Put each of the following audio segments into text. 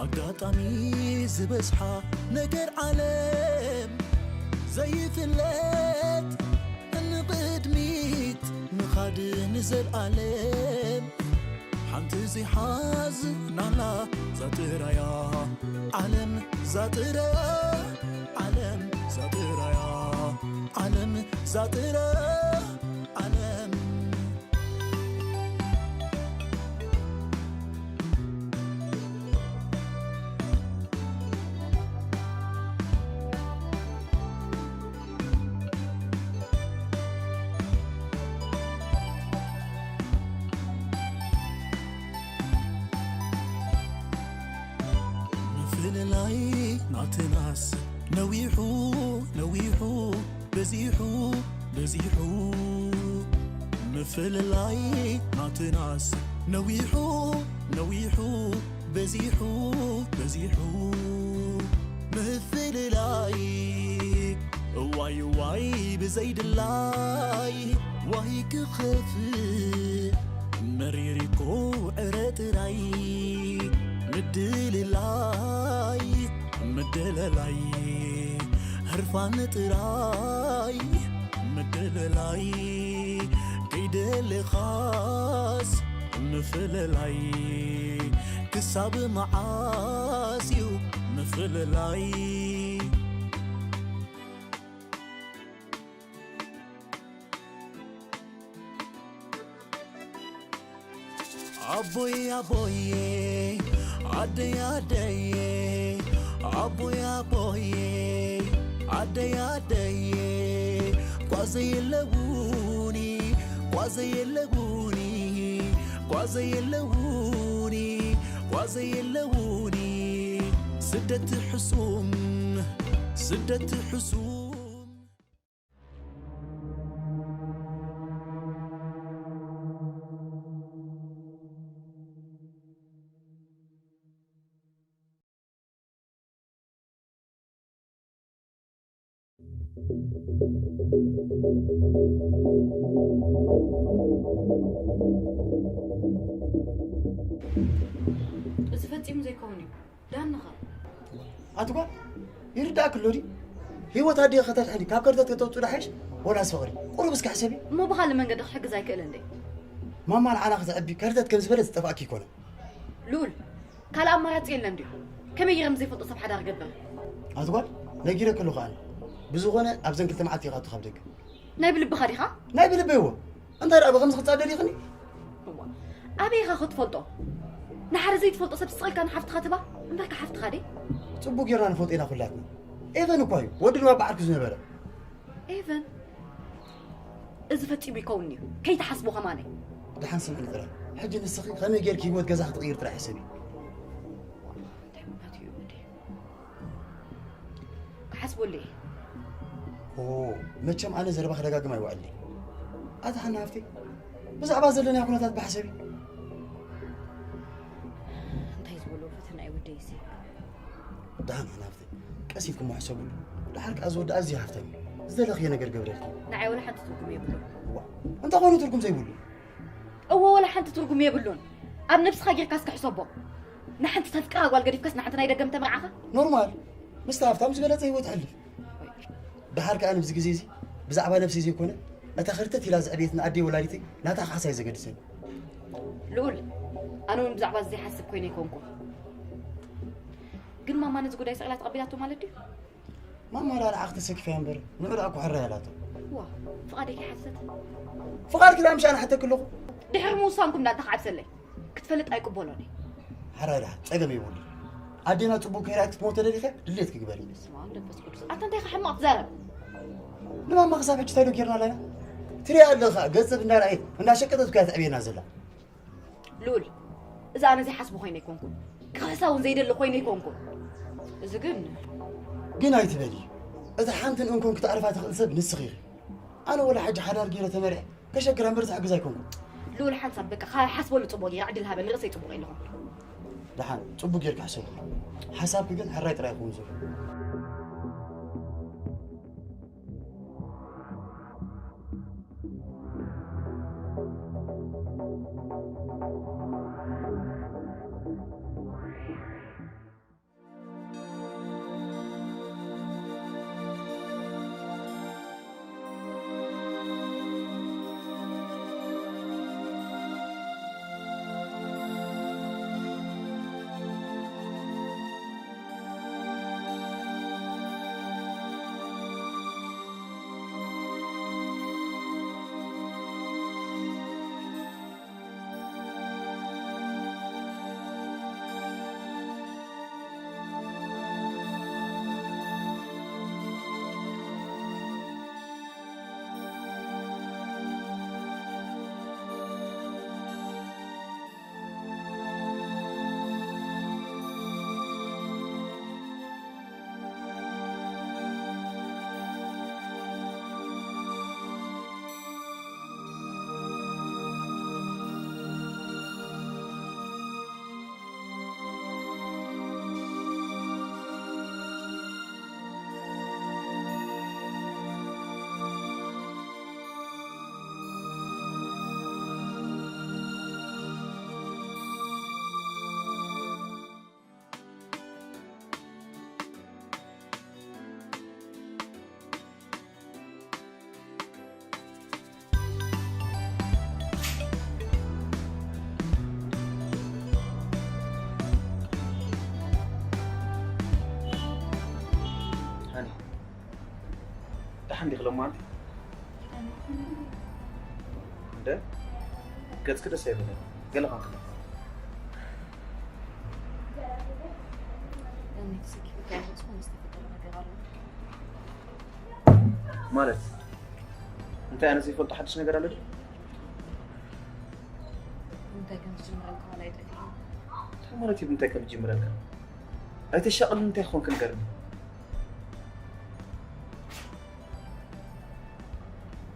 ኣጋጣሚ ዝበዝሓ ነገር ዓለም ዘይፍለጥ፣ ንቕድሚት ምኻድ ንዘልኣለም። ሓንቲ ዘይሓዝናላ ዛጥራያ ዓለም፣ ዛጥራያ ዓለም፣ ዛጥራያ ዓለም፣ ዛጥራያ ዓለም። ምፍልላይ ናትናስ ነዊሑ ነዊሑ በዚሑ በዚሑ፣ ምፍልላይ ናትናስ ነዊሑ ነዊሑ በዚሑ በዚሑ፣ ምፍልላይ እዋይ እዋይ ብዘይድላይ ዋይ ክኸፍእ መሪር እኮ ዕረ ጥራይ ምድልላይ ምድልላይ ህርፋን ጥራይ ምድልላይ ከይደለኻስ ምፍልላይ ክሳብ መዓስ እዩ ምፍልላይ። ኣቦይ ኣቦይ ኣደይ ኣደይ ኣቦይ ኣቦይ ኣደይ ኣደይ ጓዘይ የለውኒ ጓዘይ የለውኒ ጓዘይ የለውኒ ጓዘይ የለውኒ ስደት ሕሱም ስደት ሕሱም። እዚ ፈጺሙ ዘይከውን እዩ። ዳንኻ ኣቲ ጓል፣ ይርዳእክ ኣሎ ድዩ? ህይወት ኣዲኣ ከተድሕኒ ካብ ከርተት ከተውፅኡ ዳሓይሽ ወላስ ፍቕሪ? ቁሩብ እስኪ ሕሰቢ። እሞ ብኻልእ መንገዲ ክሕግዝ ኣይክእልን ድየ? ማማ ንዓና ክተዕቢ ከርተት ከም ዝበለት ዝጠፍኣኪ ኣይኮነን። ልኡል፣ ካልእ ኣማራፂ የለን ድዩ? ከመይ ገይረ ምስ ዘይፈልጦ ሰብ ሓዳር ገብር? ኣቲ ጓል፣ ነጊረክ ኣለኹ ኣነ። ብዝኾነ ኣብዘን ክልተ መዓልቲ ኢኻ ካብ ደገ። ናይ ብልብኻ ዲኻ? ናይ ብልበይ እወ። እንታይ ደኣ ብኸምዚ ክትጻደድ ኢኽኒ? እዋ፣ ኣበይ ኢኻ ክትፈልጦ? ንሓደ ዘይትፈልጦ ሰብ ስቕ ኢልካ ንሓፍትኻ ትባ? እምበርካ ሓፍትኻ ድየ? ጽቡቕ ጌርና ንፈልጦ ኢና ኩላትና። ኤቨን እኳ እዩ፣ ወዲ ድማ ብዓርኩ ዝነበረ። ኤቨን? እዚ ፈጺሙ ይከውን እዩ። ከይትሓስቦ ከማነይ። ደሓን ስምዕኒ ጥራይ። ሕጂ ንስኺ ከመይ ጌርኪ ህይወት ገዛ ክትቕይር ጥራይ ሕሰቢ። እንታይ ምኽንያት እዩ እንዴ? ክሓስበሉ እየ። ኦ፣ መቸም ኣነ ዘረባ ክደጋግም ኣይውዕልን። ኣታ ሓና ሃፍተይ፣ ብዛዕባ ዘለና ኩነታት ብሓሰቢ። እንታይ ዝበሎ ፈተና እዩ ወደይሲ? ደሓን ሓና ሃፍተይ፣ ቀስ ኢልኩም ሕሰብሉ። ደሓር ከኣ እዚ ወዲ ኣዝዩ ሃፍታም እዩ። ዝደለኽዮ ነገር ገብረልኪ። ንዓይ ወላ ሓንቲ ትርጉም የብሉን። ዋ፣ እንተኾይኑ ትርጉም ዘይብሉ። እወ፣ ወላ ሓንቲ ትርጉም የብሉን። ኣብ ነብስኻ ጌርካ እስከ ሕሰቦ። ንሓንቲ ተፍቅራ ጓል ገዲፍካስ ንሓንቲ ናይ ደገ ምተመርዓኻ? ኖርማል። ምስቲ ሃፍታም ዝበለጸ ህይወት ኣሕልፍ። ደሓር ከኣ ኣብዚ ግዜ እዚ ብዛዕባ ነብሰይ ዘይኮነ፣ እታ ከርተት ኢላ ዘዕበየትኒ ኣደይ ወላዲተይ ናታ ካሕሳ እዩ ዘገድሰኒ። ልኡል፣ ኣነ እውን ብዛዕባ እዚ ዘይሓስብ ኮይነ ኣይኮንኩን። ግን ማማ ነዚ ጉዳይ ስቕ ኢላ ተቐቢላቶ ማለት ድዩ? ማማ ደኣ ንዓኺ ተሰኪፋ እያ እምበር፣ ንዑ ደኣ እኮ ሕራይ ኣላቶ። ዋ፣ ፍቓደይ ከይሓተተት? ፍቓድኪ ደኣ ምሻ ንሓተኪ ኣለኹ። ድሕሪ ምውሳንኩም ደኣ እንታይ ክዓብሰለይ? ክትፈልጥ ኣይቅበሎን እየ። ሕራይ ደኣ፣ ጸገም የብሉን። ኣዴና ጽቡቕ ከይረኣየት ክትመውት ተደሊኺ ድሌትኪ ግበሪ። በስመ ኣብ መንፈስ ቅዱስ። ኣታ እንታይ ኢኻ ሕማቕ ትዛረብ? ንማማ ክሳብ ሕጂ እንታይ ዶ ጌርና ኣለና? ትሪኣ ኣለኻ፣ ገንዘብ እንዳረኣየት፣ እንዳሸቀጠት እኮ እያ ተዕብየና ዘላ። ልኡል፣ እዚ ኣነ ዘይሓስቦ ኮይነ ኣይኮንኩን። ክኽሕሳ እውን ዘይደሊ ኮይነ ኣይኮንኩን። እዚ ግን ግን ኣይትበሊ። እታ ሓንትን እንኮን ክትኣርፋ ትኽእል ሰብ ንስኺ ኢኺ። ኣነ ወላ ሕጂ ሓዳር ገይረ ተመርዐ ከሸግራ እምበር ዝሕግዝ ኣይኮንኩን። ልኡል፣ ሓንሳብ በቃ፣ ሓስበሉ ጽቡቕ ገይረ፣ ዕድል ሃበኒ፣ ርእሰይ ጽቡቕ የለኹን። ደሓን፣ ጽቡቕ ጌርካ ሕሰቡ። ሓሳብኪ ግን ሕራይ ጥራይ ይኸውን ዘሎ። ሓንዲ ክለማ ኣንቲ እንደ ገጽኪ ደስ ኣይበለኒ። ገለ ኸንክ ማለት እንታይ? ኣነ ዘይፈልጦ ሓድሽ ነገር ኣሎ ድዩ? እንታይ ከም ዝጅምረልካ ዋላ ኣይጠፍእን። እንታይ ማለት እዩ ብምንታይ ከም ዝጅምረልካ? ኣይተሻቕልን፣ እንታይ ክኾንክ ንገርኒ።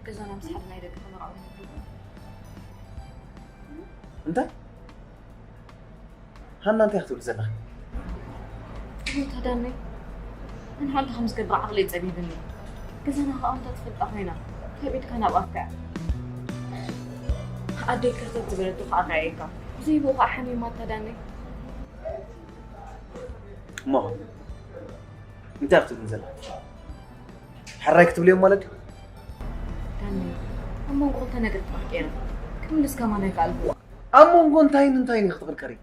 ገዛና ምስ ሓድና ናይ ደቂ ተመርዓው ንብሉ። እንታይ? ሃና እንታይ ክትብል ዘለኻ? እንታይ ዳነይ? ኣነ ሓንቲ ከም ዝገብር ዓቕለይ ጸቢብኒ። ገዛና ከኣ እንተ ትፈልጣ ኮይና፣ ካብ ኢድካ ናብ ኣፍካ እያ። ኣደይ ክርተት ዝበለቶ ከኣ ረኣየካ። ብዘይ ብኡ ከኣ ሓሚማ እታ ዳነይ። እሞ እንታይ ክትብልኒ ዘለኻ? ሕራይ ክትብልዮም ማለት ድዩ? ዳኒ፣ ኣብ መንጎ ክልተ ነገር ጥራሕ ቀይረ ክምልስ ከማን ኣይከኣልኩ። ኣብ መንጎ እንታይን እንታይን ኢኺ ትቕርቀሪ?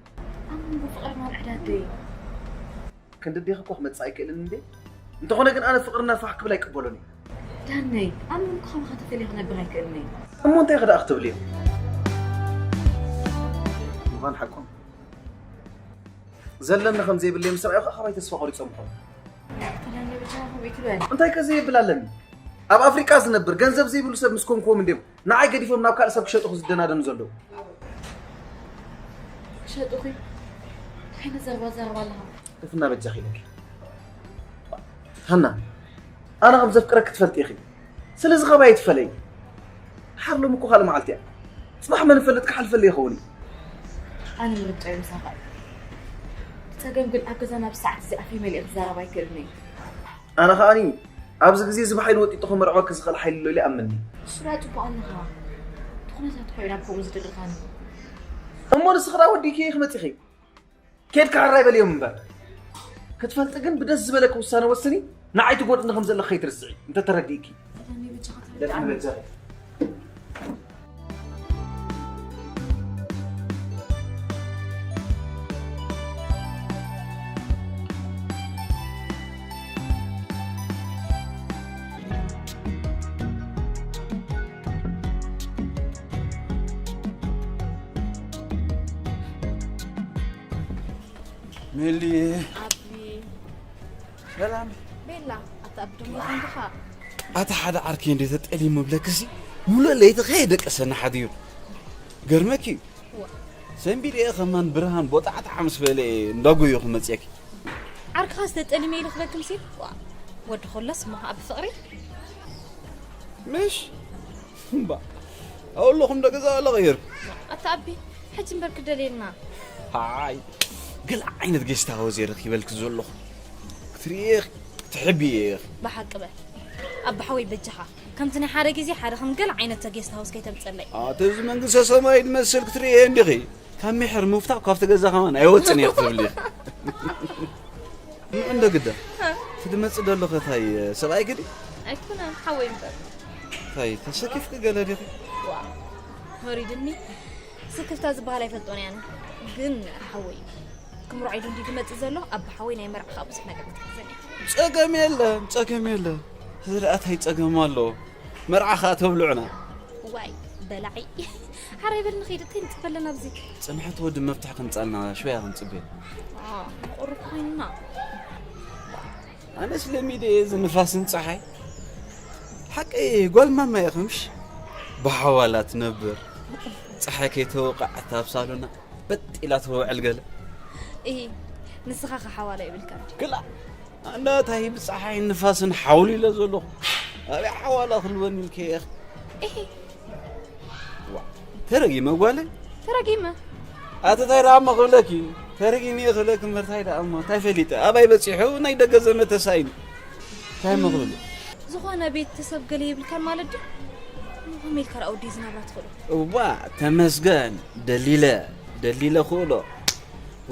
ኣብ መንጎ ፍቕርናን ዕዳደይ። ክንዲ ኣዴኺ እኮ ክመጽእ ኣይክእልን እንዴ? እንተኾነ ግን ኣነ ፍቕርና ፋሕ ክብል ኣይቅበሎን እየ። ዳነይ፣ ኣነ እውን ከማኻ ተፈልየ ክነብር ኣይክእልን እየ። እሞ እንታይ ከ ደኣ ክትብልዮ? ምዃን ሓቆም። ዘለኒ ከም ዘይብለይ ምስ ረኣዩ ከዓ ካባይ ተስፋ ቆሪጾም ይኾኑ። ተዳኒ ብቻ ከምኡ ይትበል። እንታይ ከ ዘየብል ኣለኒ? ኣብ ኣፍሪቃ ዝነብር ገንዘብ ዘይብሉ ሰብ ምስ ኮንክዎም እንድዮም ንዓይ ገዲፎም ናብ ካልእ ሰብ ክሸጡኺ ዝደናደኑ ዘለዉ። ክሸጡኺ? እንታይ ዓይነት ዘረባ ትዛረብ ኣለኻ? ደፍና በጃኺ ኢለኪ። ሃና፣ ኣነ ከም ዘፍቅረኪ ትፈልጢ ኢኺ። ስለዚ ካባይ ኣይትፈለዪ። ድሓር ሎሚ እኮ ካልእ መዓልቲ እያ። ጽባሕ መን ይፈልጥ ክሓልፈለይ ይኸውን እዩ። ኣነ ምርጫይ ምሳኻ እዩ። ጸገም ግን ኣብ ገዛና ብሰዓት እዚ ኣፈይ መሊኤ ክዛረብ ኣይክእልን እየ። ኣነ ከኣኒ ኣብዚ ግዜ እዚ ብሓይሊ ወጢጡ ክምርዕወኪ ዝኽእል ሓይሊ ኣሎ ኢለ ይኣምን እየ። እሱ ደኣ ጽቡቕ ኣለኻ። እቲ ኩነታት እኮ እዩ ናብ ከምኡ ዝድርኻኒ። እሞ ንስኺ ደኣ ወዲእክዮ ኢኺ መጺኺ። ኬድካ ሕራይ በልዮም እምበር። ክትፈልጢ ግን ብደስ ዝበለኪ ውሳነ ወስኒ፣ ንዓይ ትጎድእኒ ከም ዘለኺ ከይትርስዒ፣ እንተ ተረዲእኪ። ተዳኒ በጃኻ ደፍኒ ተረድኣኒ። በጃኺ። ሜሊ። ኣቢ። ሰላም። ቤላ፣ ኣታ ኣብ ድሞ ኮንካ። ኣታ ሓደ ዓርከይ እንደ ተጠሊሙ ብለክሲ፣ ሙሉእ ለይቲ ከየደቀሰና ሓዲሩ። ገርመኪ እዩ። ዋ። ሰንቢደ እየ ከማን ብርሃን ቦጣዕጣዕ ምስ በለ እየ እንዳጎዮ ክመፅየኪ። ዓርክኻ ዝተጠሊመ ኢሉ ክበክም ሲል? ዋ። ወዲ ኮለስ እሞ ኣብ ፍቕሪ? ምሽ? እምባ። ኣውሎኹም ደገዛ ኣለኸ ይር። ኣታ ኣቢ፣ ሕጂ እምበር ክደልየልና። ሃይ። ገለ ዓይነት ጌስት ሃውስ እየ ረኺበልኪ ዘለኹ። ክትርእየ ኢኺ፣ ትሕብየ ኢኺ። ብሓቂ በል። ኣባ ሓወይ በጃኻ። ከምቲ ናይ ሓደ ግዜ ሓደ ከም ገለ ዓይነት ጌስት ሃውስ ከይተምጸለይ። ኣቲ እዚ መንግስተ ሰማይ ዝመስል ክትርእየ እንዲኺ። ካብ ሚሕር ምፍታው ካብቲ ገዛ ከማን ኣይወጽን እየ ክትብሊ። ንዑ እንዶ ግዳ። እቲ ዝመጽእ ደሎ ከ ታይ ሰብኣይ ግዲ? ኣይኮነን፣ ሓወይ እምበር። ታይ ተሰኪፍኪ ገለ ዲኺ? ዋ፣ ወሪድኒ። ስክፍታ ዝበሃል ኣይፈልጦን እየ ኣነ። ግን ሓወይ፣ ክምርዖ ኢሉ እንዲ ዝመጽእ ዘሎ፣ ኣባ ሓወይ ናይ መርዓ ከኣ ብዙሕ ነገር ክትሕዘኒ እየ። ጸገም የለን፣ ጸገም የለን። እዚ ደኣ ታይ ጸገም ኣሎ? መርዓ ከኣ ተብልዑና። ዋይ፣ በላዒ። ሓራይ በል ንኸይድ፣ እንታይ ንጽበ ኣለና ኣብዚ? ጽንሐት ወዲ መፍትሒ ከምጻልና ሽወያ ክንጽበ። ዋ፣ ቁሩብ ኮይንና። ኣነስ ለሚደ እየ እዚ ንፋስን ጸሓይ። ሓቂ ጓል ማማ ኢኺ ምሽ? ብሓዋላ ትነብር። ጸሓይ ከይተወቕዓት ኣብ ሳሎና በጥ ኢላ ትውዕል ገለ። እሂ፣ ንስኻ ከ ሓዋላ ይብልካ እንጂ። ክላ፣ ኣነ ታይ ብጸሓይን ንፋስን ሓውሉ ኢለ ዘለኹ። ኣበይ ሓዋላ ክልወኒ ኢልከ ኢኺ? እሂ። ዋ፣ ተረጊመ ጓለይ? ተረጊመ። ኣቲ ታይ ደኣ እሞ ክብለኪ? ተረጊመ እየ ክብለኪ እምበር ታይ ደኣ እሞ፣ ታይ ፈሊጠ? ኣባይ በጺሑ ናይ ደገ ዘመድ ተሳኢኑ። ታይ እሞ ክብል? ዝኾነ ቤተሰብ ገለ የብልካን ማለት ድዩ? ከመይ ኢልካ ደኣ ወዲ ዝናብራ ትኽእሎ? እዋ፣ ተመስገን፣ ደሊለ፣ ደሊለ ክእሎ።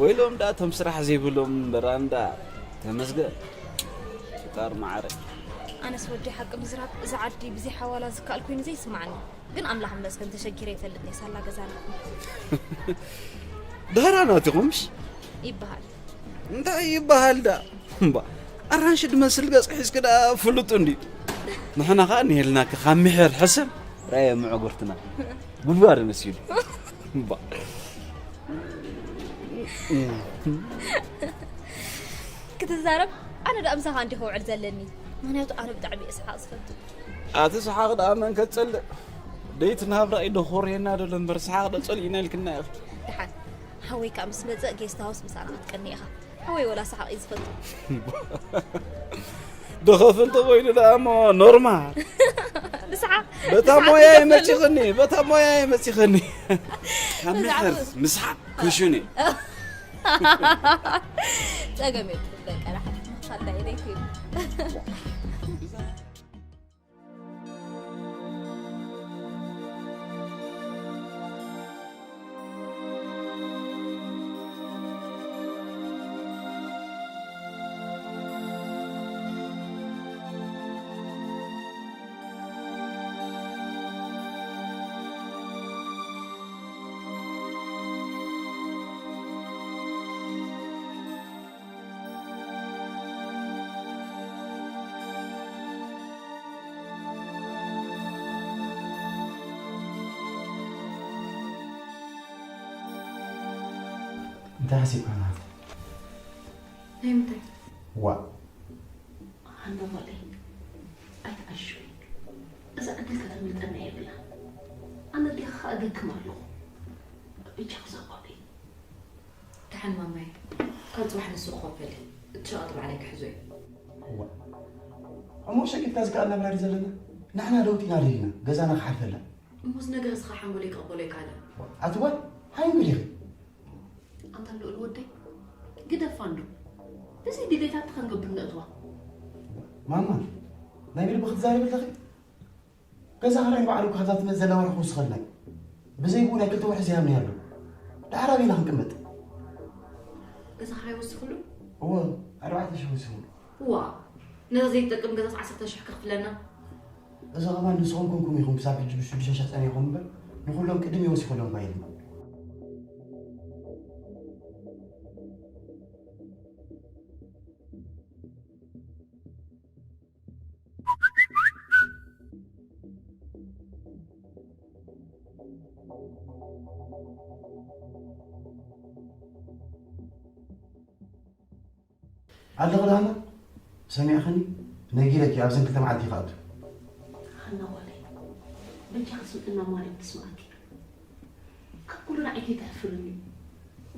ወይሎም ደኣ እቶም ስራሕ ዘይብሎም እምበር ኣንዳ፣ ተመስገን። ፍጣር መዓረ። ኣነስ ወዲ ሓቂ ምዝራብ፣ እዛ ዓዲ ብዘይ ሓዋላ ዝከኣል ኮይኑ ዘይስምዓኒ። ግን ኣምላኽ ይመስገን ተሸጊረ ይፈልጥ እየ ሳላ ገዛና። ደህና ናትኹምሽ? ይበሃል። እንታይ ይበሃል ዳ? እምባ፣ ኣራንሺ ድመስል ገጽ ሒዝኪ ዳ ፍሉጥ እንዲ። ንሕና ኸኣ ንሄልናኪ ካብ ምሕር ሕሰም ራየ መዕጎርትና ጉድጓድ መሲሉ። እምባ። ክትዛረብ ኣነ ደኣ ምሳኻ እንዲኹ ውዕል ዘለኒ። ምኽንያቱ ኣነ ብጣዕሚ እየ ሰሓቕ ዝፈቱ። ኣቲ ሰሓቕ ደኣ መን ከጸልእ? ደይቲ ናብራ ኢዶ ኾርየና ደሎ እምበር ሰሓቕ ዶ ጸሊእና ኢልክና ኢኺ። ደሓን ሓወይ ከኣ ምስ መጸእ ጌስት ሃውስ ምሳና ክትቀኒ ኢኻ። ሓወይ ወላ ሰሓቕ እዩ ዝፈቱ። ደኸፍል ተኾይኑ ደኣ እሞ ኖርማል። ብሰሓቕ በታ ሞያይ መጺኸኒ፣ በታ ሞያይ መጺኸኒ። ካብ ምሕር ምስሓቕ ክሹኒ። ጸገም የብሉን በቃ ደሓን ምኽፋል ዳይ ደይኩ። እንታይ ሓሲብካ ናት? ናይ ምንታይ? ዋ ኣነ ጓለይ ኣይትዓሽወይ። እዛ ዕድል ከተምልጠና የብላ። ኣነ ዲኻ ከኣ እደክም ኣለኹ። ብጃ ክዛ ጓለይ። ደሓን ማማይ፣ ካብ ጽባሕ ንሱ ክኸፈል እዩ። እቲ ሸቐጥ ባዕለይ ክሕዞ እዩ። ዋ እሞ ሸቂጥካ ዝከኣል ናብራ ድዩ ዘለና? ንሕና ለውጢና ደሊና ገዛና ክሓልፈላ። እሞስ ነገር እስኻ ሓንጎለይ ክቕበሎ ኣይከኣለን። ኣቲ ጓል ሃይንግድ ኢኺ። ኣንታ ልኡል ወደይ ግደፋ እንዶ። ብዘይ ድሌታት ተኸንገብር ነእትዋ። ማማ ናይ ብልቢ ክትዛረቢ ኣለኺ? ገዛ ክራይ ንባዕሉ እኳ ካብዛ ትመጽእ ዘላ ወርሒ ክውስኸልና እዩ። ብዘይ ብኡ ናይ ክልተ ወርሒ ዝያምኒ ኣሎ። ደሓር ኣበይና ክንቅመጥ? ገዛ ክራይ ወሲኽሉ? እወ፣ ኣርባዕተ ሽሕ ወሲኽሉ። እዋ፣ ነዛ ዘይትጠቅም ገዛስ ዓሰርተ ሽሕ ከኽፍለና? እዛ ኸማን ንስኹም ኮንኩም ኢኹም ክሳብ ሕጂ ብሽዱሽተ ሽሕ ጸኒሕኩም እምበር ንኹሎም ቅድም ይወሲኹሎም እኳ ኢልና። ኣለኺ ዶ ሃና? ሰሚዕኽኒ? ነጊረኪ ኣብዘን ክልተ መዓልቲ ክኣቱ። ሃና ጓለይ፣ በጃኺ ስምዕና ማርያም ትስምዓኪ። ካብ ኩሉ ንዓይ ከይትሕፍርኒ።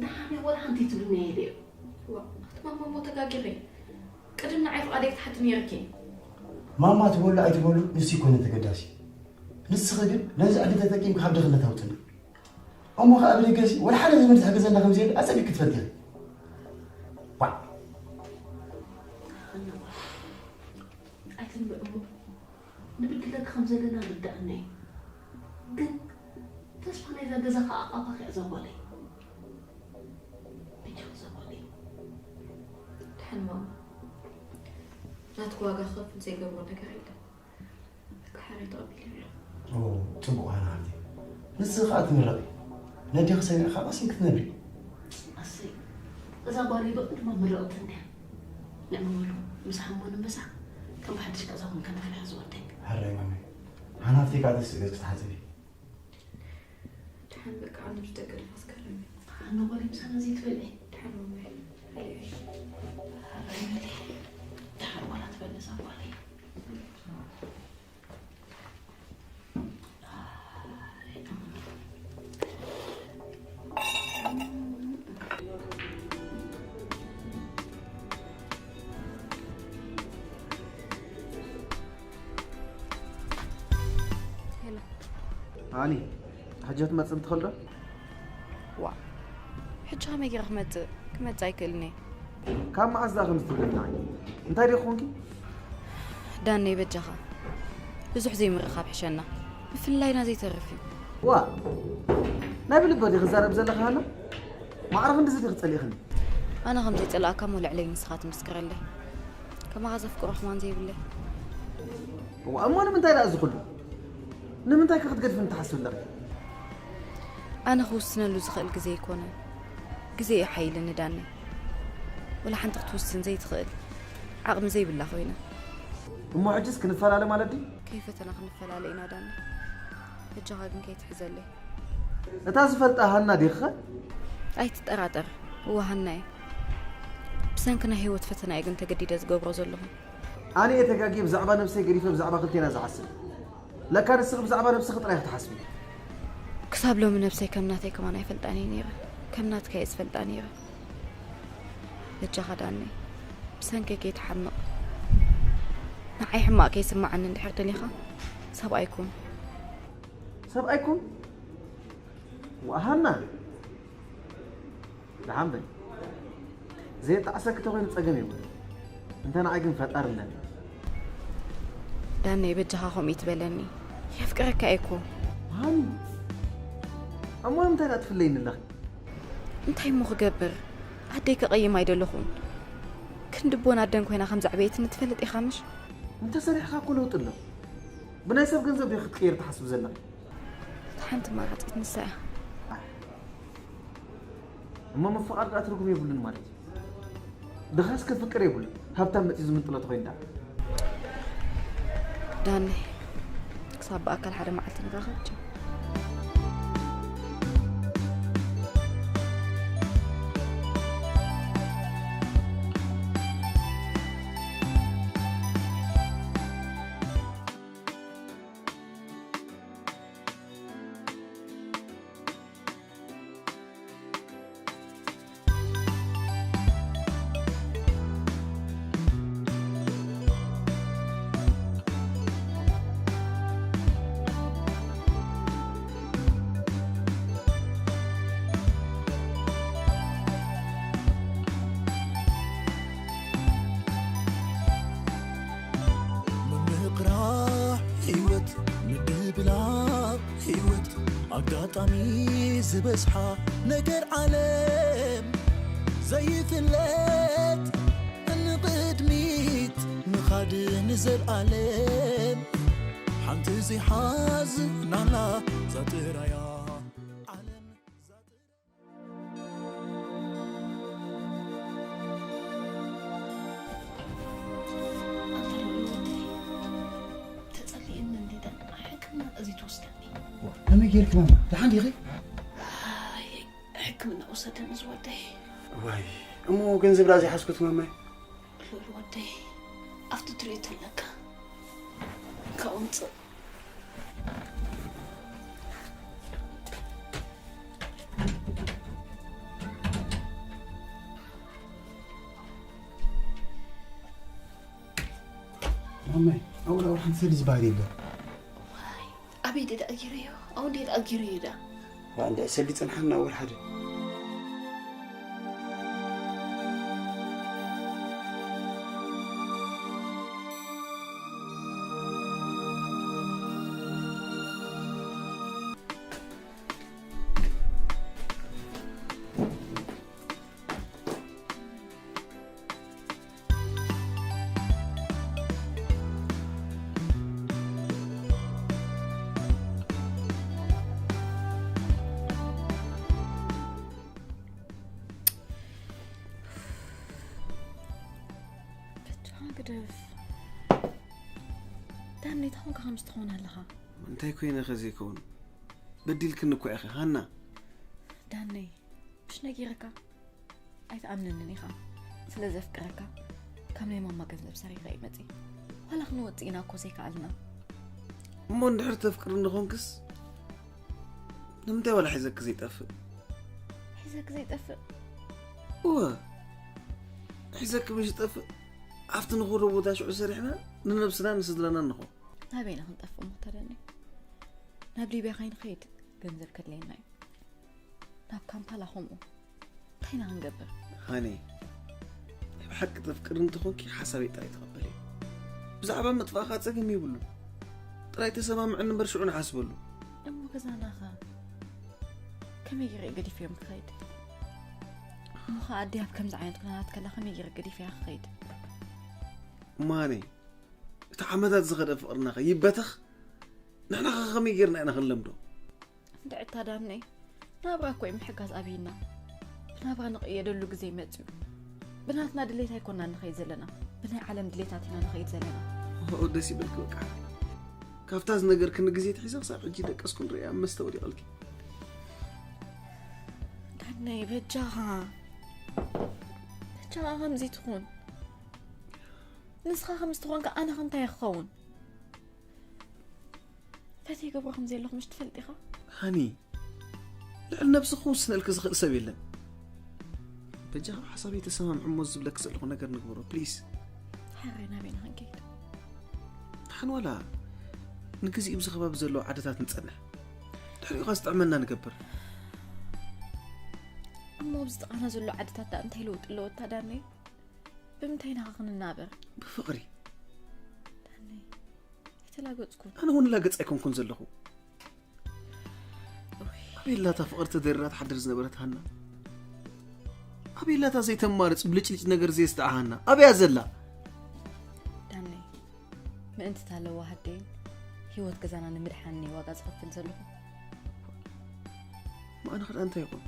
ደሓን እየ ወላ ሓንቲ ትብልኒ የለ እዩ። ዋ፣ ኣቲ ማማ እሞ ተጋጊኺ። ቅድም ንዓይ ፍቓደይ ክትሓቲ ነይርኪ። ማማ ትበሎ ኣይትበሎ ንሱ ይኮነ ተገዳሲ። ንስኺ ግን ነዚ ዕድል ተጠቂምኪ ካብ ድኽነት ኣውፅና። እሞ ኸዓ ብደገሲ ወላ ሓደ ዘመድ ዝሕግዘና ከም ዘየለ ኣፀቢቕኪ ትፈልጢ ኢኺ። ዋዕ! ኣይትንብዕ እሞ። ንብድለኪ ከም ዘለና ርድኣና እዩ። ግን ተስፋ ናይዛ ገዛ ከኣ ኣባኺዕ እዛ ጓለይ። በጃኺ እዛ ጓለይ። ድሓን ማማ፣ ናትኪ ዋጋ ክኸፍል ዘይገብሮ ነገር የለን። በቃ ሓራይ ተቐቢለ ኣለኹ። ኦ፣ ጽቡቕ ሃና ሓብተይ። ንስኺ ከኣ ትምረቒ። ነዴኺ ሰሚዕኺ ከኣ ቀሲንኪ ክትነብሪ። ኣሰይ፣ እዛ ጓለይ ብቕድማ ምርቕቲ እንድያ። ንዕመመሉ፣ ምስ ሓሞን እምበሳ ከም ብሓድሽ ገዛ ኮንካ ንፍርሒ ዝወደይ። ሕራይ ማመይ። ሃና ሓብተይ ከኣ ተስእ ገጽኪ ተሓጸቢ። ደሓን በቃ ኣነ ብዝደገ ድማ ኣስገረኒ። ኣነ ጓል ምሳና ዘይትበልዒ። ደሓን ማማይ። ሓሊፈይ። ኣረመሊ። ደሓን ዋላ ትበልዕ እዛ ጓለይ። ሄሎ። ሃኒ፣ ሕጂ ክትመጽእ ትኽእል ዶ? ዋ፣ ሕጂ ከመይ ገይረ ክመጽእ? ክመጽእ ኣይክእልን እየ። ካብ መዓስ ደኣ ከምዚ ትብለኒ ንዓይ? እንታይ ዲኺ ኮንኪ? ዳነይ በጃኻ፣ ብዙሕ ዘይምርኻብ ሕሸና፣ ምፍልላይና ዘይተርፍ እዩ። ዋ፣ ናይ ብልቢ ዲኺ ትዛረቢ ዘለኺ ሃና? ማዕረ ክንድዚ ዲኺ ጸሊእኽኒ? ኣነ ከም ዘይጸላእካ እሞ ልዕለይ ንስኻ ትምስክረለይ። ከማኻ ዘፍቅሮ ከማን ዘይብለይ። እዋ፣ እሞ ንምንታይ ደኣ እዚ ኩሉ? ንምንታይ ከ ክትገድፍኒ ትሓስቢ ኣለኺ? ኣነ ክውስነሉ ዝኽእል ግዜ ኣይኮነን። ግዜ እዩ ሓይሊ ንዳኒ። ወላ ሓንቲ ክትውስን ዘይትኽእል ዓቕሚ ዘይብላ ኮይና። እሞ ሕጅስ ክንፈላለ ማለት ድዩ? ከይፈተና ክንፈላለ ኢና ዳኒ። በጃኻ ግን ከይትሕዘለይ። እታ ዝፈልጣ ሃና ዲኻ? ኣይትጠራጠር፣ እወ ሃና እየ። ብሰንኪ ናይ ህይወት ፈተና እየ ግን ተገዲደ ዝገብሮ ዘለኹ። ኣነ እየ ተጋግየ ብዛዕባ ነብሰይ ገዲፈ ብዛዕባ ክልቴና ዝሓስብ። ለካ ንስኺ ብዛዕባ ነብስኺ ጥራይ ክትሓስቢ። ክሳብ ሎሚ ነብሰይ ከም ናተይ ከማን ኣይፈልጣን እየ ነይረ። ከም ናትካ እየ ዝፈልጣ ነይረ። በጃኻ ዳኒ፣ ብሰንከይ ከይትሓምቕ። ንዓይ ሕማቕ ከይስምዓኒ እንድሕር ደሊኻ፣ ሰብኣይ ኩን። ሰብኣይ ኩን? ዋሃና። ደሓን በል። ዘየጣዕሰኪ ተኾይኑ ጸገም የብሉን። እንተ ንዓይ ግን ፈጣሪ ኣለኒ። ዳነይ በጃኻ ከምኡ ይትበለኒ። የፍቅረካ እየ እኮ። ሃኒ። እሞ ንምንታይ ደኣ ትፍለይኒ ኣለኺ? እንታይ እሞ ክገብር? ኣደይ ከቐይም ኣይደለኹን። ክንዲ ቦን ኣደን ኮይና ከም ዘዕበየትኒ ትፈልጥ ኢኻ ምሽ? እንተሰሪሕኻ እኮ ለውጢ ኣሎ። ብናይ ሰብ ገንዘብ ዶ ክትቅየር ትሓስብ ዘለኺ? እታ ሓንቲ መራፂት ንሳ እያ። እሞ ምፍቓር ደኣ ትርጉም የብሉን ማለት እዩ። ድኻስ ክፍቅር የብሉን። ሃብታም መፂኡ ዝምንጥሎ ተኾይኑ ደኣ። ዳኒ፣ ክሳብ ብኣካል ሓደ መዓልቲ ንራኸብ ቻው። ምምቕራሕ ህይወት ምድብላቕ ህይወት ኣጋጣሚ ዝበዝሓ ነገር ዓለም ዘይፍለጥ ንቕድሚት ምኻድ ንዘልኣለም ሓንቲ ዘይሓዝናላ ዛጥራያ ዓለም ከመይ ጌርክ ማማ? ደሓን ዲኺ? ሕክምና ውሰደኒ ዝወደይ። ዋይ እሞ ገንዘብ ዳ ዘይሓዝኩት ማማይ? ሉል ወደይ ኣብቲ ትሪኦ ኣለካ ካብኡ ምፅእ። ማማይ ኣውል ኣውል ሓንቲ ሰሊ ዝበሃል የለ። ኣበይ ደኣ ገይረዮ? ኣው እንዴት ኣጊረዮ ደኣ? ዋንዳ ሰሊ ጽንሓና ኣውል ሓደ። ግደፍ ዳኒ፣ እንታይ ኾንካ ከምዚ ትኾን ኣለኻ? እንታይ ኮይነ ከ ዘይከውን? በዲልክኒ እኮ ኢኺ ሃና። ዳኒ፣ ምሽ ነጊረካ? ኣይትኣምነንን ኢኻ። ስለ ዘፍቅረካ ካብ ናይ ማማ ገንዘብ ሰሪቐ እየ መፂ። ዋላ ክንወፅእ ኢና እኮ ዘይከኣልና። እሞ እንድሕር ተፍቅርኒ ኾንክስ ንምንታይ ዋላ ሒዘኪ ዘይጠፍእ? ሒዘኪ ዘይጠፍእ? እወ፣ ሒዘኪ ምሽ ዝጠፍእ ኣብቲ ንኸዶ ቦታ ሽዑ ሰሪሕና ንነብስና ንስድራና ንኾን። ናበይ ኢና ክንጠፍእ እሞ ተደኒ? ናብ ሊብያ ከይንኸይድ ገንዘብ ከድለየና እዩ። ናብ ካምፓላ ከምኡ እንታይ ኢና ክንገብር? ሃኒ፣ ናይ ብሓቂ ተፍቅሪ እንተኾንኪ ሓሳበይ ጥራይ ተቐበሊ። ብዛዕባ ምጥፋእኻ ጸገም የብሉን። ጥራይ ተሰማምዕኒ እምበር ሽዑ ንሓስበሉ። እሞ ገዛናኸ ከመይ ገይረ እየ ገዲፈዮም ክኸይድ? እሞ ኸኣ ኣደይ ኣብ ከምዚ ዓይነት ኩነታት ከላ ከመይ ገይረ ገዲፈያ ክኸይድ? እሞ ሃኒ፣ እቲ ዓመታት ዝኸደ ፍቕርናኸ ይበተኽ? ንሕናኸ ከመይ ጌርና ኢና ክንለምዶ? እንድዒ እታ ዳነይ፣ ናብራ እኮ እዩ ምሕጋዝ ኣብይና። ብናብራ ንቕየደሉ ግዜ መጺኡ። ብናትና ድሌት ኣይኮናን ንኸይድ ዘለና፣ ብናይ ዓለም ድሌታት ኢና ንኸይድ ዘለና። ኦ፣ ደስ ይበልኪ በቃ። ካብታ ዝነገርክኒ ግዜ ትሒዘ ክሳብ ሕጂ ደቀስኩ ንርኢ ኣብ መስተ ወዲቐልኪ። ዳነይ በጃኻ፣ በጃኻ ከምዚ ትኹን። ንስኻ ከምዚ ትኾንካ ኣነ ከ እንታይ ክኸውን? ፈትየ ገብሮ ከምዚ ኣለኹ ምሽ ትፈልጥ ኢኻ? ሃኒ፣ ልዕሊ ነብሲ ክውስነልኪ ዝኽእል ሰብ የለን። በጃኻ ኣብ ሓሳበይ ተሰማምዕ እሞ ዝብለኪ ዘለኹ ነገር ንግበሮ ፕሊስ። ሓራይ ናበይ ኢና ክንከይድ? ሓን ዋላ ንግዜኡ ኣብዚ ከባቢ ዘለዉ ዓድታት ንጸንሕ፣ ድሕሪኡ ኸኣ ዝጥዕመና ንገብር። እሞ ኣብዚ ጥቓና ዘሎ ዓድታት ደኣ እንታይ ለውጢ ኣለዎ እታ ዳነይ? ብምንታይ ኢና ኸ ክንናበር? ብፍቕሪ። ዳነይ ኣይተላገጽኩን። ኣነ እውን ላገጽ ኣይኮንኩን ዘለኹ። ኣበይ ኣላታ ፍቕሪ ተደሪራ ትሓድር ዝነበረት ሃና? ኣበይ ኣላታ ዘይተማርጽ ብልጭልጭ ነገር ዘየስተዓ ሃና? ኣበያ ዘላ? ዳነይ ምእንቲ እታ ለዋህ ኣደይን ህይወት ገዛና ንምድሓን እየ ዋጋ ዝኸፍል ዘለኹ። እሞ ኣነ ኸ እንታይ ይኹን?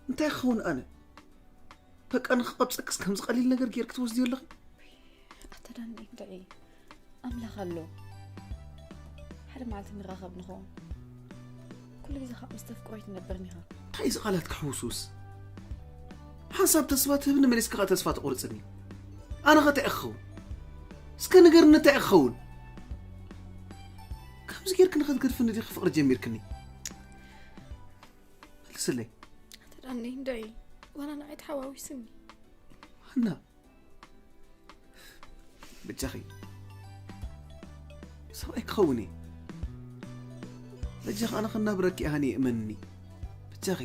እንታይ ክኸውን ኣነ? በቃ ንኽቐብጸክስ ከምዚ ቀሊል ነገር ጌርኪ ትወስድዮ ኣለኺ? ኣታ ዳነይ እንድዒ ኣምላኽ ኣሎ። ሓደ መዓልቲ ንራኸብ ንኸውን። ኩሉ ግዜ ከዓ ምስ ተፍቅሮ ኣይትነብርን ኢኻ። እንታይ እዚ ቃላት ክሕውስውስ? ሓንሳብ ተስፋ ትህብኒ መሊስኪ ከዓ ተስፋ ትቆርጽኒ። ኣነ ኸ እንታይ ክኸውን? እስከ ንገርኒ እንታይ ክኸውን? ከምዚ ጌርኪ ንኸትገድፍኒ ዲኺ ፍቕሪ ጀሚርክኒ? መልስለይ። ኣታ ዳኒ እንድዒ ዋላ ንዓይ ተሓዋዊስኒ። ሃና በጃኺ ሰብኣይ ክኸውን እየ። በጃኺ ኣነ ክናብረኪ እየ ሃኒ እመንኒ። በጃኺ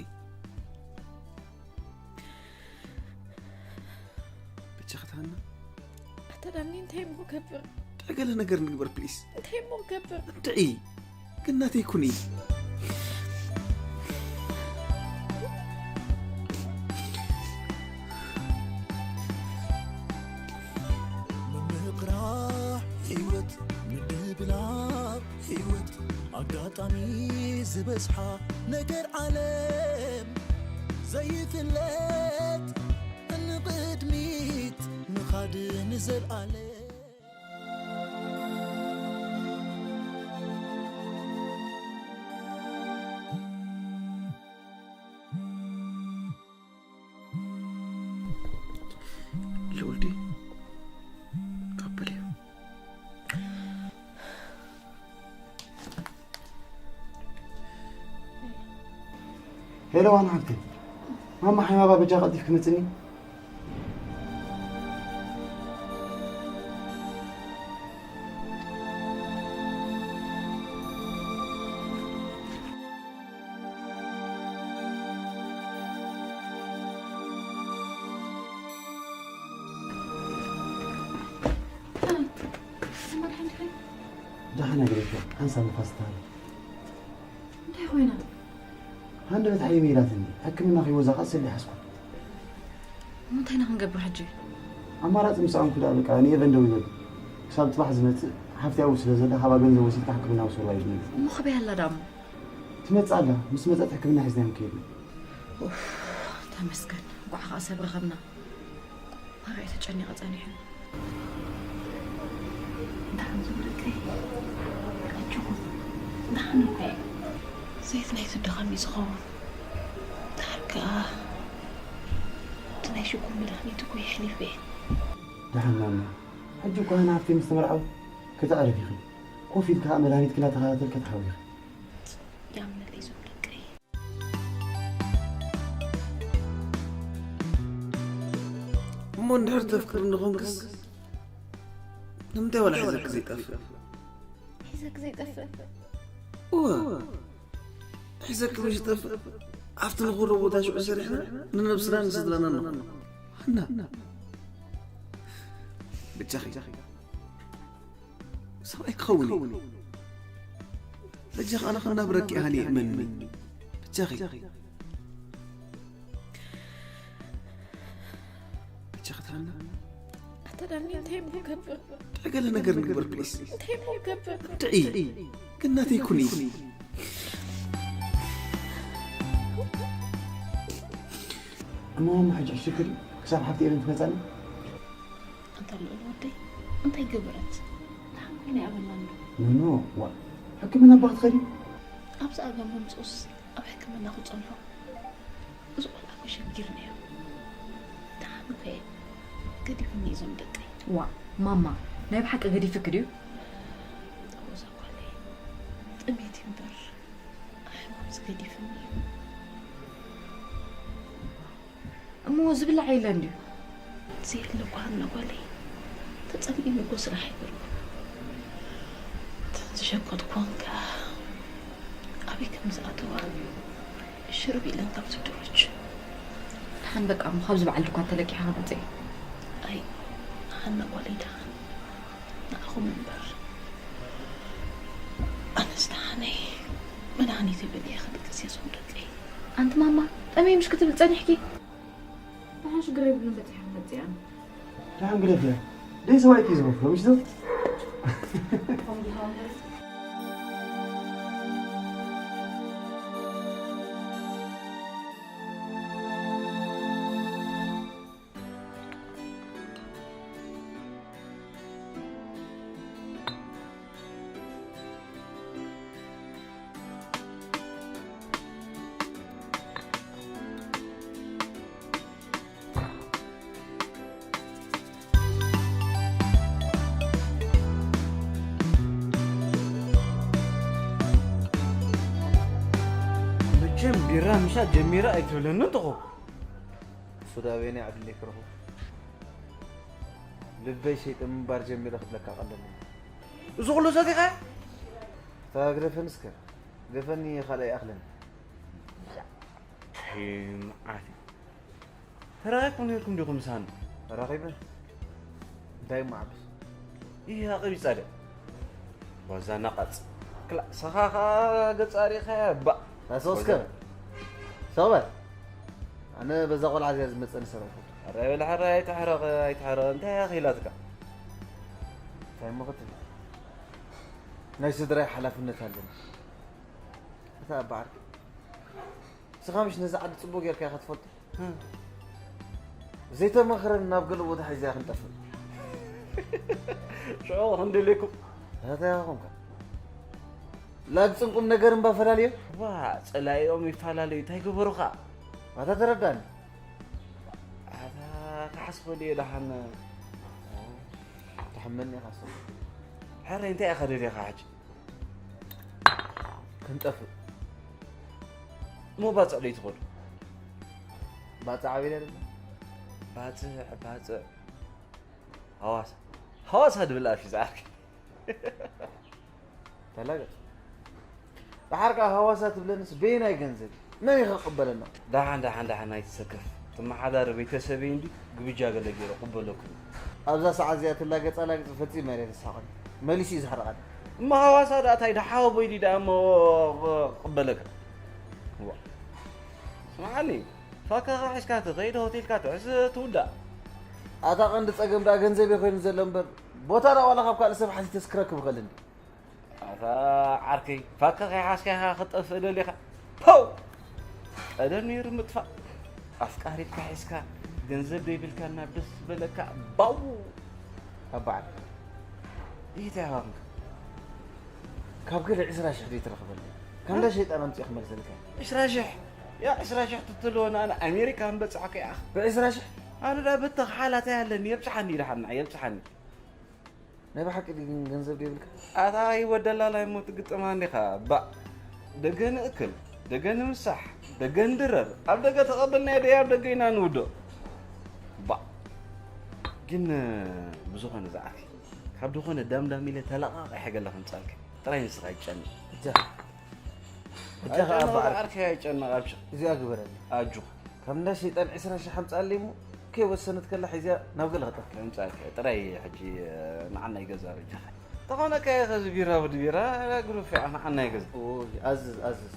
በጃኺ ተሃና። ኣታ ዳኒ እንታይ እሞ ክገብር? ድዕገለ ነገር ንግበር ፕሊስ። እንታይ እሞ ክገብር? እንድዒ ግን ናተይ ኩኒ። ምምቕራሕ ህይወት ምድብላቕ ህይወት ኣጋጣሚ ዝበዝሓ ነገር ዓለም ዘይፍለጥ ንቕድሚት ምኻድ ንዘልኣለም። ልኡል ድዩ? ኣበል እዩ። ሄሎ ዋና ሓብተይ፣ ማማ ሓይማባ በጃ ቀልጢፍ ክመፅኒ። ደሓን ኣይግደፈ ሓንሳብ ንፋስ ትሃለ። እንታይ ኮይና? ሃንደበት ሓይመ ኢላትኒ ሕክምና ከይወዛ ቃ ሰሊ ሓስኩ። እንታይ ኢና ክንገብር ሕጂ? ኣማራፂ ምስኣምኩ ዳ በቃ ንኤቨን ደው ይበሉ። ክሳብ ፅባሕ ዝመፅእ ሓፍቲ ኣብኡ ስለ ዘላ ካባ ገንዘብ ወሲድካ ሕክምና ውሰድዋ ይብለኒ። እሞ ከበይ ኣላ ዳሞ? ትመፅእ ኣላ። ምስ መፀት ሕክምና ሒዝናዮም ከይድና። ተመስገን እንኳዕ ከዓ ሰብ ረኸብና። ማርያ ተጨኒቐ ጸኒሐ። ደሓን ዝብለከይ ኣጆኹም ደሓን እኮ እዩ። ዘይት ናይቲ ድኻም እዩ ዝኸውን። ደሓር ከኣ እቲ ናይ ሽኮር መድሃኒት እኮ የሕሊፈ። ደሓን ማማ፣ ሕጂ እኮ ሃና ሃብተይ ምስ ተመርዓው ከተዕርፍ ኢኺ። ኮፍ ኢልካ መድሃኒትኪ እናተኸታተልኪ ተሓዊኺ። ያምነለይ ዝብለከይ። እሞ እንድሕር ተፍቅርኒ ኾንክስ ንምንታይ ዋላ ሒዘኪ ዘይጠፍእ? ሒዘኪ ዘይጠፍእ? እወ፣ ሒዘኪ ምሽ ጠፍእ ኣብቲ ንኽብሮ ቦታ ሽዑ ሰሪሕና ንነብስና ንስድራና ንኾን። ሃና፣ ብቻኺ ሰብኣይ ክኸውን እዩ። በጃኺ ኣነ ክናብረኪ እየ ሃኒ እመኒ። በጃኺ። በጃኺ ተሃና። ኣታ ዳኒ እንታይ እሞ ክገብር? እንታይ ገለ ነገር ንግበር ፕሊስ። እንታይ እሞ ክገብር? እንድዒ ግን ናተይ ኩኒ። እሞ ማማ ሕጂ ዕሽግር ክሳብ ሓብቲ ኤለን ትመጻኒ። ኣንታ ልኡል ወደይ፣ ኣንታ ኣይገበረት። ደሓን ኮይና ይኣበላን ዶ? ኖኖ፣ ዋ፣ ሕክምና እባ ክትኸዲ? ኣብዚ ኣገም ምምፅኡስ ኣብ ሕክምና ክፀንሖ? እዚ ቆልዓ እኮ ሸጊርናዮ። ደሓን እኮ እየ። ገዲፉኒ እዞም ደቀይ። ዋ ማማ፣ ናይ ብሓቂ ገዲፍክ ድዩ? ሮዛ ጓለይ፣ ጥሜት እምበር ሕማምስ ገዲፍኒ እዩ። እሞ ዝብላዕ የለን ድዩ? ዘየለ እኳ ሃና ጓለይ፣ ተጸሚእኒ እኮ ስራሕ ኣይገርኩን። እተን ዝሸቀጥኩወን ከኣ ኣበይ ከም ዝኣተዋ ሽርብ ኢለን ካብ ዝድርች። ደሓን በቃ እሞ ካብዚ በዓል ድኳን ተለቂኻ ክመጽእ እዩ። ኣይ ሃና ጓለይ፣ ደሓን ንኣኹም እምበር። ኣነስ ደሓነይ መድሃኒት ይብል እየ ክድቅስ እየ ዞም ደቀይ። ኣንቲ ማማ፣ ጠመይ ምሽ ክትብል ጸኒሕኪ? ደሓን ሽግር የብሉን፣ በጺሐ ክመጽእ እየ ኣነ። ደሓን ግደፍያ። ደይ ሰብኣይኪ ዝኸፍሎ፣ ምሽ ዶ? መቸም ቢራ ምሻት ጀሚረ ኣይትብለኒ ጥኹ። እሱ ዳ ኣበየናይ ዓዲ እንዴ ክረኽቦ? ልበይ ሸይጠ ምንባር ጀሚረ ክብለካ ቀለል እዩ። እዚ ኩሉ ሰቲኻ? እታ ግደፈን እስከ። ግደፈኒ ካልኣይ ይኣኽለኒ። መዓት እዩ። ተራኺብኩም ነይርኩም ዲኹም ምሳና? ተራኺበ? እንታይ እሞ ዓብስ? ይህ ኣቐቢጻ ድያ? ዋዛ ናቓጽ። ክላ ሰኻ ኸኣ ገጻ ሪእኻያ ባእ። ኣሰው እስከ። ሰው በል። ኣነ በዛ ቆልዓ እዚኣ ዝመጸኒ ሰብ ኣይኮንኩን። ሕራይ በል ሕራይ፣ ኣይትሕረቕ፣ ኣይትሕረቕ። እንታይ እያ ኺላትካ? እንታይ እሞ ክትብል? ናይ ስድራይ ሓላፍነት ኣለኒ። እታ ኣባ ዓርኪ። ንስኻ ምሽ ነዛ ዓዲ ጽቡቕ ጌርካ ኢኻ ትፈልጦ? ዘይተመኽረን ናብ ገለ ቦታ ሒዛ ክንጠፍእ። ሽዑ ክንደልየኩም። እንታይ ኢኻ ኾንካ? ላግጽን ቁም ነገር እምባ ፈላልዮ? ዋ፣ ጸላኢኦም ይፈላለዩ፣ እንታይ ገበሩኻ? ኣታ ተረዳኒ። ኣታ ክሓስበሉ እየ ደሓን። ትሕመኒ ኢኻ ሰው። ሕራይ እንታይ ኢኻ ደሊኻ ሕጂ? ክንጠፍእ። እሞ ባጽዕ ደይ ትኸዱ? ባጽዕ ኣበይ ደለና? ባጽዕ፣ ባጽዕ። ሃዋሳ። ሃዋሳ ድብል ኣፊ ዝዓርኪ። ተላገጽ። ደሓር ከኣ ሃዋሳ ትብለንስ በየናይ ገንዘብ? መን እዩ ከቕበለና? ደሓን፣ ደሓን፣ ደሓን፣ ኣይትሰከፍ። ትመሓዳሪ ቤተሰበይ እንዲ ግብጃ ገለ ገይረ ቅበለኩም። ኣብዛ ሰዓት እዚኣ ትላገጻ ላግጺ ፈጺመ እየ ተስሓቐኒ። መሊሱ እዩ ዝሕርቐኒ። እሞ ሃዋሳ ደኣ ታይ ደሓወቦይ ድዩ ደኣ እሞ ቅበለካ? ዋ። ስምዓኒ፣ ፋካኻ ሒዝካ ትኸይድ ሆቴልካ ትሕዝ ትውዳእ። ኣታ ቀንዲ ጸገም ደኣ ገንዘብ እዩ ኮይኑ ዘሎ እምበር ቦታ ደኣ ዋላ ካብ ካልእ ሰብ ሓቲተስ ክረክብ እኽእል እንዲ። ኣታ ዓርከይ ፋካ ከይሓዝካ ኢኻ ክጠፍእ ደሊኻ። ፖው! ቀደም ነይሩ ምጥፋእ። ኣፍቃሪትካ ሒዝካ ገንዘብ ደይብልካ ናብ ደስ ዝበለካ ባው! ኣባዓል ይታ ያዋንክ ካብ ገለ ዕስራ ሽሕ ደይ ትረኽበለይ? ከምዳ ሸይጣን ኣምጺእ ክመልሰልካ። ዕስራ ሽሕ ያ ዕስራ ሽሕ ትትልወና ኣነ ኣሜሪካ ምበጻሕኩ ይኣኽ። ብዕስራ ሽሕ? ኣነ ዳ በተኽ ሓላታይ ኣለኒ የብጽሓኒ ኢልሓና የብጽሓኒ። ናይ ብሓቂ ድዩ ግን ገንዘብ ደይብልካ? ኣታ ኣይወደላላይ እሞ ትግጥማ እንዲኻ ባእ። ደገ ንእክል፣ ደገ ንምሳሕ፣ ደገ ንድረር። ኣብ ደገ ተቐበልናዮ ደይ ኣብ ደገ ኢና ንውድኦ። ባእ። ግን ብዝኾነ ዝዓርኪ ካብ ዝኾነ ዳምዳም ኢለ ተለቓቒሐ ገለ ከምጻልኪ ጥራይ ንስኻ ይጨንቕ። እጃ እጃ ኸኣ በዓል ዓርከይ ኣይጨንቕ ኣብሽር። እዚኣ ግበረኒ። ኣጆኻ። ካብ እንዳ ሸይጣን ዕስራ ሽሕ ኣምጻለይ እሞ ከይወሰነት ከላ ሒዝያ ናብ ገለ ክጠፍእ። ከምጻልካ ጥራይ ሕጂ ንዓናይ ገዛ በጃኻ። ተኾነካ ኢኸ እዚ ቢራ ወዲ ቢራ ግሩፍ ኢኻ ንዓናይ ገዛ። ኦይ ኣዝዝ ኣዝዝ።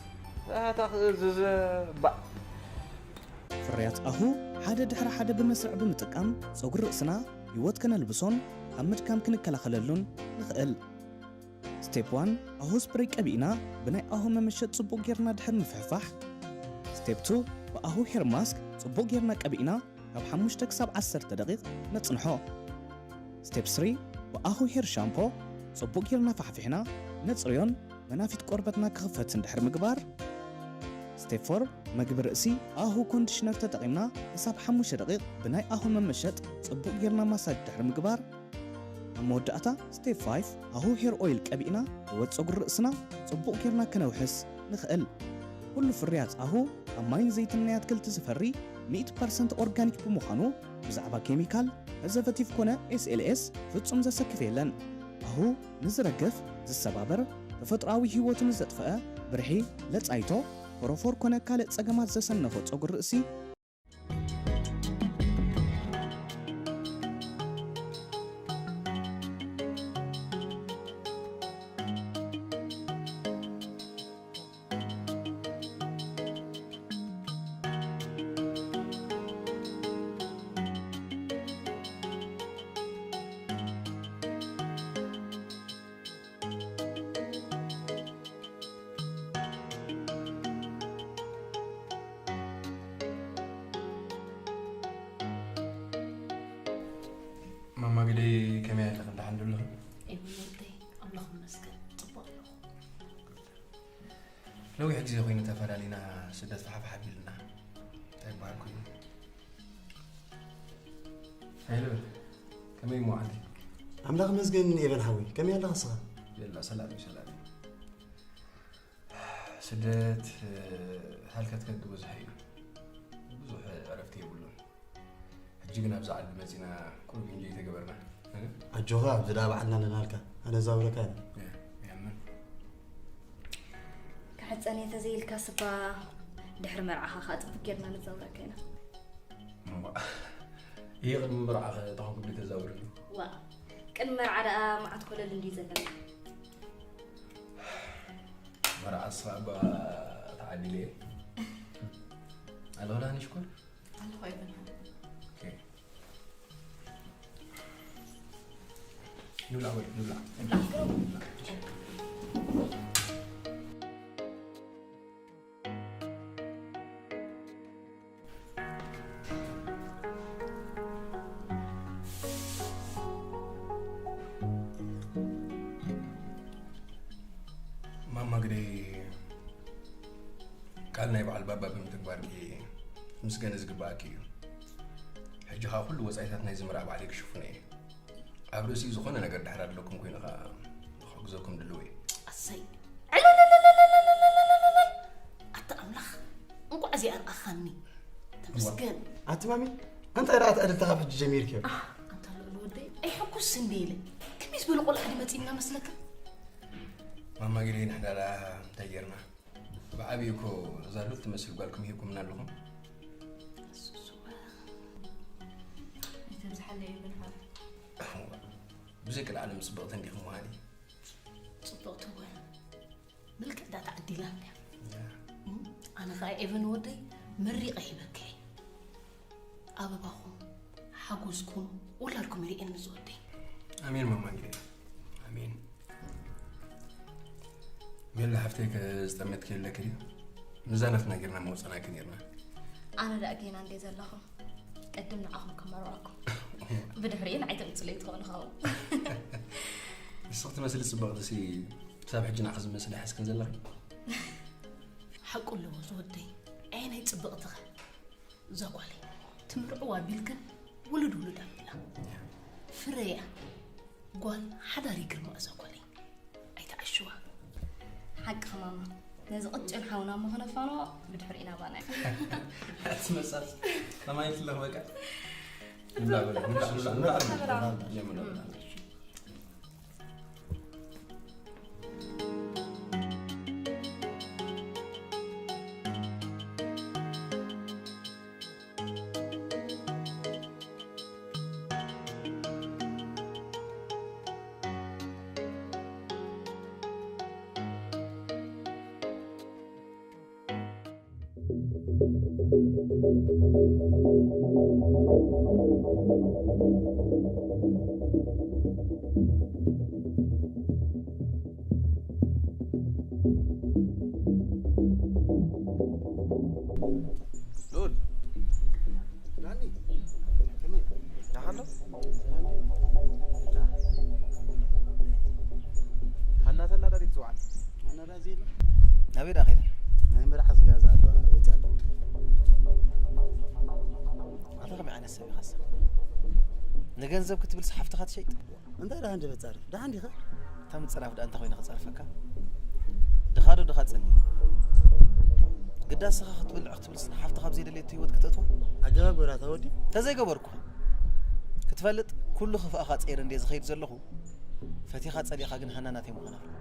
ኣታ ክእዝዝ ባእ። ፍርያት ኣሁ ሓደ ድሕሪ ሓደ ብመስርዕ ብምጥቃም ጸጉሪ ርእስና ህይወት ከነልብሶን ካብ ምድካም ክንከላኸለሉን ንኽእል። ስቴፕ ዋን ኣሁ ስፕሬይ ቀቢእና ብናይ ኣሁ መመሸጥ ጽቡቕ ጌርና ድሕር ምፍሕፋሕ። ስቴፕ ቱ ብኣሁ ሄር ማስክ ጽቡቕ ጌርና ቀቢእና ካብ ሓሙሽተ ክሳብ ዓሰርተ ደቂቕ ነጽንሖ። ስቴፕ ስሪ ብኣሁ ሄር ሻምፖ ጽቡቕ ጌርና ፋሕፊሕና ነጽርዮን መናፊት ቆርበትና ክኽፈት እንድሕር ምግባር። ስቴፕ ፎር፣ መግቢ ርእሲ። ኣሁ ኮንዲሽነር ተጠቒምና ክሳብ ሓሙሽተ ደቂቕ ብናይ ኣሁ መመሸጥ ጽቡቕ ጌርና ማሳጅ ድሕሪ ምግባር። ኣብ መወዳእታ ስቴፕ ፋይቭ፣ ኣሁ ሄር ኦይል ቀቢእና ህይወት ጸጉሪ ርእስና ጽቡቕ ጌርና ከነውሕስ ንኽእል። ኩሉ ፍርያት ኣሁ ካብ ማይን ዘይትን ናይ ኣትክልቲ ዝፈሪ ሚእቲ ፐርሰንት ኦርጋኒክ ብምዃኑ ብዛዕባ ኬሚካል፣ ፕሪዘርቫቲቭ ኮነ ኤስኤልኤስ ፍጹም ዘሰክፍ የለን። ኣሁ ንዝረግፍ፣ ዝሰባበር፣ ተፈጥሮኣዊ ህይወቱ ንዘጥፍአ፣ ብርሒ፣ ለጻይቶ፣ ፎሮፎር ኮነ ካልእ ጸገማት ዘሰነፎ ጸጉሪ ርእሲ ማማ ግደይ ከመይ ኣለኺ? ደሓን ዶ ኣለኺ? ኤሚ ወደይ፣ ኣምላኽ ይመስገን፣ ጽቡቕ ኣለኹ። ነዊሕ ግዜ ኮይኑ ተፈላሊና፣ ስደት ፋሕፋሕ ኣቢልና። እንታይ ይበሃል ኮይኑ? ሃይለ በል፣ ከመይ እሞ ዓዲ? ኣምላኽ ይመስገን ኤቨን ሓወይ፣ ከመይ ኣለኻ ንስኻ? የላ፣ ሰላም እዩ፣ ሰላም እዩ። ስደት፣ እ፣ ሃልከት ከግ ብዙሕ እዩ። ብዙሕ ዕረፍቲ የብሉን። ሕጂ ግን ኣብዛ ዓዲ መጺና ቁሩብ ኢንጆይ ተገበርና። እ? ኣጆኻ፣ ኣብዚ ደኣ ባዕልና ኣለናልካ። ኣነ ዛውረካ እየ። እ፣ የምን። ክሕጸን እየ ተዘይልካ ስባ ድሕሪ መርዓኻ ኸኣ ጽቡቅ ጌርና ንዛውረካ ኢና። እሞ፣ እየ ቅድሚ መርዓኸ ተኾንኩ ድዩ ተዛውርኒ? ዋ፣ ቅድሚ መርዓ ደኣ መዓት ኮለል እንድዩ ዘለካ። መርዓ ስኻ እባ ተዓዲለ እየ። ኣለኽላ ንሽኮር? ኣለኹ ኣይበልኩን። ኦኬ። ንብላዕ ወይ፣ ንብላዕ። ንብላዕ። ማማ ግደይ፣ ቃል ናይ በዓል ባባ ብምትግባርኪ ምስጋና ዝግባኣኪ እዩ። ሕጂ ኸኣ ኩሉ ወጻኢታት ናይዚ መርዓ ባዕለይ ክሽፍኖ እየ። ኣብ ርእሲ ዝኾነ ነገር ድሕር ኣለኩም ኮይኑ ኸኣ ክሕግዘኩም ድልው እየ። ኣሰይ! ዕልልልልልልልልልልልል! ኣታ ኣምላኽ፣ እንቋዕ እዚኣ ርኣኻኒ። ተመስገን። ኣቲ ማሚ፣ እንታይ ደኣ ትዕድልታ ካብ ሕጂ ጀሚርክዮ? ኣህ፣ ኣንታ ልኡል ወደይ፣ ኣይሕጉስ እንደ ኢለ። ከመይ ዝበለ ቆልዓ ድዩ መጺእና መስለካ? ማማ ጊደይ፣ ንሕና ደኣ እንታይ ጌርና? ብዓብዩ እኮ እዛ ሉል ትመስል ጓልኩም ሂብኩምና ኣለኹም። እሱስ እወ። ኣይተብዝሓለይ ይብል ሓፍ። እወ። ብዘይ ቅድዓለም ጽብቕቲ እንዲኹም ምዃኒ። ጽብቕቲ እወ። ምልክዕ እዳ ተዓዲላ እንድያ። ያ። እም፣ ኣነ ኸኣ ኤቨን ወደይ መሪቐ ሂበካ እየ። ኣበባኹም፣ ሓጎስኩም፣ ውላድኩም ይርእየኒ ዝወደይ። ኣሜን ማማ ጊደይ። ኣሜን። ሜላ ሓፍተይ ከ ዝጠመትኪ የለኪ ድዩ? ምዛ ናትና ጌርና መውጸናኪ ኔርና። ኣነ ደኣ ጌና እንዴ ዘለኹ፣ ቅድም ንዓኹም ከመርዖኩም። ብድሕሪኡ ንዓይ ተምጽለይ ትኾኑ ኸውን። ንስኺ ትመስሊ ጽብቕቲ ሲ ክሳብ ሕጂ ንዓኺ ዝመስል ይሓዝክን ዘለኺ? ሓቁ ኣለዎ ዝወደይ። ኣየናይ ጽብቕቲ ኸ? እዛ ጓለይ ትምርዕዋ ቢልክን ውሉድ ውሉድ ኣቢላ። ፍረያ ጓል ሓዳር ይግርማ እዛ ጓለይ። ኣይትዓሽዋ። ሓቅኺ ማማ። ነዚ ቅጭን ሓውና እሞ ክነፋንዎ ብድሕሪኡ ናባና እዩ። ኣቲ መሳስ ከማይ ትለኽ በቃ። ንብላ በላ፣ ንብላ፣ ንብላ፣ ንብላ፣ ንብላ። ንብላ። የምና ንብላ። ሉል። ዳኒ። ከመይ? ደሓን ዶ? ናበይ ደኣ ከይዳ? ናይ መርዓ ዝገዛ ኣሎ ወፂኣ ኣሎ። ኣታ ከመይ ዓይነት ሰብ ኢኻሳ? ንገንዘብ ክትብልስ ሓፍትኻ ትሸይጥ? እንታይ ደኣ እንደ በጻሪ? ደሓን ዲኻ? እታ ምጽራፍ ደኣ እንታይ ኮይና ክጸርፈካ? ድኻ ዶ ድኻ ጸሊ? ግዳ ንስኻ ክትብልዕ ክትብልስ ንሓፍትኻ ኣብ ዘይደለየቶ ህይወት ክተእትዋ? ኣገባብ ጎራታ ወዲ? ተዘይገበርኩ ክትፈልጥ ኩሉ ክፍኣኻ ጸይረ እንድየ ዝኸይድ ዘለኹ። ፈቲኻ ጸሊእኻ ግን ሃና ናተይ ምዃና ፍለጥ።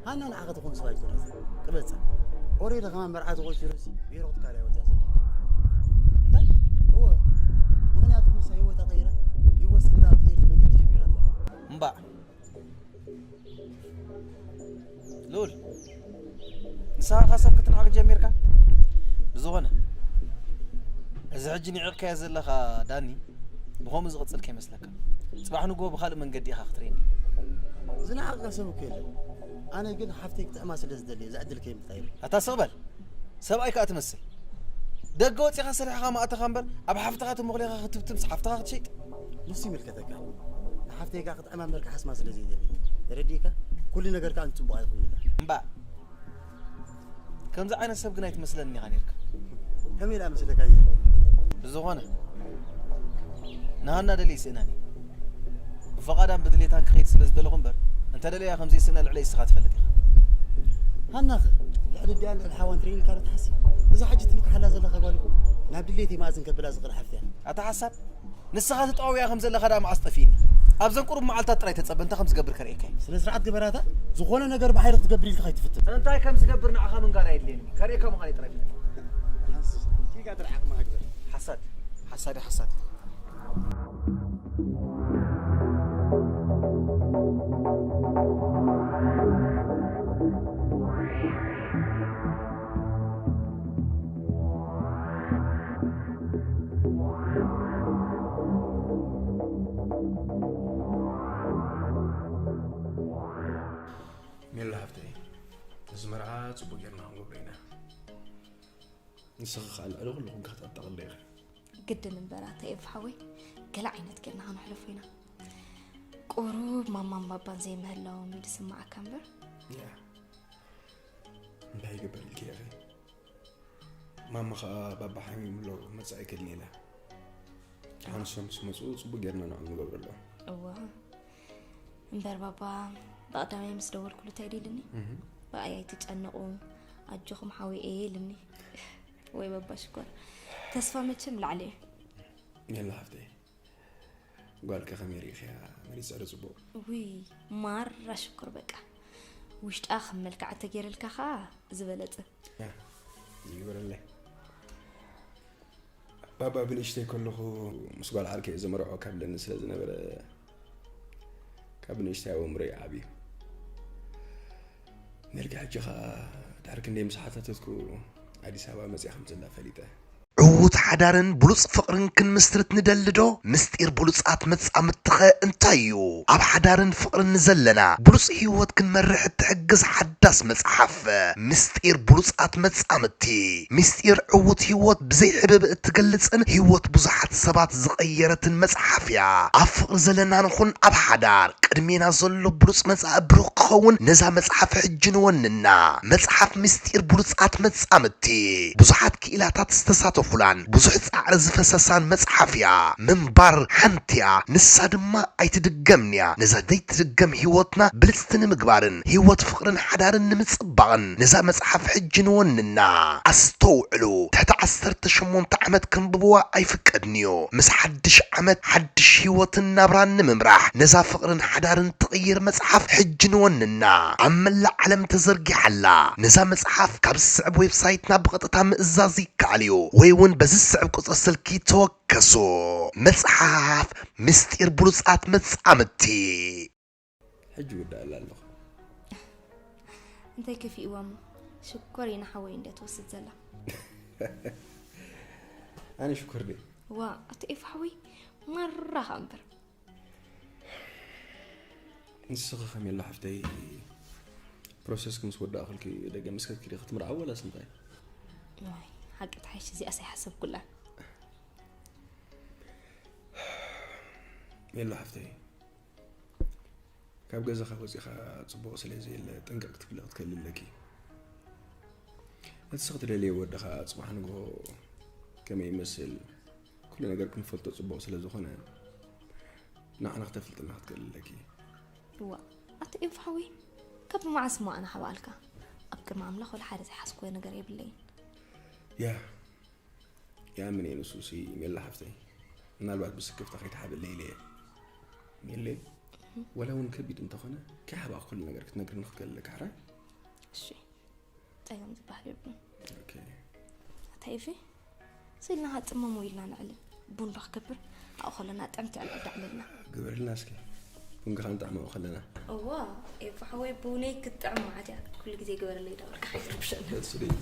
ሃና ንዓኻ ትኾን ሰብኣይ ትኾነስ ቅበጻ። ኦሬዲ ከማን መርዓ ተቖጺሩ ሲ ቢሮ ክትካል ኣይወጽያ ዘሎ። እንታይ? እወ። ምኽንያቱ ንሳ ህይወታ ቀይራ፣ ህይወት ስድራ ትቕይር መንገዲ ጀሚራ ኣላ። እምባእ። ልኡል፣ ንስኻ ኸ ሰብ ክትንዕቕ ጀሚርካ? ብዝኾነ፣ እዚ ሕጂ ንዒቕካዮ ዘለኻ ዳኒ፣ ብኸምኡ ዝቕጽል ከይመስለካ። ጽባሕ ንግሆ ብኻልእ መንገዲ ኢኻ ክትርእየኒ። ዝነዓቕካ ሰብ እኮ የለን። ኣነ ግን ሓፍተይ ክጥዕማ ስለ ዝደሊ እየ፣ እዛ ዕድል ከይምልጣ ኢለ። ኣታ ስቕ በል። ሰብኣይ ከኣ ትመስል። ደገ ወጺኻ ሰሪሕኻ ማእተኻ እምበር፣ ኣብ ሓፍትኻ ተመኹሊኻ ክትብትምስ ሓፍትኻ ክትሸይጥ? ንሱ ይምልከተካ። ንሓፍተይ ከኣ ክጥዕማ እምበር ክሓስማ ስለ ዘይደሊ። ተረዲእካ? ኩሉ ነገር ከኣ ንጽቡቕ ኣይኮነላ። እምባ። ከምዚ ዓይነት ሰብ ግን ኣይትመስለኒ ኢኻ ነይርካ። ከመይ ደኣ መስለካ እየ? ብዝኾነ፣ ንሃና ደልየ ይስእናን እየ። ብፍቓዳን ብድሌታን ክኸይድ ስለ ዝደለኹ እምበር፣ እንተ ደልያ ከም ዘይስእና ልዕለይ እስኻ ትፈልጥ ኢኻ። ሃናኸ፣ ልዕሊ ኣዲኣን ልዕሊ ሓዋን ትርእየኒ ካብ ትሓስብ? እዛ ሕጂ ትምክሓላ ዘለኻ ጓል እኮ ናብ ድሌተይ መኣዝን ከብላ ዝኽእል ሓፍቲ እያ። ኣታ ሓሳድ፣ ንስኻ ተጠዋዊያ ከም ዘለኻ ደኣ መኣስ ጠፊእኒ። ኣብዘን ቁሩብ መዓልታት ጥራይ ተጸበ፣ እንታይ ከም ዝገብር ከርእየካ እየ። ስነ ስርዓት ግበራታ፣ ዝኾነ ነገር ብሓይሊ ክትገብር ኢልካ ከይትፍትን። እንታይ ከም ዝገብር ንዓኻ ምንጋር ኣየድልየንን እዩ። ከርእየካ ምዃነይ ጥራይ ፍለጥ። ሓንስ፣ ኪጋ ጥራሕ ዓቕምኻ ግበር። ሓሳድ፣ ሓሳድ፣ ሓሳድ። ሜላ ሃብተይ፣ እዚ መርዓ ጽቡቕ ጌርና ክንገብሮ ኢና። ንስኺ ኸኣ ልዕሊ ኩሉ ኮንኪ ከተጠቕልሊ ኢኺ። ግድን እምበር ኣታ ኤፍ ሓወይ፣ ገለ ዓይነት ጌርና ከነሕልፎ ኢና። ቁሩብ ማማን ባባን ዘይምህላዎም እዩ ዝስምዓካ እምበር። ያ፣ እንታይ ይግበር ኢልኪ ኢኺ? ማማ ኸኣ ባባ ሓሚሙ ኣሎ፣ ክመጽእ ኣይክእልን ኢላ። ደሓን ንሶም ምስ መጹ ጽቡቕ ጌርና ንዕኦም ንገብረሎም። እዋ፣ እምበር ባባ ብቐዳማይ ምስ ደወልኩሉ እንታይ ኢሉ ኢሉኒ? እህ። ብኣይ ኣይትጨነቑ፣ ኣጆኹም ሓወይ እየ ኢሉኒ። ወይ ባባ ሽኮር፣ ተስፋ መቸም ላዕሊ እዩ። የላ ሃፍተይ፣ ጓልከ ከመይ ርኢኽያ? መሪጻ ዶ ጽቡቕ? ውይ፣ ማራ ሽኮር በቃ። ውሽጣ ከም መልክዓ ተገይርልካ ኸኣ ዝበለጸ። ያ፣ ይግበረለይ። ባባ ብንእሽተይ ከለኹ ምስ ጓል ዓርከይ እየ ዘመርዖ ካብለኒ ስለ ዝነበረ፣ ካብ ንእሽተይ ኣብ ኣእምሮይ ዓብዩ። ነርጊ ሕጂ ኸኣ ድሕሪ ክንደይ ምስ ሓታተትኩ ኣዲስ ኣበባ መጺኣ ከም ዘላ ፈሊጠ። ዕዉት ሓዳርን ብሉጽ ፍቕርን ክንምስርት ንደሊ ዶ? ምስጢር ብሉጻት መጻምድትኸ እንታይ እዩ? ኣብ ሓዳርን ፍቕርን ንዘለና ብሉጽ ህይወት ክንመርሕ እትሕግዝ ሓዳስ መጽሓፍ፣ ምስጢር ብሉጻት መጻምድቲ። ምስጢር ዕዉት ህይወት ብዘይ ሕብእብእ እትገልጽን ህይወት ብዙሓት ሰባት ዝቐየረትን መጽሓፍ እያ። ኣብ ፍቕሪ ዘለና ንኹን ኣብ ሓዳር፣ ቅድሜና ዘሎ ብሉጽ መጻኢ ብሩኽ ክኸውን ነዛ መጽሓፍ ሕጂ ንወንና። መጽሓፍ ምስጢር ብሉጻት መጻምድቲ፣ ብዙሓት ክኢላታት ዝተሳተፉላን ብዙሕ ጻዕሪ ዝፈሰሳን መጽሓፍ እያ። ምንባር ሓንቲ እያ፣ ንሳ ድማ ኣይትድገምን እያ። ነዛ ዘይትድገም ህይወትና ብልጽቲ ንምግባርን ህይወት ፍቕርን ሓዳርን ንምጽባቕን ነዛ መጽሓፍ ሕጂ ንወንና። ኣስተውዕሉ፣ ትሕቲ ዓሰርተ ሸሞንተ ዓመት ከንብብዋ ኣይፍቀድን እዩ። ምስ ሓድሽ ዓመት ሓድሽ ህይወትን ናብራን ንምምራሕ ነዛ ፍቕርን ሓዳርን ትቕይር መጽሓፍ ሕጂ ንወንና። ኣብ መላእ ዓለም ተዘርጊሓ ኣላ። ነዛ መጽሓፍ ካብ ዝስዕብ ዌብሳይትና ብቐጥታ ምእዛዝ ይከኣል እዩ፣ ወይ እውን በዚ ዝስዕብ ቁጽሪ ስልኪ ተወከሱ። መጽሓፍ ምስጢር ብሉጻት መጻምድቲ። ሕጂ ይውዳእላ ኣለኹ። እንታይ ከፊእዋ እሞ? ሽኮር ኢና ሓወይ እንደ ትወስድ ዘላ። ኣነ ሽኮር ድየ? ዋ፣ ኣቶ ኤፍ ሓወይ፣ ማራኻ እምበር። ንስኺ ከመይ ኣሎ ሓፍተይ? ፕሮሰስኪ ምስ ወዳእክልኪ ደገ ምስ ከድኪ ዲኺ ክትምርዓዊ ወላስ እንታይ? ዋይ፣ ሓቂ ትሓይሽ፣ እዚኣስ ኣይሓሰብኩላን። የሎ ሓፍተይ፣ ካብ ገዛኻ ወፂኻ ፅቡቕ ስለ ዘየለ ጥንቅቕ ክትብሊ ክትከሊ ኣለኪ። እቲ ንስኺ ትደልዮ ወድኻ ፅባሕ ንግሆ ከመይ ይመስል ኩሉ ነገር ክንፈልጦ ፅቡቕ ስለ ዝኾነ ንዓና ክተፍልጥና ክትክእሊ ኣለኪ። እዋ፣ ኣታ ኤፉ ሓወይ፣ ካብ መዓስ እሞ ኣነ ሓባኣልካ? ኣብ ቅድሚ ኣምላኽ ወላ ሓደ ዝሓዝክዎ ነገር የብለይን። ያ፣ ይኣምን እየ ንሱሲ ሜላ ሓፍተይ። ምናልባት ብስክፍታ ከይትሓብለይ ኢለ እየ። ሜለይ፣ ወላ እውን ከቢድ እንተኾነ፣ ከይሓባእኩ ኩሉ ነገር ክትነግርኒ ክትክእል ኣለካ፣ ሕራይ? እሺ፣ ጸገም ዝበሃል የብሉን። ኦኬ። ኣታ ኤፊ፣ ስኢልና ሃጽመሞ ኢልና ንዕልል። ቡን ዶ ክገብር? ኣብኡ ከለና ጥዕምቲ ዕልዕል ዳዕለልና። ግበርልና እስኪ። ቡን ከ ክንጥዕሞ ከለና። እዋ፣ ኤፉ ሓወይ፣ ቡነይ ክትጥዕም መዓት እያ። ኩሉ ግዜ ግበረለይ ዳበልካ ከይትርብሸኒ። ደስ ይብል።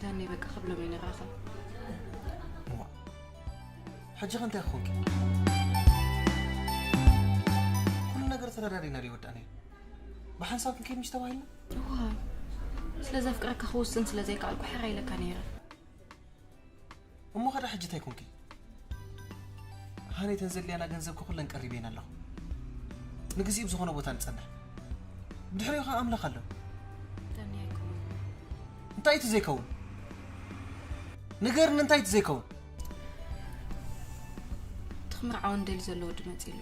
ዳኒ፣ በቃ ክብሎም ይንራኸብ። እዋ፣ ሕጂ ከ እንታይ ክኾንኪ? ኩሉ ነገር ተረዳዲና ድዩ ወዳእናዮ? ብሓንሳብ ክንከይድ ምሽ ተባሂልና? እዋ፣ ስለ ዘፍቅረካ ክውስን ስለ ዘይከኣልኩ ሕራይ ኢለካ ነይረ። እሞ ኸዳ ሕጂ እንታይ ኮንኪ? ሃኒ፣ ተን ዘድልያና ገንዘብ ከ ኩለን ቀሪበን ኣለኹ። ንግዚኡ ብዝኾነ ቦታ ንጸንሕ። ብድሕሪኡ ኸዓ ኣምላኽ ኣሎ። ዳኒ፣ ኣይኮነን። እንታይ እቲ ዘይከውን? ንገርኒ፣ እንታይ እቲ ዘይከውን? እቲ ክምርዓወኒ ደልዩ ዘሎ ወዲ መጺኡ ኣሎ።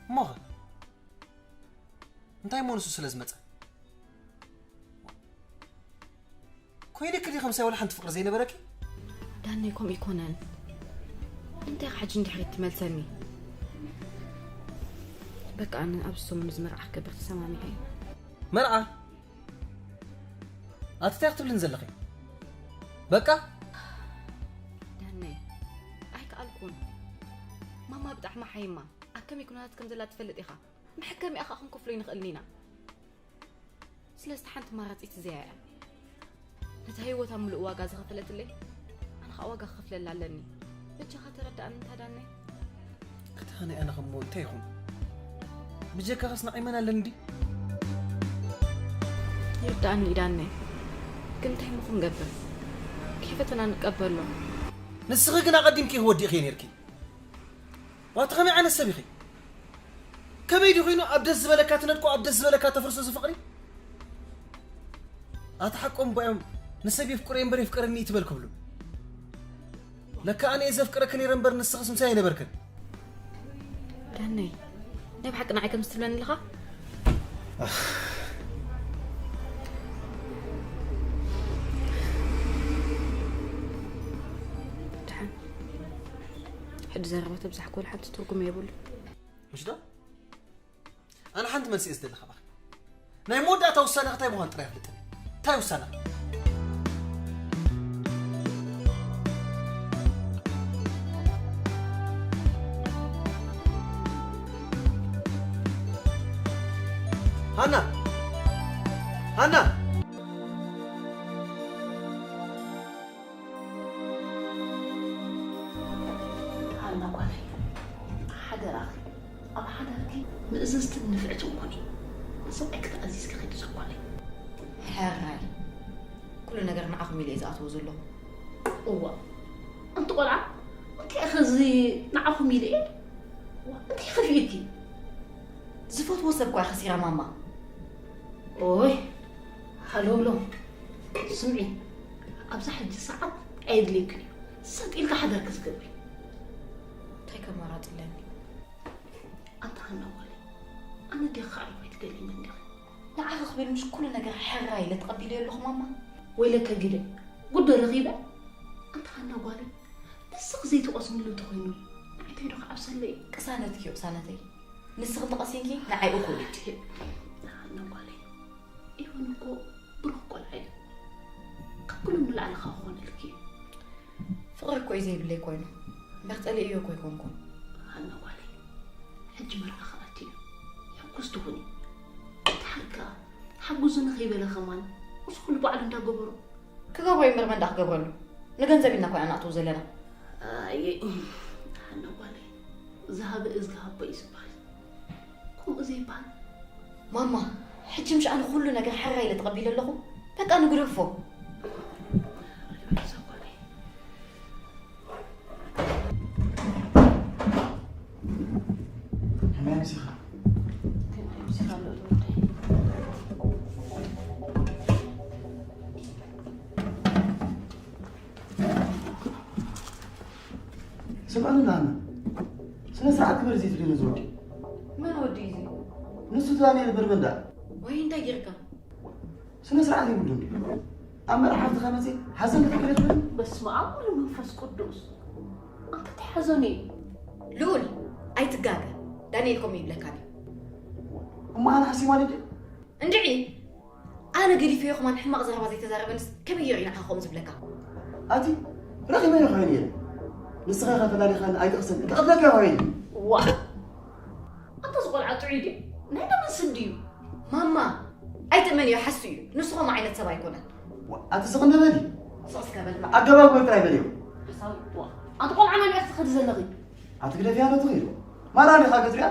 እሞ ኸ? እንታይ እሞ ንሱ ስለ ዝመጸ? ኮይንኪ ዲኺ ምሳይ ዋላ ሓንቲ ፍቕሪ ዘይነበረኪ? ዳኒ፣ ከምኡ ኣይኮነን። እንታይ ኢኻ ሕጂ ንድሕሪት ትመልሰኒ? በቃ፣ ኣነ ኣብዚ ሰሙን እዚ መርዓ ክገብር ተሰማሚዐ እየ። መርዓ? ኣቲ እንታይ ክትብልኒ ዘለኺ? በቃ? ዳኒ፣ ኣይከኣልኩን። ማማ ብጣዕሚ ሓይማ። ኣብ ከመይ ኩነታት ከም ዘላ ትፈልጥ ኢኻ። መሐከሚኣ ኸኣ ክንከፍሎ ኣይንኽእልን ኢና። ስለዚ እታ ሓንቲ ኣማራጺት እዚኣ እያ። ነታ ህይወታ ምሉእ ዋጋ ዝኸፈለትለይ፣ ኣነ ኸኣ ዋጋ ክኸፍለላ ኣለኒ። በጃኻ ተረድኣኒ እንታ ዳነይ። እቲ ኸ ናይ ኣነ ኸሞ እንታይ ይኹን? ብጀካኸስ ንዓይ መን ኣለኒ ድዩ? ይርድኣኒ እዩ ዳነይ። ግን እንታይ እሞ ክንገብር? ከይፈተና ንቀበሎ። ንስኺ ግን ኣቐዲምኪ ኢኺ ወዲእኽዮ ነይርኪ። ዋቲ ከመይ ዓይነት ሰብ ኢኺ? ከመይ ድዩ ኮይኑ ኣብ ደስ ዝበለካ ትነድቆ፣ ኣብ ደስ ዝበለካ ተፍርሶ ዝፍቕሪ? ኣቲ ሓቆም እባ እዮም ንሰብ የፍቅሮ እምበር የፍቅረኒ ይትበል ክብሉ። ለካ ኣነ እየ ዘፍቅረኪ ነይረ እምበር ንስኽስ ምሳይ ኣይነበርክን። ዳነይ፣ ናይ ብሓቂ ንዓይ ከምዚ ትብለኒ ኣለኻ? ኣኽ። ደሓን። ሕጂ ዘረባ ተብዛሕ ክብል ሓንቲ ትርጉም የብሉ። ምሽ ዶ? ኣነ ሓንቲ መልሲ እየ ዝደሊ ካባኺ። ናይ መወዳእታ ውሳነኺ እንታይ ምዃኑ ጥራይ ኣፍልጥኒ። እንታይ ውሳነኺ? ሃና! ሃና! ሃና ጓለይ፣ ሓደራኺ፣ ኣብ ሓዳርኪ ምእዝዝትን ንፍዕትን ኩኒ። ንሰብኣይኪ ተኣዚዝኪ ኺዲ እዛ ጓለይ። ሕራይ፣ ኩሉ ነገር ንዓኹም ኢለ እየ ዝኣትዎ ዘለኹ። እዋ፣ ኣንቲ ቖልዓ፣ እንታይ ኢኺ እዚ ንዓኹም ኢለ እየ? እዋ፣ እንታይ ከፊኡኪ? ዝፈትዎ ሰብ እኳ እየ ኸሲረ ማማ። ኦይ፣ ሃለውለው። ስምዒ፣ ኣብዛ ሕጂ ሰዓት ኣየድልየክን እዩ። ሰጥ ኢልካ ሓዳርኪ ዝገብሪ። እንታይ ከማራፂ ኣለኒ? ኣንታ ሃና ጓለይ፣ ኣነ ዲኺ ከዕርፎ ኣይትደልይኒ እንዲኺ? ንዓኺ ክብል ምሽ ኩሉ ነገር ሕራይ ኢለ ተቐቢለዮ ኣለኹ ማማ። ወይለከ ጊደ፣ ጉዶ ረኺበ። ኣንታ ሃና ጓለይ፣ ንስኺ ዘይትቐስንሉ እንተኾይኑ፣ ንዓይ እንታይ ዶ ክዓብሰለይ? ቅሳነትኪ እዩ ቅሳነተይ። ንስኺ እንተቐሲንኪ፣ ንዓይ እኹል እዩ። ሃና ጓለይ፣ ኤቨን እኮ ብሩኽ ቆልዓ እዩ። ካብ ኩሎም ንላዕሊ ከኣ ክኾነልኪ እዩ። ፍቕሪ እኮ እዩ ዘይብለይ ኮይኑ፣ መርጸሊ እዮ እኮ ኣይኮንኩን። ሃና ጓለይ፣ ሕጂ መርዓ ክኣቱ እዩ። ሕጉስቲ ኩኒ። እቲ ሓቂ ከኣ፣ ሓግዙኒ ከይበለ ከማን፣ እዚ ኩሉ ባዕሉ እንዳገበሮ። ክገብሮ እዩ እምበር መን ደኣ ክገብረሉ? ንገንዘብ ኢልና እኮ ኢና ንኣትው ዘለና። ኣየ፣ ኣነ ጓለይ፣ ዝሃበ እዝጊ ሃቦ እዩ ዝበሃል። ከምኡ ዘይበሃል። ማማ፣ ሕጂ ምሽ ኣነ ኩሉ ነገር ሕራይ ኢለ ተቐቢለ ኣለኹ። በቃ ንግደፎ። ከመይ ኣምሲኻ? ከመይ ኣምሲኻ ኣሎ? ስምዕሉ ናና፣ ስነ ስርዓት ግበር። እዚ ትሪኦ ነዚ ወዲ። መን ወዲ እዩ እዚ? ንሱ እቲ ዳንኤል በርበንዳ። ወይ እንታይ ጌርካ? ስነ ስርዓት የብሉን። ኣብ መርዓ ሓፍትኻ መፅእ ሓዘን ክትክለ ትብል? በስመ ኣብ ወወልድ ወመንፈስ ቅዱስ። ኣንተ እንታይ ሓዘን እዩ? ልኡል፣ ኣይትጋገ። ዳንኤል ከምኡ ይብለካ ድዩ? እሞ ኣነ ሓሲብ ማለት ድዩ? እንድዒ! ኣነ ገዲፈዮ ከማን ሕማቕ ዘረባ ዘይተዛረበንስ ከመይ ገይሩ እዩ ንዓኻ ከምኡ ዝብለካ? ኣቲ ረኺበዮ ክኸውን እየ። ንስኻ ኢኻ ፈላሊኻኒ ኣይትቕሰን፣ ክቐትለካ እየ ክኸውን። ዋ! ኣታ እዚ ቆልዓ ጥዑይ ድዩ? ናይ መን ስም ድዩ? ማማ፣ ኣይትእመንዮ፣ ሓሱ እዩ። ንሱ ከምኡ ዓይነት ሰብ ኣይኮነን። ዋ፣ ኣቲ ስቕ እንደ በሊ። ስቕ እስከ በል። ኣገባብ ወይ ጥራይ በልዮ። ሓሳዊ፣ ዋ። ኣቲ ቆልዓ መን ኢኻ ትኸዲ ዘለኺ? ኣቲ ግደፍያ ዶ ትኽእሉ? ማራ ዲኻ ገዝሪያ?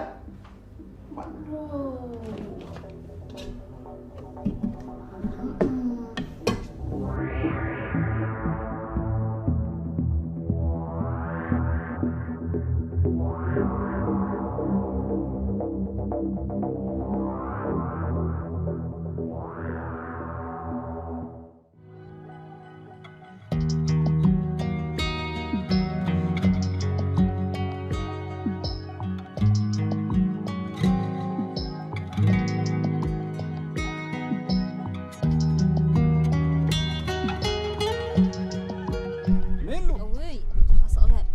ሜሉ! እውይ፣ በጃኻ ስቕ በል።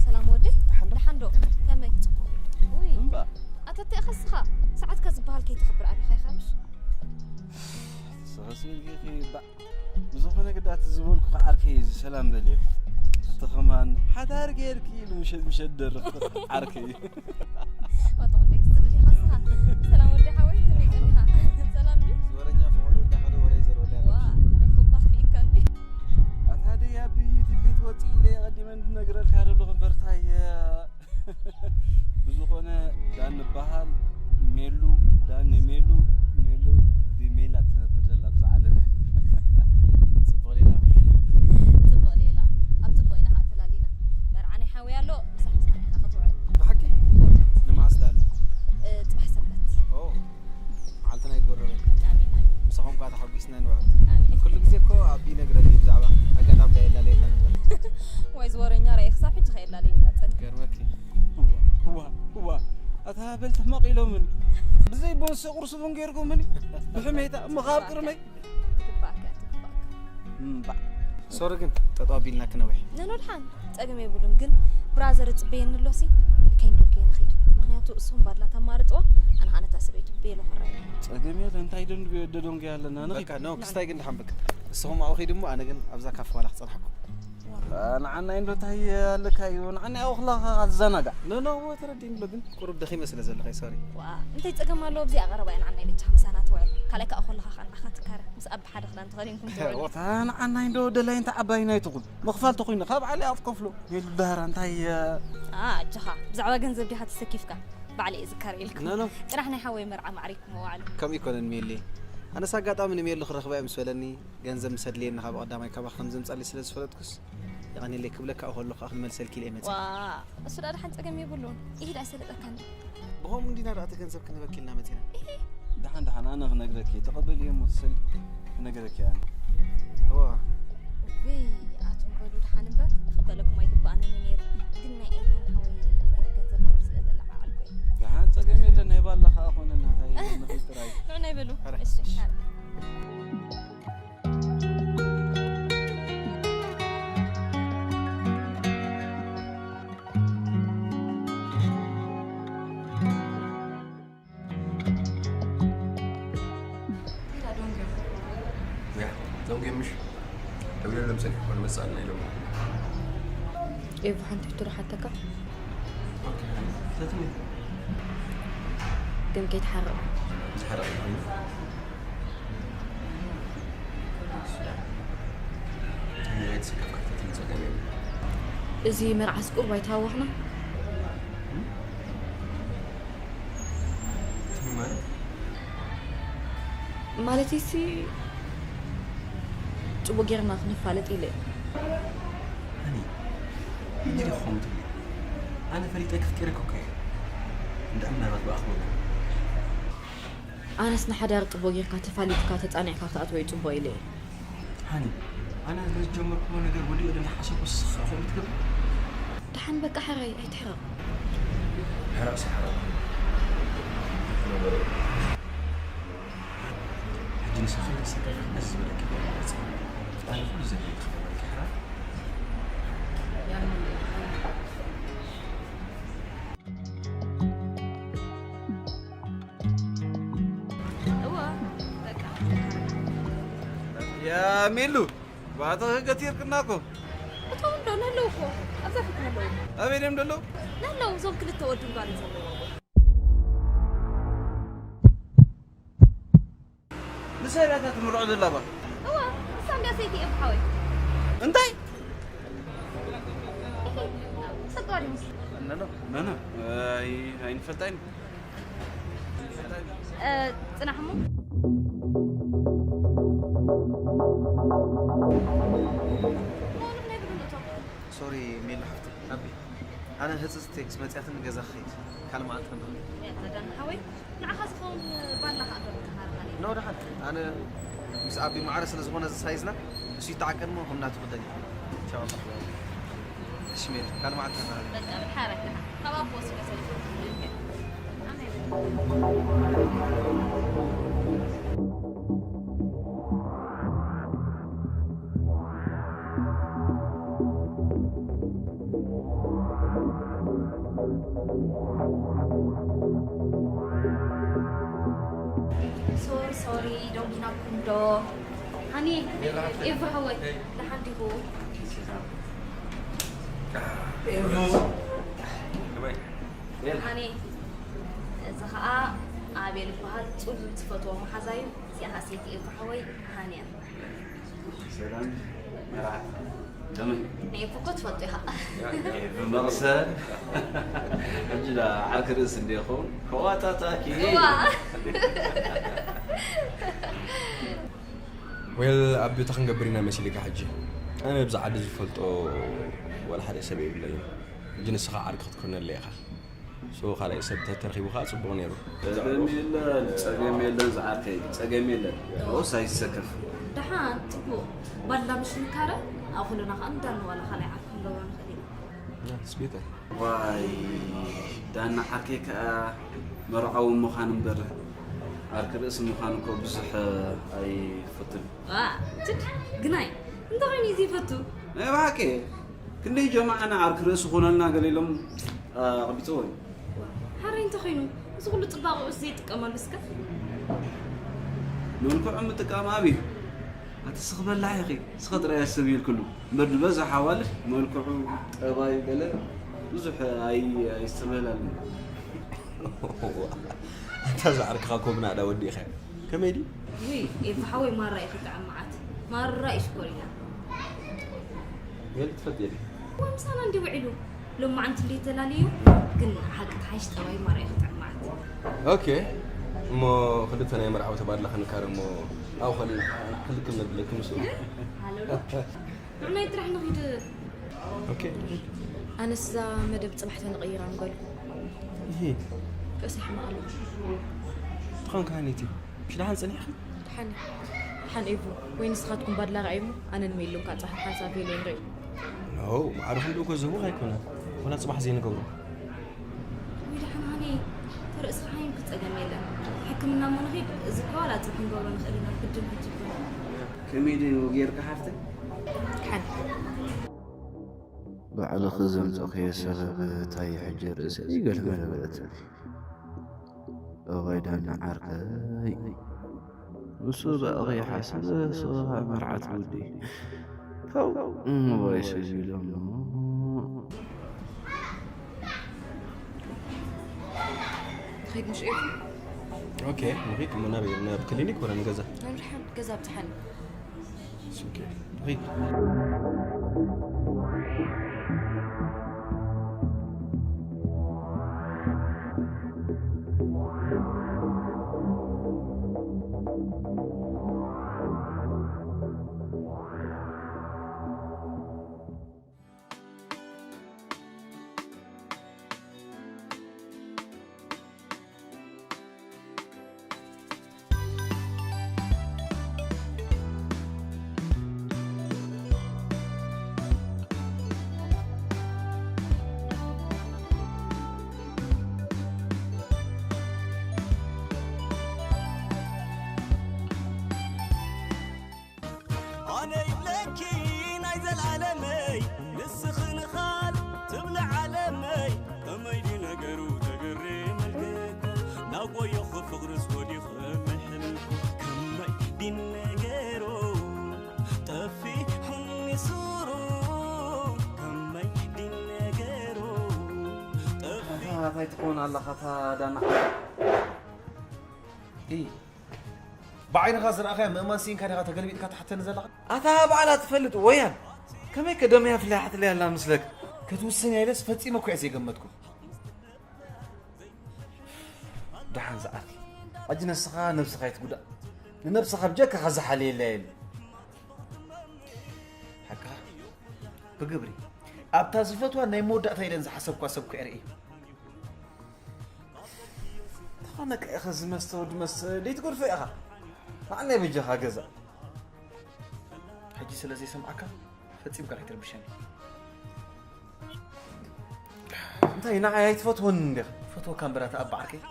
ሰላም ወደይ? ደሓን ዶ? ደሓን ዶ? ከመይ? ጽቡቕ። ውይ። እምባ። ኣታ እንታይ ኢኻ እስኻ? ሰዓትካ ዝበሃል ከይተኽብር ኣቢኻ ኢኻ ምሽ? ተሰኻሲብኪ ኺ ባዕ። ብዝኾነ ግዳ እቲ ዝበልኩ ዓርከይ እዩ፣ እዚ ሰላም በልዮ። እቲ ኸማን ሓዳር ጌርኪ ኢሉ ምሸት ምሸት ደርፍ ዓርከይ እዩ። ዋጣ ክንደይ ክትስእል ኢኻ ንስኻ? ሰላም ወዲ ሓወይ፣ ከመይ ቀኒኻ? ሰላም ድዩ? ወረኛ ፈቐዶ እንዳኸደ ወረ ይዘር ወዲ ዋ፣ ሓወይ። ደፎ ፓስቲ ይካል ድዩ? ኣታ ደይ ኣብ ዩቲዩብ ክትወፂ ኢለ ቀዲመ እንድነግረልካ ደለኹ እምበር እንታይ፣ ብዝኾነ ዳን ንበሃል ሜሉ፣ ዳን ንሜሉ፣ ሜሉ ብሜላ ትነብር ዘላ ብዛ ዓለም። ጽቡቕ ሌላ። ጽቡቕ ሌላ። ኣብ ጽቡቕ ኢና ኸኣ ተላሊና። መርዓ ናይ ሓወይ ኣሎ፣ ምሳሕ ምሳሕ ኢኻ ክትውዕል። ብሓቂ? በእውነት። ንመዓስ ደኣ ኣሎ? እ፣ ጽባሕ ሰንበት። ኦ፣ መዓልትና ይግበሮ በል። ኣሜን፣ ኣሜን። ምሳኹም ከኣ ተሓጒስና ንውዕል። ኣሜን። ኩሉ ግዜ እኮ ኣቢ ይነግረኒ ብዛዕባ ኣጋጣሚ ላይ የላለየና ነበር። ዋይ፣ ዝወረኛ ራእየ ክሳብ ሕጂ ከየላለየና ጸኒሑ። ገርመኪ። እዋ፣ እዋ፣ እዋ። ኣታ በል ተሕመቕ ኢሎምን። ብዘይ ቦንሶ ቁርሲ ቡን ጌርኩምን። ብሕሜታ፣ እሞ ካብ ቅድመይ። ትግባእካ፣ ትግባእካ። እምባ። ሶሪ ግን፣ ጠጠው ኣቢልና ክነውሕ። ነኖ ድሓን፣ ጸገም የብሉን። ግን ብራዘር እጽበየኒ ኣሎሲ፣ ከይንዶ ከይንኸይድ። ምኽንያቱ እሱም ባድላ ተማርጽዋ፣ ኣነ ኸኣ ነታ ሰበይቱ ቤሎ ክረኣያ። ጸገም የለ፣ እንታይ ደንግ-፣ ደዶንግ ኣለና፣ ንኺድ። በቃ፣ ኖ፣ ክስታይ ግን ድሓን በቃ። ንስኹም ኣብኡ ኺዱ እሞ፣ ኣነ ግን ኣብዛ ካፈ ዋላ ክጸንሓኩም። ንዓናይ እንዶ እንታይ ኣለካ እዩ? ንዓናይ ኣብኡ ከለኻ ክትዘናጋዕ። ኖ፣ ኖ፣ እዎ ተረዲእኒ ኣሎ፣ ግን ቁሩብ ደኺመ ስለ ዘለኹ፣ ሶሪ። ዋ፣ እንታይ ጸገም ኣለዎ? ኣብዚኣ ቀረባ እያ ንዓናይ በጃኻ ምሳና ትውዕል። ካልኣይ ከኣ ከለኻ ከኣ ንዓኻ ትካረ። ምስ ኣቢ ሓደ ክዳን ተኸዲንኩም ትውዕሉ። እታ ንዓናይ እንዶ ደላይ እንተ ዓባይ ናይትኹም። ምኽፋል ተኾይኑ፣ ካብ ባዕለይ ኣፍ ከፍሎ። ሜሉ ዳህራ እንታይ፣ እ፣ ኣ፣ ኣጆኻ። ብዛዕባ ገንዘብ ዲኻ ተሰኪፍካ? ባዕለይ እየ ዝካረ ኢልኩም። ኖ፣ ኖ። ጥራሕ ናይ ሓወይ መርዓ ማዕሪግኩሞ ዋዕሉ። ከምኡ ኣይኮነን ሜሊ። ኣነስ ኣጋጣሚ ንሜሉ ክረኽባ እየ ምስ በለኒ፣ ገንዘብ ምስ ኣድልየኒ ካብ ቀዳማይ ካባኺ ከም ዘምጻለይ ስለ ዝፈለጥኩስ፣ የቐንየለይ ክብለካ ከለኹ ከኣ ክንመልሰልኪ ኢለ እየ መጺአ። ዋ፣ እሱ ደኣ ደሓን ጸገም የብሉን። ኢሂድ ኣይሰለጠካን ድዩ? ብኸምኡ እንዲና ደኣ እቲ ገንዘብ ክንህበኪ ኢልና መጺና። ኢሂ። ደሓን ደሓን ኣነ ክነግረኪ እየ። ተቐበልዮ እሞ ትሰሊ ክነግረኪ እየ ኣነ። እዋ። እውይ፣ ኣቱም በሉ ደሓን እምበር ክቕበለኩም ኣይግብኣንን እዩ ነይሩ። ግን ናይ ኤልያስ ሓወይ ናይ ገንዘብ ቁሩብ ስለ ዘለዓዓልኩ እየ። ደሓን ጸገም የለን። ናይ ባላ ከኣ ኮነና እንታይ ንኺድ ጥራይ። ንዑ ናይ በሉ። ሕረ። እሺ፣ ሕረ። ያ፣ ደንጉ ምሽ? ደውለሎም ሰልፊ ኮን መጻልና ኢሎም። ኤቭ ሓንቲ ሕቶ ዶ ሓተካ? ኦኬ። ተትሚ። ግን ከይትሓርቕ። ዝሓርቕ ኮይኑ። እኔ ኣይተሰከፍካት። እዚ መርዓስ ቁሩብ ኣይተሃወኽና? ማለት ማለትሲ ጽቡቕ ጌርና ክንፋለጥ ኢለ። ኣኒ እንጂ ዲኹም ትብሊ ኣነ ፈሊጠ ክፍቅረክ እኮ እየ። እንዳ ምናልባት ብኣኽብሮ ኣነስ ንሓዳር ጽቡቕ ጌርካ ተፋሊጥካ ተጻኒዕካ ክትኣትወ እዩ ጽቡቕ ኢለ እየ። ሃኒ ኣነ ዝጀመርኩዎ ነገር ወዲኡ ኢለ እንዳሓሰብኩ ስኻ ከምኡ ትገብር። ደሓን በቃ ሕራይ ኣይትሕረቕ። ሕራቕ ሲ ሕራቕ ሕጂ ንስኻ ደስ ይበለኪ። ኣነ ኩሉ ዘድልየኪ ክገብረልኪ ሕራቕ። እወ በቃ ያሚሉ ባዕትኺ ገቲርክና እኮ። እቶም እንዶ ነለው እኮ ኣብዛ ፊት ነለው ኣበይ ድዮም ደለው? ነለው እዞም ክልተ ወድን ጓልን ዘለዎ ንሰይ ዳታ ትምርዖ ዘላ ባ እወ እሳ እንዲያ ሰይቲ እየ ብሓወይ እንታይ? ሰጥዋ ድምስ ነነ ኣይ ኣይንፈልጣይን ጽናሕሞ ሶሪ ሜሉ ሓፍቲ ኣቢ ኣነ ህፅፅ ቴክስ መፅያትኒ ገዛ ክኸይድ ካልእ መዓልቲ ክንራኸብ ዘዳን ሓወይ ንዓኻ ዝኸውን ባላ ከዓ ገብርካ ሃርሃኒ ኖ ደሓን ኣነ ምስ ኣቢ ማዕረ ስለ ዝኾነ እዚ ሳይዝና ንሱ ይተዓቀን ሞ ከም ናቱ ክደን እዩ ቻው ኣባ እሺ ሜሉ ካልእ መዓልቲ ክንራኸብ በቃ ብሓረካ ካብ ኣቦ ወሲደ ሰሊኹ ኣነ ሶሪ ሶሪ ደንጉናኩም ዶ? ሃኒ ኤቭ ሓወይ ደሓን ዲኹ? ሃኒ እዚ ኸዓ ኣቤል ይበሃል። ጽሉል ዝፈትዎ መሓዛ እዩ። እዚኣ ኸዓ ሰይቲ ኤቭ ሓወይ ሃኒ እያ። ሰላም መርዓት ከመይ ንኤቭ እኮ ትፈልጦ ኢኻ። ብመቕሰ ሕጂ ዳ ዓርኪ ርእስ እንደ ይኸውን ከዋጣጣኪ እዋ ዌል ኣቢ እንታይ ክንገብር ኢና መሲልካ ሕጂ ኣነ ብዛ ዓዲ ዝፈልጦ ዋላ ሓደ ሰብ የብለይን ሕጂ ንስኻ ዓርኪ ክትኮነለይ ኢኻ ሶ ካልኣይ ሰብ ተተረኺቡ ከዓ ፅቡቕ ነይሩ ጸገም የለን ጸገም የለን ዝዓርከይ ጸገም የለን ኦስ ኣይሰከፍ ደሓን ጽቡቕ ባላ ምሽ ንካረ ኣብ ኩልና ከዓ እንዳንዋላ ካልኣይ ዓርኪ ክንገብሮ ንኽእል ኢና ስቤተ ዋይ ዳና ዓርከይ ከዓ መርዓዊ ምዃን እምበር ዓርኪ ርእሲ ምዃን እኮ ብዙሕ ኣይፈቱን ዋ ትድ ግናይ እንታይ ኮይኑ እዩ ዘይፈቱ ናይ ብሓቂ ክንደይ ጀማዓና ዓርኪ ርእሲ ኮነልና ገለ ኢሎም ኣቕቢፅዎ እዩ ሓረይ እንታይ ኮይኑ እዚ ኩሉ ፅባቕኡ ዘይጥቀመሉ እስከ መልክዑ ምጥቃም ኣብዩ ኣቲ ስኽበላሕ ኢኺ ስኸ ጥራይ ኣሰብየልክሉ እምበር ዝበዝሕ ኣዋልድ መልክዑ ጠባዩ ገለ ብዙሕ ኣይ- ኣይስተብህላልን ኣታ ዝዓርክኻ ኮብና ዳ ወዲእኻ ከመይ ድዩ ውይ ኤፍሓወይ ማራ ኢኺ ጥዕም መዓት ማራ እዩ ሽኮሪና ገል ትፈልጥ የለ ወይ ምሳና እንዲ ውዒሉ ሎማዓንቲ እንዲ ተላልዩ ግን ሓቂ ተሓይሽ ጠባይ ማራ ኢኺ ጥዕም መዓት ኦኬ እሞ ክልተ ናይ መርዓዊ ተባድላ ክንካረ እሞ ኣብኡ ከሊና ክልክም ነብለኪ ምስኡ ሃለሎ ንዕናይ ጥራሕ ንኺድ ኦኬ ኣነስ እዛ መደብ ፅባሕ ተንቕይራ ምበልኩ እሂ ርእሰይ ሕማቕ ኣሎ ትኾንካ ሃኒቲ ምሽ ደሓን ፀኒሕኺ ድሓን ድሓን ኤቡ ወይ ንስኻትኩም ባድላ ረኣይሞ ኣነ ንሜሉን ካብ ፀሓ ሓንሳብ ቬሎ ንርኢ ኖ ማዕረ ክንድኡ እኮ ዝህቡኽ ኣይኮነን ወላ ፅባሕ ዘይንገብሮ ወይ ድሓን ሃኒ ተርእስኻ ሓይም ክፀገም የለን ሕክምና እሞ ንኺድ እዚ እኮ ዋላ ፅባሕ ክንገብሮ ንኽእል ኢና ግድን ሕጂ እኮ ከመይ ድዩ ጌርካ ሓፍተይ ድሓን ባዕልኺ ዘምፀኽዮ ሰበብ እንታይ ሕጂ ርእሰይ ይገልመለመለትኒ እዋይ ዳና ዓርከይ ንሱ ብኣኺ ይሓስብ ንሱ ከዓ መርዓት ውዲ ተው እዋይ ሰብ ኢሎም ኸይድ ምሽ ኤፉ ኦኬ ንኺድ እሞ ናበይ ናብ ክሊኒክ ወላ ንገዛ ናብ ድሓን ገዛ ኣብፅሓኒ ኦኬ ኺድ። ኣነ ይብለኪ ናይ ዘላለመይ ንስኺ ንኻል ትብሊ ዓለመይ ከመይ ድዩ ነገሩ ተገሪመልኪ ናጎየኹ ፍቕርስ ወዲኹ ምሕል ከመይ ድዩ ነገሩ ጠፊሑኒ ሱሩ ከመይ ድዩ ነገሩ ጠፊ ኣታ እንታይ ትኾን ኣለኻ እታ ዳና ኢ ብዓይንኻ ዝረኣኻያ ምእማን ስኢንካ ዲኻ ተገልቢጥካ ትሓተኒ ዘለኻ? ኣታ ባዕላ ትፈልጥ ወያን ከመይ ከደመያ ፍልያ ሓትለያ ኣላ ምስለክ ክትውስን እያ ኢለስ ፈጺመ እኮ እየ ዘይገመትኩ። ደሓን ዝዓርኪ ሕጂ ነስኻ ነብስኻ ይትጉዳእ ንነብስኻ ብጀካኻ ዝሓልየላ የለ። ሓቅኻ ብግብሪ ኣብታ ዝፈትዋ ናይ መወዳእታ ኢለን ዝሓሰብኳ ሰብ ክዕርኢ እዩ። ተኾነ ከ ኢኸ ዝመስተ ወዲ መስተ ደይትጎድፎ ኢኻ። ንዓናይ በጃኻ ገዛ። ሕጂ ስለ ዘይሰምዓካ ፈጺምካ ከይትርብሸኒ። እንታይ ንዓይ ኣይትፈትወኒ እንዲኻ? ፈትወካ እምበር ኣታ ኣባ ዓርከይ።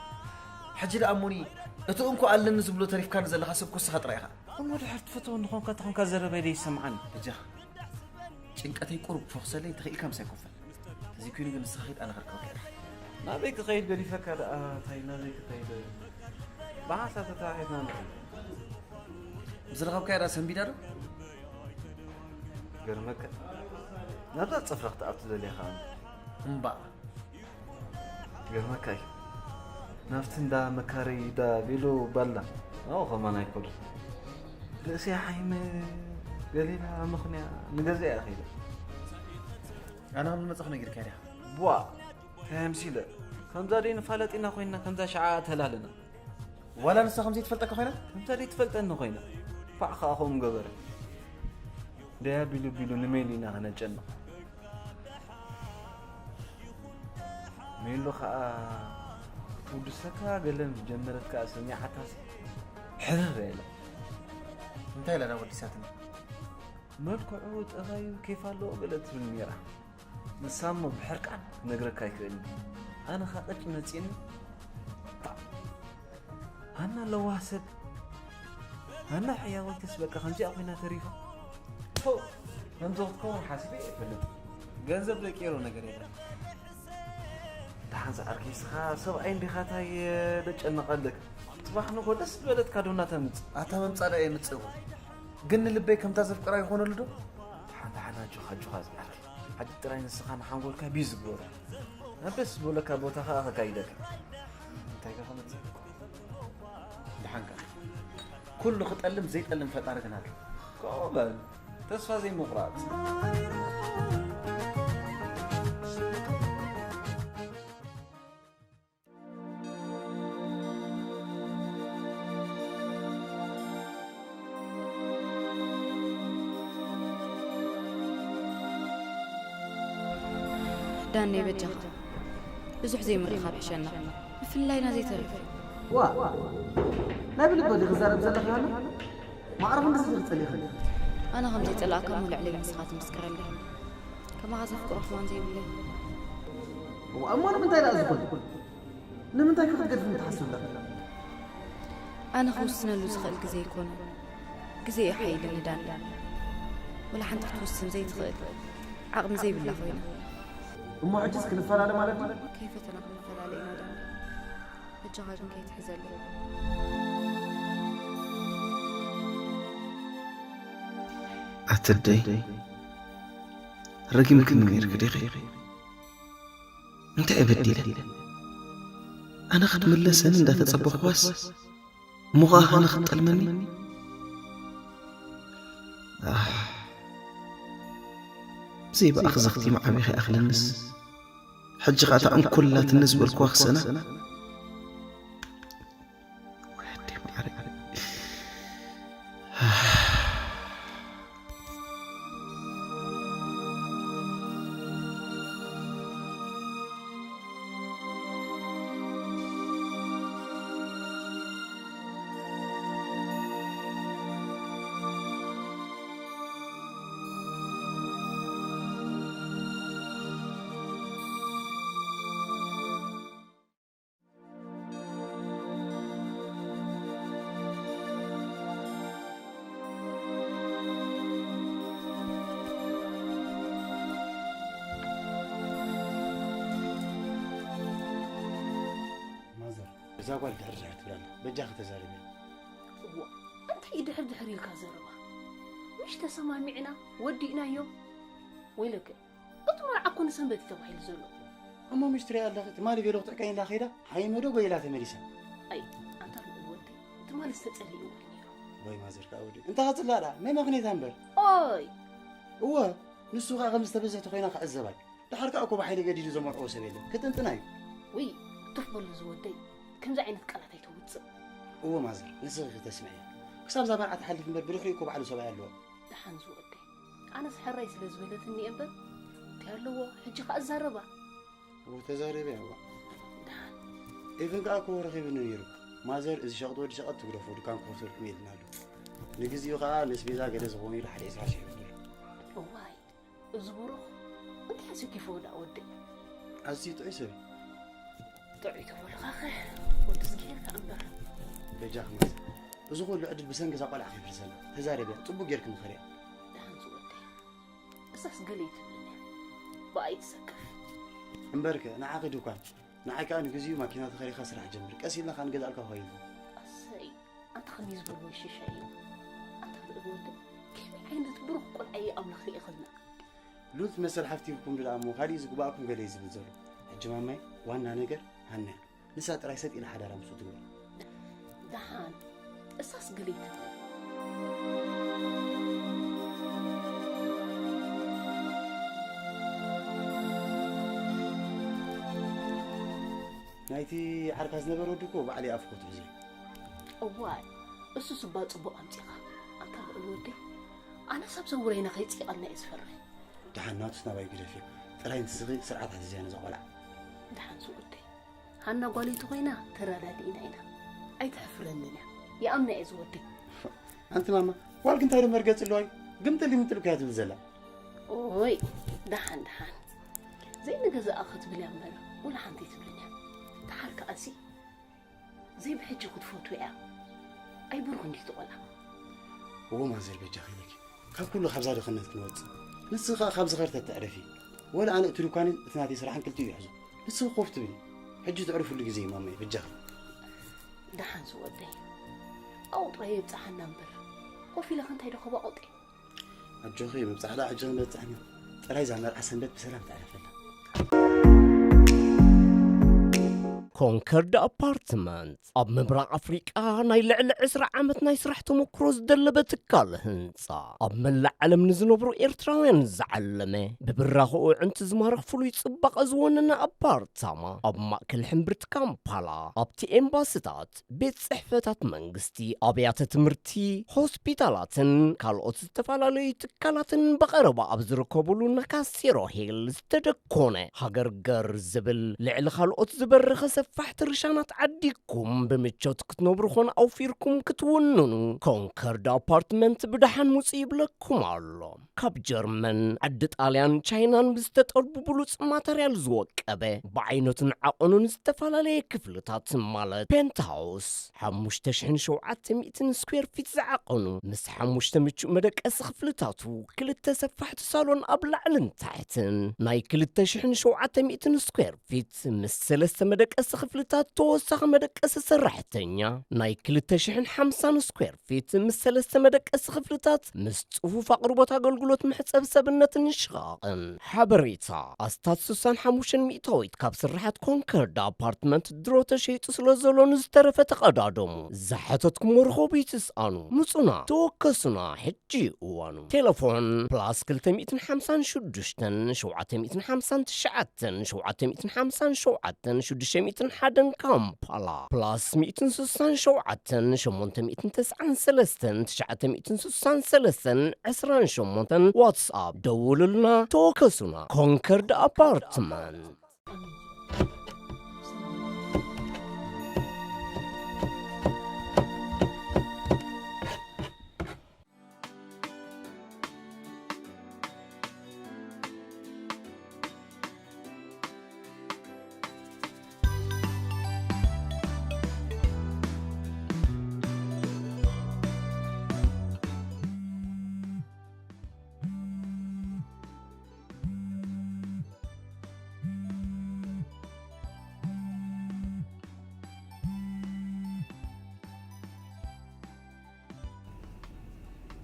ሕጂ ደኣ እሞኒ እቲ እንኮ ኣለኒ ዝብሎ ተሪፍካኒ ዘለኻ ሰብ ኩስኻ ጥራይ ኢኻ። እሞ ድሕር ትፈትወኒ ኾንካ ተኾንካ ዘረበይ ደይሰምዓኒ። በጃኻ ጭንቀተይ ቁሩብ ፈኹሰለይ እንተኽኢልካ ምሳይ ኮፈል። ተዘይኮይኑ ግን ንስኻ ኺድ ኣነ ኸርከበካ እየ። ናበይ ክኸይድ ገዲፈካ ደኣ ታይ ናበይ ክኸይድ ብሓንሳብ ተተሓሒዝና ንኸይድ። ዝረኸብካያ ደኣ ሰንቢዳ ዶ? ገርመካ ናብዛ ጽፍራ ክትኣቱ ደልያ ኸኣ እምባእ። ገርመካ እዩ ናብቲ እንዳ መካረይ ዳ ቬሎ ባላ ናብኡ ኸማን ኣይኮድን ርእሰይ ሓይመ ገሊላ ምኽንያ ንገዛ እያ ኸይደ ኣነ ከም ዝመጻኹ ነጊርካ ዲኻ ቧ እንታይ ኣምሲለ ከምዛ ደይ ንፋለጥ ኢና ኮይንና ከምዛ ሸዓ ተላለና ዋላ ንሳ ከም ዘይትፈልጠካ ኮይና ከምዛ ደይ ትፈልጠኒ ኮይና ፋዕ ኸኣ ከምኡ ገበረ ደያ ቢሉ ቢሉ ንሜሉ ኢና ኸነጨንቕ ሜሉ ኸኣ ክትውድሰካ ገለን ዝጀመረት ከኣ ሰሚዓታሲ ሕርር ኢላ እንታይ ኢላ ዳ ወዲሳትኒ መልክዑ ጠባዩ ኬፍ ኣለዎ ገለ ትብል ኔራ ንሳ እሞ ብሕርቃን ክነግረካ ኣይክእልን ኣነ ኸኣ ቅጭ መጺእኒ ታ ሃና ለዋህ ሰብ ሃና ሕያወይተስ በቃ ከምዚኣ ኮይና ተሪፋ ፎእ ከምዚ ክትከውን ሓሲበ እየ እፈልጥ ገንዘብ ዘይቀይሮ ነገር የለን ደሓን ዝዓርከይ ንስኻ ሰብኣይ እንዲኻ ታይ ደጨነቐልክ ጽባሕ ንጎ ደስ ዝበለትካ ዶ እናተምጽእ ኣታ ምምጻእ ደኣ የምጽእ እኮ ግን ንልበይ ከምታ ዘፍቅራ ይኾነሉ ዶ ደሓን ደሓን ኣጆኻ ኣጆኻ ዝዓርከይ ሓንቲ ጥራይ ንስኻ ንሓንጎልካ ቢዚ ግበሮ ናብ ደስ ዝበለካ ቦታ ኸኣ ከካይደካ እንታይ ከ ክመጽእ ደሓንካ ኩሉ ክጠልም ዘይጠልም ፈጣሪ ግን ኣሎ ከምኡ በል ተስፋ ዘይምቑራጽ ዳነይ በጃኻ ብዙሕ ዘይምርኢኻ ብሕሸና ብፍላይና ዘይተሪፉ ዋ ናይ ብልበ ዲ ክዛረብ ዘለኻ ኣሎ ማዕረ ክንዲ ስዲ ክጸሊእኻ ኣነ ከም ዘይጸላእካ እሞ ልዕለይ ንስኻ ትምስክረለይ ከማኻ ዘፍቅሮ ሕማም ዘይብለይ እሞ ንምንታይ ደኣ ዝኾነ ንምንታይ ከ ክትገድፍኒ ትሓስብ ኣለኻ? ኣነ ክውስነሉ ዝኽእል ግዜ ኣይኮነን። ግዜ እዩ ሓይሊ ንዳኒ። ወላ ሓንቲ ክትውስን ዘይትኽእል ዓቕሚ ዘይብላ ኮይና። እሞ ሕጂስ ክንፈላለ ማለት ድዩ? ከይፈተና ክንፈላለ ኢና ዳኒ። በጃኻ ግን ከይትሕዘለይ። ኣቲ ኣደይ ረጊምክኒ ነይርኪ ዲኺ? እንታይ እየ በዲለ? ኣነ ክትምለሰኒ እንዳተጸበኽዋስ እሞ ኸኣ ሃና ክትጠልመኒ? ኣህ፣ ዘይበኣኽ ዘኽቲም ዓቢኺ ኣኽለንስ፣ ሕጂ ኸኣ እታ እንኮላትኒ ዝበልክዋ ክሰና። ወዲ ማዕረይ። ማዘር፣ እዛ ጓል ድሕር ድሕር ትብላና፣ በጃኺ ተዛረቢ። እዋ፣ እንታይ እዩ ድሕር ድሕር ኢልካ ዘረባ? ምሽ ተሰማሚዕና ወዲእናዮ። ወይለከ፣ እቲ መርዓ እኮ ንሰንበት እዩ ተባሂሉ ዘሎ። እሞ ምሽ ትሪኣ ኣለኺ፣ ትማሊ ቬሎ ክትዕቀይላ ከይዳ ሓይመዶ ጎይላ ተመሊሳ። ኣይ፣ ኣንታ ልዑል ወደይ፣ ትማሊ ዝተጸለየ እዋን ነይሩ። ወይ ማዘር ከኣ ወዲ፣ እንታይ ክጽላእ ደኣ? መን ምኽንያታ እምበር? ኦይ! እወ፣ ንሱ ከኣ ከም ዝተበዝሕ ተኾይና ክዕዘባይ። ደሓር ከኣ እኮ ብሓይሊ ገዲዱ ዘመርዕዎ ሰብ የለን። ክጥንጥና እዩ። ውይ፣ ቱፍ በሉ ዝወደይ፣ ከምዚ ዓይነት ቃላት ኣይተውጽእ። እወ ማዘር፣ ንስኺ ክትስምዕያ። ክሳብ እዛ መርዓ ትሓልፍ እምበር ብድሕሪኡ እኮ ባዕሉ ሰብኣይ ኣለዎ። ደሓን ዝወደይ፣ ኣነስ ሕራይ ስለ ዝበለትኒ እየ እምበር፣ እንታይ ኣለዎ፣ ሕጂ ከኣ እዛረባ። እወ ተዛረቢ ኣዋ። ደሓን። ኤፍን ከኣ እኮ ረኺብኒ ነይሩ። ማዘር፣ እዚ ሸቕጥ ወዲ ሸቐጥ ትግደፎ፣ ድኳን ክኸፍተልኩም ኢልና ኣሎ። ንግዚኡ ከኣ ነስቤዛ ገለ ዝኾኑ ኢሉ ሓደ ዕስራ ሽሕ ይብድር። እዋይ፣ እዚ ብሩኽ እንታይ ኣሰኪፍዎ ደኣ ወደይ? ኣዝዩ ጥዑይ ሰብ እዩ። ጥዑይ ተበልኻኸ ወድስ ጌርካ እምበር። በጃኺ ማዘር፣ እዚ ኩሉ ዕድል ብሰንኪ እዛ ቆልዓ ከይፍርሰና። ተዛረብያ፣ ጽቡቕ ጌርኪ ምኸርያ። ደሓን ዝወደይ፣ እሳስ ገለ ይትብለኒ እያ። ብኣይ ትሰከፍ። እምበርከ፣ ንዓኺ ድኳን፣ ንዓይ ከኣ ንግዚኡ ማኪና ተኸሪኻ ስራሕ ጀምር። ቀስ ኢልና ከኣ ንገዝኣልካ ኳይሉ። ኣሰይ፣ ኣንታ ከመይ ዝበሉ ሽሻ እዩ። ኣንታ ልዑል ወደይ፣ ከመይ ዓይነት ብሩኽ ቆልዓ እዩ ኣምላኽ ልኢኽልና። ሉል ትመሰል ሓፍቲ ሂብኩም ድኣ እሞ ካሊእ ዝግባኣኩም ገለ እዩ ዝብል ዘሎ። ሕጂ ማማይ ዋና ነገር ሃና እያ። ንሳ ጥራይ ሰጥ ኢላ ሓዳራ ምስኡ ትግበር። ደሓን እሳስ ገለ ይትብል። ናይቲ ዓርካ ዝነበረ ወዲ እኮ ባዕለይ ኣፍኮ ትሕዙ። እዋይ እሱ ስባ ጽቡቕ ኣምጺኻ። ኣንታ ልዑል ወደይ ኣነስ ኣብ ዘውረይና ከይጽይቐልና እየ ዝፈርሕ። ደሓን ናቱስ ናባይ ግደፍዮ። ጥራይ ንስኺ ስርዓት ኣትሕዝያ ነዛ ቆልዓ። ደሓን ዝወደይ ሃና ጓለይቲ ኮይና ተረዳዲእና ኢና። ኣይተሕፍረንን እያ። ይኣምና እየ ዝወደይ። ኣንቲ ማማ ጓልኪ እንታይ ዶ መርገፂ ኣለዋ እዩ? ግምጥል ይምጥል እኮ እያ ትብል ዘላ። ኦይ ደሓን ደሓን ዘይንገዛኣ ክትብል እያ እምበር ወላ ሓንቲ ኣይትብልን እያ። ደሓር ከኣሲ ዘይብሕጂ ክትፈቱ እያ። ኣይብሩኽ እንዲቲ ቆልዓ። እዎ ማዘር በጃኺ ኢለኪ ካብ ኩሉ ካብዛ ድኽነት ክንወፅእ። ንስኺ ከኣ ካብ ዝኸርተት ተዕረፊ። ወላ ኣነ እቲ ድኳንን እቲ ናተይ ስራሕን ክልቲኡ ይሕዞ። ንስኺ ኮፍ ትብሊ። ሕጂ ተዕርፍሉ ግዜ እዩ ማማይ በጃኺ። ደሓን ዝወደይ ኣብኡ ጥራይ የብፅሓና እምበር ኮፍ ኢለ ክንታይ ዶ ከባቑጥ። ኣጆኺ ምብጻሕ ደኣ ሕጂ ክንበጽሕ ኢና። ጥራይ እዛ መርዓ ሰንበት ብሰላም ተዕረፈላ። ኮንከርድ ኣፓርትመንት ኣብ ምብራቕ ኣፍሪቃ ናይ ልዕሊ ዕስራ ዓመት ናይ ስራሕ ተመክሮ ዝደለበ ትካል ህንጻ ኣብ መላእ ዓለም ንዝነብሩ ኤርትራውያን ዝዓለመ ብብራኽኡ ኣዕንቲ ዝማርኽ ፍሉይ ጽባቐ ዝወነነ ኣፓርታማ ኣብ ማእከል ሕምብርቲ ካምፓላ ኣብቲ ኤምባስታት ቤት ጽሕፈታት መንግስቲ፣ ኣብያተ ትምህርቲ፣ ሆስፒታላትን ካልኦት ዝተፈላለዩ ትካላትን ብቐረባ ኣብ ዝርከቡሉ ናካሲሮ ሂል ዝተደኮነ ሃገር ገር ዝብል ልዕሊ ካልኦት ዝበረኸ ሰፋሕቲ ርሻናት ዓዲግኩም ብምቾት ክትነብሩ ኾነ ኣውፊርኩም ክትውንኑ ኮንከርድ ኣፓርትመንት ብደሓን ምጹ ይብለኩም ኣሎ። ካብ ጀርመን፣ ዓዲ ጣልያን፣ ቻይናን ብዝተጠልቡ ብሉጽ ማተርያል ዝወቀበ ብዓይነቱን ዓቐኑን ዝተፈላለየ ክፍልታት ማለት ፔንትሃውስ ሓሙሽተ ሽሕን ሸውዓተ ሚእትን ስኩዌር ፊት ዝዓቐኑ ምስ ሓሙሽተ ምቹእ መደቀሲ ክፍልታቱ ክልተ ሰፋሕቲ ሳሎን ኣብ ላዕልን ታሕትን ናይ ክልተ ሽሕን ሸውዓተ ሚእትን ስኩዌር ፊት ምስ ሰለስተ መደቀሲ ክፍልታት ተወሳኺ መደቀሲ ሰራሕተኛ ናይ ክልተ ሽሕን ሓምሳን ስኩዌር ፊት ምስ ሰለስተ መደቀሲ ክፍልታት ምስ ጽፉፍ ኣቕርቦት ኣገልግሎት መሕጸቢ ሰብነትን ሽቓቕን። ሓበሬታ ኣስታት ስሳን ሓሙሽተን ሚእታዊት ካብ ስራሓት ኮንከርድ ኣፓርትመንት ድሮ ተሸይጡ ስለ ዘሎ ንዝተረፈ ተቐዳደሙ። ዝሓተትኩሞ ርኸቡ ይትስኣኑ። ምጹና፣ ተወከሱና፣ ሕጂ እዋኑ። ቴሌፎን ፕላስ ክልተ ሚእትን ሓምሳን ሽዱሽተን ሸውዓተ ሚእትን ሓምሳን ትሽዓተን ሸውዓተ ሚእትን ሓምሳን ሸውዓተን ሽዱሽተ ሚእትን ሓደን ካምፓላ ፕላስ ሚእትን ስሳን ሸውዓተን ሸሞንተ ሚእትን ተስዓን ሰለስተን ትሽዓተ ሚእትን ስሳን ሰለስተን ዕስራን ሸሞንተን ዋትስኣፕ ደውሉልና ተወከሱና። ኮንከርድ ኣፓርትመንት።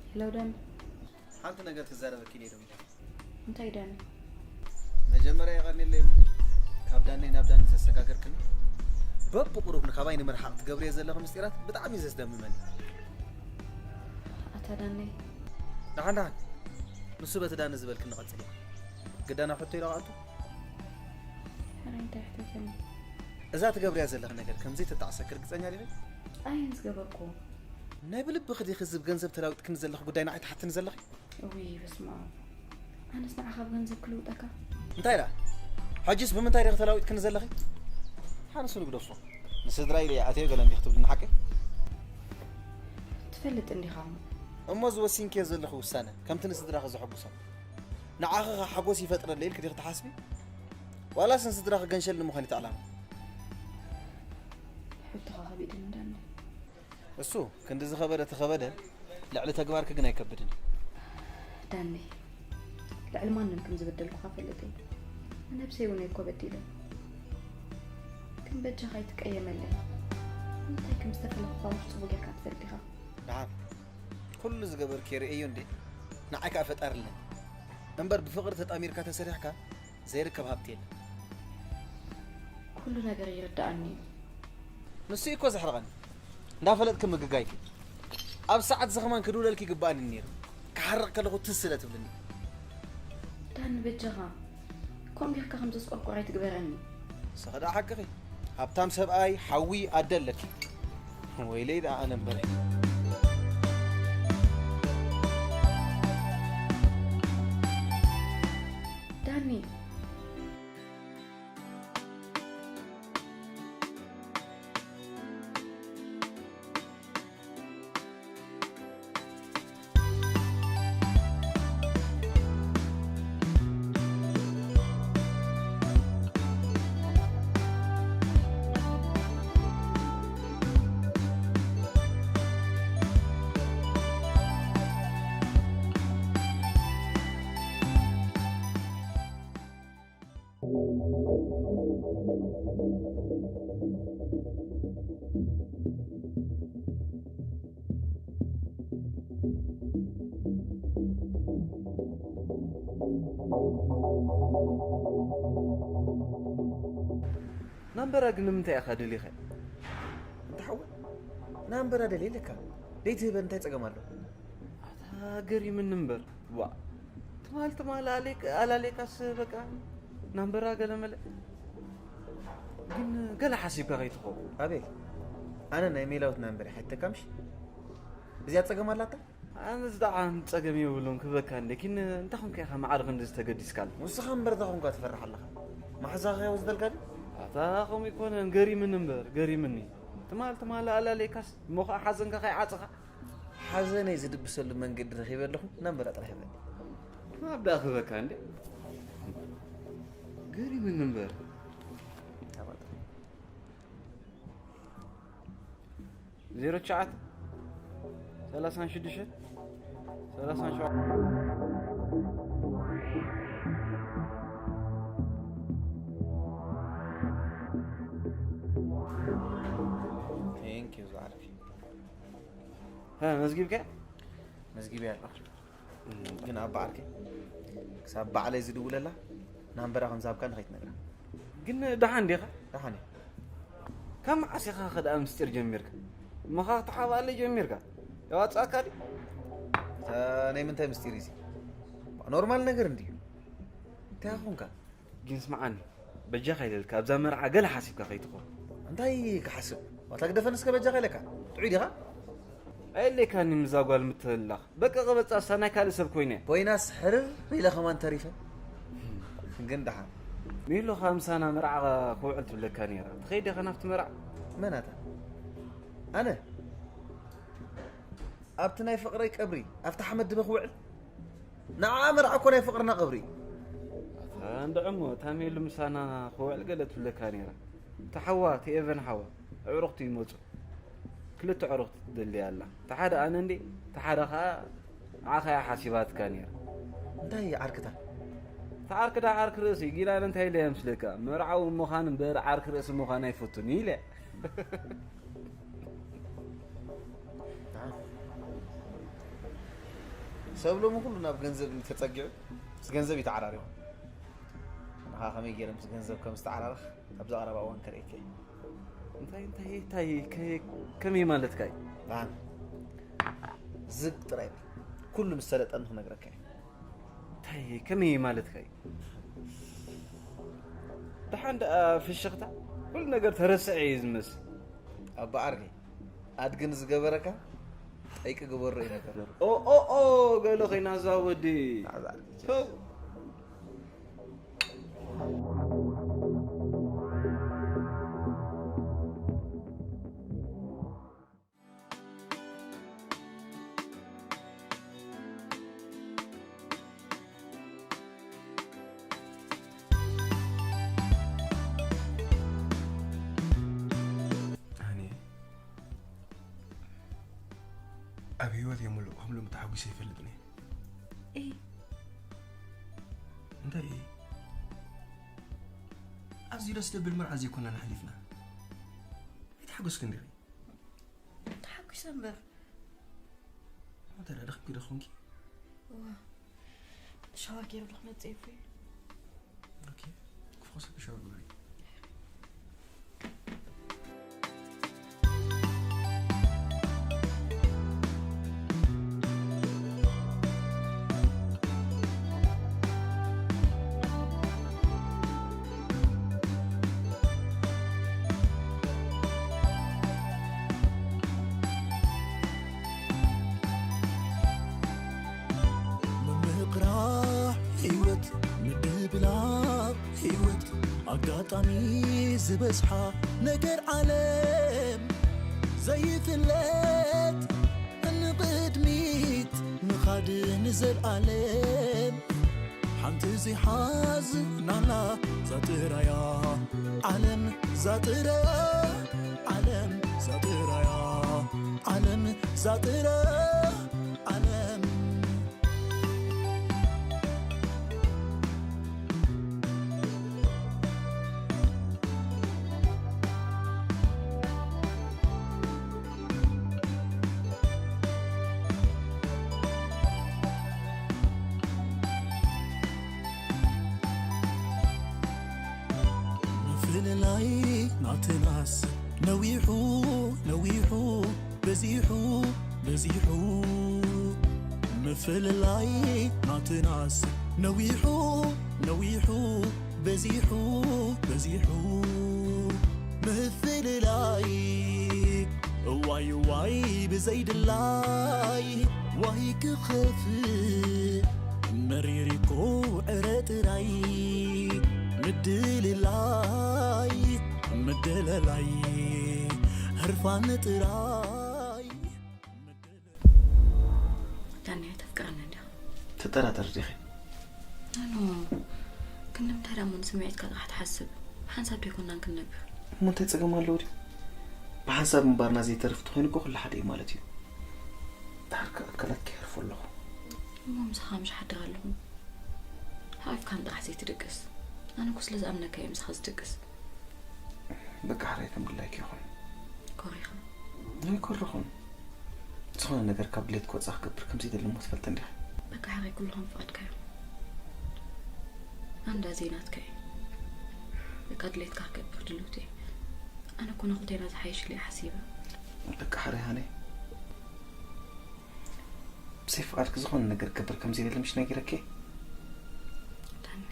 ሄሎ ዳኒ። ሓንቲ ነገር ክዛረበኪ ኢለ ዶ? እንታይ ዳኒ? መጀመርያ የቐንየለይ እሞ ካብ ዳነይ ናብ ዳኒ ዘሰጋገርክኒ፣ በብቁሩብ ንካባይ ንምርሓቕ ትገብርዮ ዘለኺ ምስጢራት ብጣዕሚ እዩ ዘስደምመኒ። ኣታ ዳነይ። ደሓን ደሓን፣ ንሱ በቲ ዳኒ ዝበልክኒ ቀጽልዮ። ግዳ ናብ ሕቶ ኢለ ክኣቱ? ሕራይ እንታይ ሕተተኒ? እዛ ትገብርያ ዘለኺ ነገር ከምዘይተጣዕሰኪ ርግጸኛ ዲኺ? ኣየን ዝገበርኩ? ናይ ብልብኺ ዲኺ ዝብ ገንዘብ ተላዊጥክኒ ዘለኺ ጉዳይ ንዓይ ትሓትኒ ዘለኺ? እውይ በስመ ኣብ። ኣነስ ንዓኻ ብገንዘብ ክልውጠካ? እንታይ ደኣ? ሕጂስ ብምንታይ ዲኺ ተላዊጥክኒ ዘለኺ? ሓንሱ ንግደፎ። ንስድራይ ኢለ እየ ኣትየ ገለ እንዲኺ ትብልኒ ሓቀይ? ትፈልጥ እንዲኻ እሞ። እሞ ዝወሲንክዮ ዘለኺ ውሳነ ከምቲ ንስድራኺ ዘሐጉሶም ንዓኺ ኸ ሓጎስ ይፈጥረለይ ኢልኪ ዲኺ ትሓስቢ? ዋላስ ንስድራኺ ገንሸል ንምዃን እዩ እቲ ዕላማ? ሕቶኻ ከቢድኒ ዳኒ። እሱ ክንዲ ዝኸበደ ተኸበደ፣ ልዕሊ ተግባርኪ ግን ኣይከብድን እዩ። ዳኒ፣ ልዕሊ ማንም ከም ዝበደልኩኻ ፈልጥ እየ። ንነብሰይ እውን እኮ በዲለ። ግን በጃኻ ኣይትቀየመለይ። እንታይ ከም ዝተፈለኹኻ እውን ጽቡቕ ጌርካ ትፈልጥ ኢኻ። ደሓን፣ ኩሉ ዝገበርክዮ ርእየዮ እንዴ? ንዓይ ከኣ ፈጣሪ ኣለኒ። እምበር ብፍቕሪ ተጣሚርካ ተሰሪሕካ ዘይርከብ ሃብቲ የለን። ኩሉ ነገር ይርድኣኒ እዩ። ንሱ እዩ እኮ ዘሕርቐኒ። እንዳፈለጥኪ ምግጋይኪ። ኣብ ሰዓት እዚ ከማን ክድውለልኪ ይግባኣኒ ነይሩ። ክሓርቕ ከለኹ ትስ ስለ ትብልኒ። ዳኒ በጃኻ። ከምኡ ጌርካ ከም ዘስቆርቁር ኣይትግበረኒ። ንስኺ ደኣ ሓቅኺ። ሃብታም ሰብኣይ፣ ሓዊ፣ ኣደ ኣለኪ። ወይለይ ደኣ ኣነ እምበረይ። ዳኒ። ናምበራ ግን ንምንታይ ኢኻ ደሊኻ? እንተ ሓወይ፣ ናምበራ ደልየ ኣለካ። ደይትህበን እንታይ ጸገም ኣሎ? ኣታ ገሪምኒ እምበር። ዋ፣ ትማል ትማል ኣሌክ-፣ ኣላሌካስ በቃ ናምበራ ገለ መለ። ግን ገለ ሓሲብካ ከይትኸውን። ኣቤል፣ ኣነ ናይ ሜላዊት ናምበር ይሓተካ ምሽ? ብዚኣ ጸገም ኣላታ? ኣነስ ደኣ ጸገም የብሉን ክብለካ እንደ፣ ግን እንታይ ኮንካ ኢኻ ማዕረ ክንድዚ ተገዲስካሉ? ንስኻ እምበር እንታይ ኮንካ ትፈርሕ ኣለኻ? ማሕዛኻ ይወስደልካ ድዩ? ኣታ ከምኡ ኣይኮነን፣ ገሪምኒ እምበር፣ ገሪምኒ። ትማል ትማል ኣላሌካስ እሞ ኸዓ ሓዘንካ ከይዓጸኻ። ሓዘነይ ዝድብሰሉ መንገዲ ረኺበ ኣለኹ፣ ናምበራ ጥራሕ ይበል። ኣብ ደኣ ክበካ እንዴ? ገሪምኒ እምበር። ዜሮ ትሽዓተ፣ ሰላሳን ሽዱሽተን፣ ሰላሳን ሸውዓተን። መዝጊብካ? መዝጊበያ ኣለኹ። ግን ኣባ ዓርከይ ክሳብ ባዕለይ ዝድውለላ ናምበራ ከም ዝሃብካ ንኸይትነግራ። ግን ደሓን ዲኻ? ደሓን እየ። ካብ መዓስ ኢኻ ከ ደኣ ምስጢር ጀሚርካ? እሞ ኸዓ ክትሓብኣለይ ጀሚርካ? የዋፅኣካ ድዩ? እታ ናይ ምንታይ ምስጢር እዚ? ኖርማል ነገር እንድዩ። እንታይ ኾንካ? ግን ስምዓኒ፣ በጃኻ ኢለልካ ኣብዛ መርዓ ገለ ሓሲብካ ከይትኾን። እንታይ ክሓስብ? ዋታ ግደፈን እስከ በጃኻ ኢለካ። ጥዑይ ዲኻ? ኣየድልየካኒ ምዛ ጓል ምትህልላኽ። በቃ ቅበጻ እሳ ናይ ካልእ ሰብ ኮይነ። ኮይናስ ሕርር ኢለ ከማን ተሪፈ። ግን ደሓን። ሚሉ ካብ ምሳና መርዓ ክውዕል ትብለካ ነይራ። ትኸይድ ኢኻ ናብቲ መርዓ? መን ኣታ? ኣነ ኣብቲ ናይ ፍቕረይ ቀብሪ ኣብቲ ሓመድ ድበ ክውዕል? ንዓ መርዓ እኮ ናይ ፍቕርና ቀብሪ እዩ። ኣታ እንድዕሞ እታ ሜሉ ምሳና ክውዕል ገለ ትብለካ ነይራ። እታ ሓዋ፣ እቲ ኤቨን ሓዋ፣ ኣዕሩኽቲ ይመጹ። ክልተ ኣዕሩኽቲ ትደሊ ኣላ። እታ ሓደ ኣነ እንዴ፣ እታ ሓደ ኸኣ ንዓኻ እያ ሓሲባትካ ነይራ። እንታይ ዓርክታ? እታ ዓርክዳ ዓርኪ ርእሲ፣ ጊላን እንታይ ኢለ እየ ምስለካ? መርዓዊ ምዃን እምበር ዓርኪ ርእሲ ምዃን ኣይፈቱን ኢለ። ሰብ ሎሚ ኩሉ ናብ ገንዘብ እዩ ተጸጊዑ፣ ምስ ገንዘብ እዩ ተዓራሪኹ። ንኻ ከመይ ገይረ ምስ ገንዘብ ከም ዝተዓራረኽ ኣብዚ ቀረባ እዋን ከርእየካ እየ። እንታይ እንታይ እንታይ ከ- ከመይ ማለትካ እዩ? ኣን ዝግ ጥራይ በል። ኩሉ ምስ ሰለጠኒ ክነግረካ እየ። እንታይ ከመይ ማለትካ እዩ? ደሓን ደኣ ፍሽኽታ ኩሉ ነገር ተረስዐ እዩ ዝመስል። ኣባ ዓርከይ ኣድግን ዝገበረካ ጠይቂ ግበሮ እዩ ነገር። ኦ ኦ ኦ ገለ ኮይና እዛ ወዲ። ተው። ኣነ ኣብ ህይወት የምልእ ከምሎም ተሓጒሰ ይፈልጥን እየ። እይ፣ እንታይ እይ? ኣዝዩ ደስ ደብል መርዓ ዘይኮና ንሓሊፍና። ኣይተሓጎስክን ዲኺ? ተሓጒሰ እምበር። እንታይ ደኣ ደኺምኪ ዶ ኾንኪ? እዋ፣ ሻወር ገይረ ዶ ክመጽእ እየ እፎይ? ኦኬ፣ ክፎ ሰኪ ሻወር ግበሪ። ምምቕራሕ ህይወት ምድብላቕ ህይወት ኣጋጣሚ ዝበዝሓ ነገር ዓለም ዘይፍለጥ ንቕድሚት ምኻድ ንዘልኣለም ሓንቲ ዘይሓዝናላ ዛጥራያ ዓለም ዛጥራያ ዓለም ዛጥራያ ዓለም ዛጥራያ ዓለም ምፍልላይ ናትናስ ነዊሑ ነዊሑ በዚሑ በዚሑ ምፍልላይ ናትናስ ነዊሑ ነዊሑ በዚሑ በዚሑ ምፍልላይ እዋይ እዋይ ብዘይድላይ ዋይ ክኸፍእ መሪር እኮ ዕረ ጥራይ ምድልላይ ምድልላይ ህርፋን ጥራይ ዳኒ ኣይተፍቅረኒ እንዲኻ ትጠራጠር ዲኺ? ኣኖ ግን ንምንታይ ደኣ እሞ ንስምዒትካ ጥራሕ ትሓስብ? ሓንሳብ ደይኮናን ክንነብር። እሞ እንታይ ጸገም ኣለዎ ድዩ? ብሓንሳብ ምንባርና ዘይተርፍ ተኾይኑ እኮ ኩሉ ሓደ እዩ ማለት እዩ። ድሓር ከኣ ኣካላትኪ የሕርፎ ኣለኹ። እሞ ምሳኻ ምሽ ሓድር ኣለኹ። ሓቂፍካኒ ጥራሕ ዘይትድቅስ። ኣነ እኮ ስለ ዝኣምነካ እየ ምሳኻ ዝድቅስ። በቃ ሕራይ ከም ድላይኪ ይኹን። ኮሪኻ? ኣይኮረኹን። ዝኾነ ነገር ካብ ድሌት ክወፃ ክገብር ከምዘይደሊ እሞ ትፈልጥ እንዲኻ። በቃ ሓቂ ኩሉ ከም ፍቓድካ እዩ። ኣንዳ ዘይናትካ እዩ። በቃ ድሌትካ ክገብር ድልውቲ እዩ። ኣነ እኮ ንኽልቴና ዝሓይሽ ኢለ እየ ሓሲበ። በቃ ሓራይ ሃነ፣ ብዘይ ፍቓድክ ዝኾነ ነገር ክገብር ከምዘይደሊ ምሽ ነጊረኪ። ዳኒ።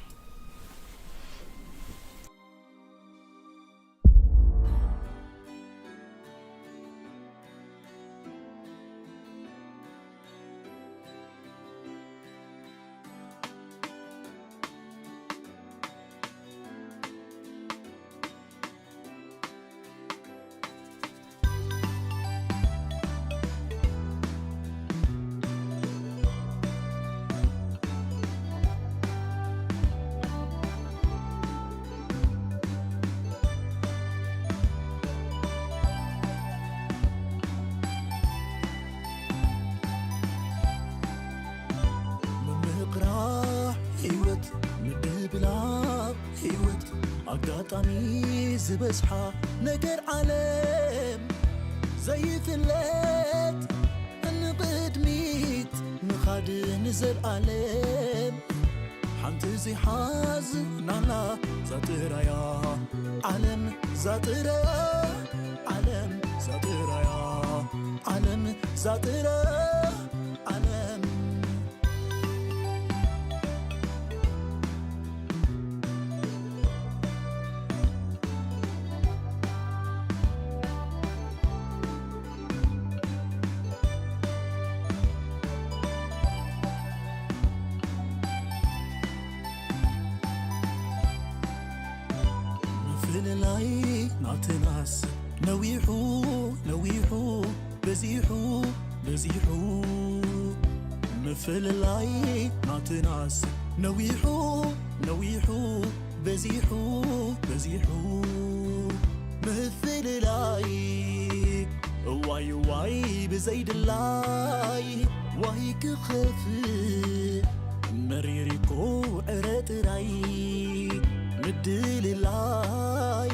ምምቕራሕ ህይወት፣ ምድብላቕ ህይወት፣ ኣጋጣሚ ዝበዝሓ ነገር ዓለም ዘይፍለጥ፣ ንቕድሚት ምኻድ ንዘልኣለም። ሓንቲ ዘይሓዝናላ ዛጥራያ ዓለም፣ ዛጥራያ ዓለም፣ ዛጥራያ ዓለም፣ ዛጥራያ ዓለም። ምፍልላይ ናትናስ ነዊሑ፣ ነዊሑ፣ በዚሑ፣ በዚሑ። ምፍልላይ ናትናስ ነዊሑ፣ ነዊሑ፣ በዚሑ፣ በዚሑ። ምፍልላይ እዋይ፣ እዋይ፣ ብዘይድላይ ዋይ ክኸፍእ መሪር እኮ ዕረ ጥራይ። ምድልላይ፣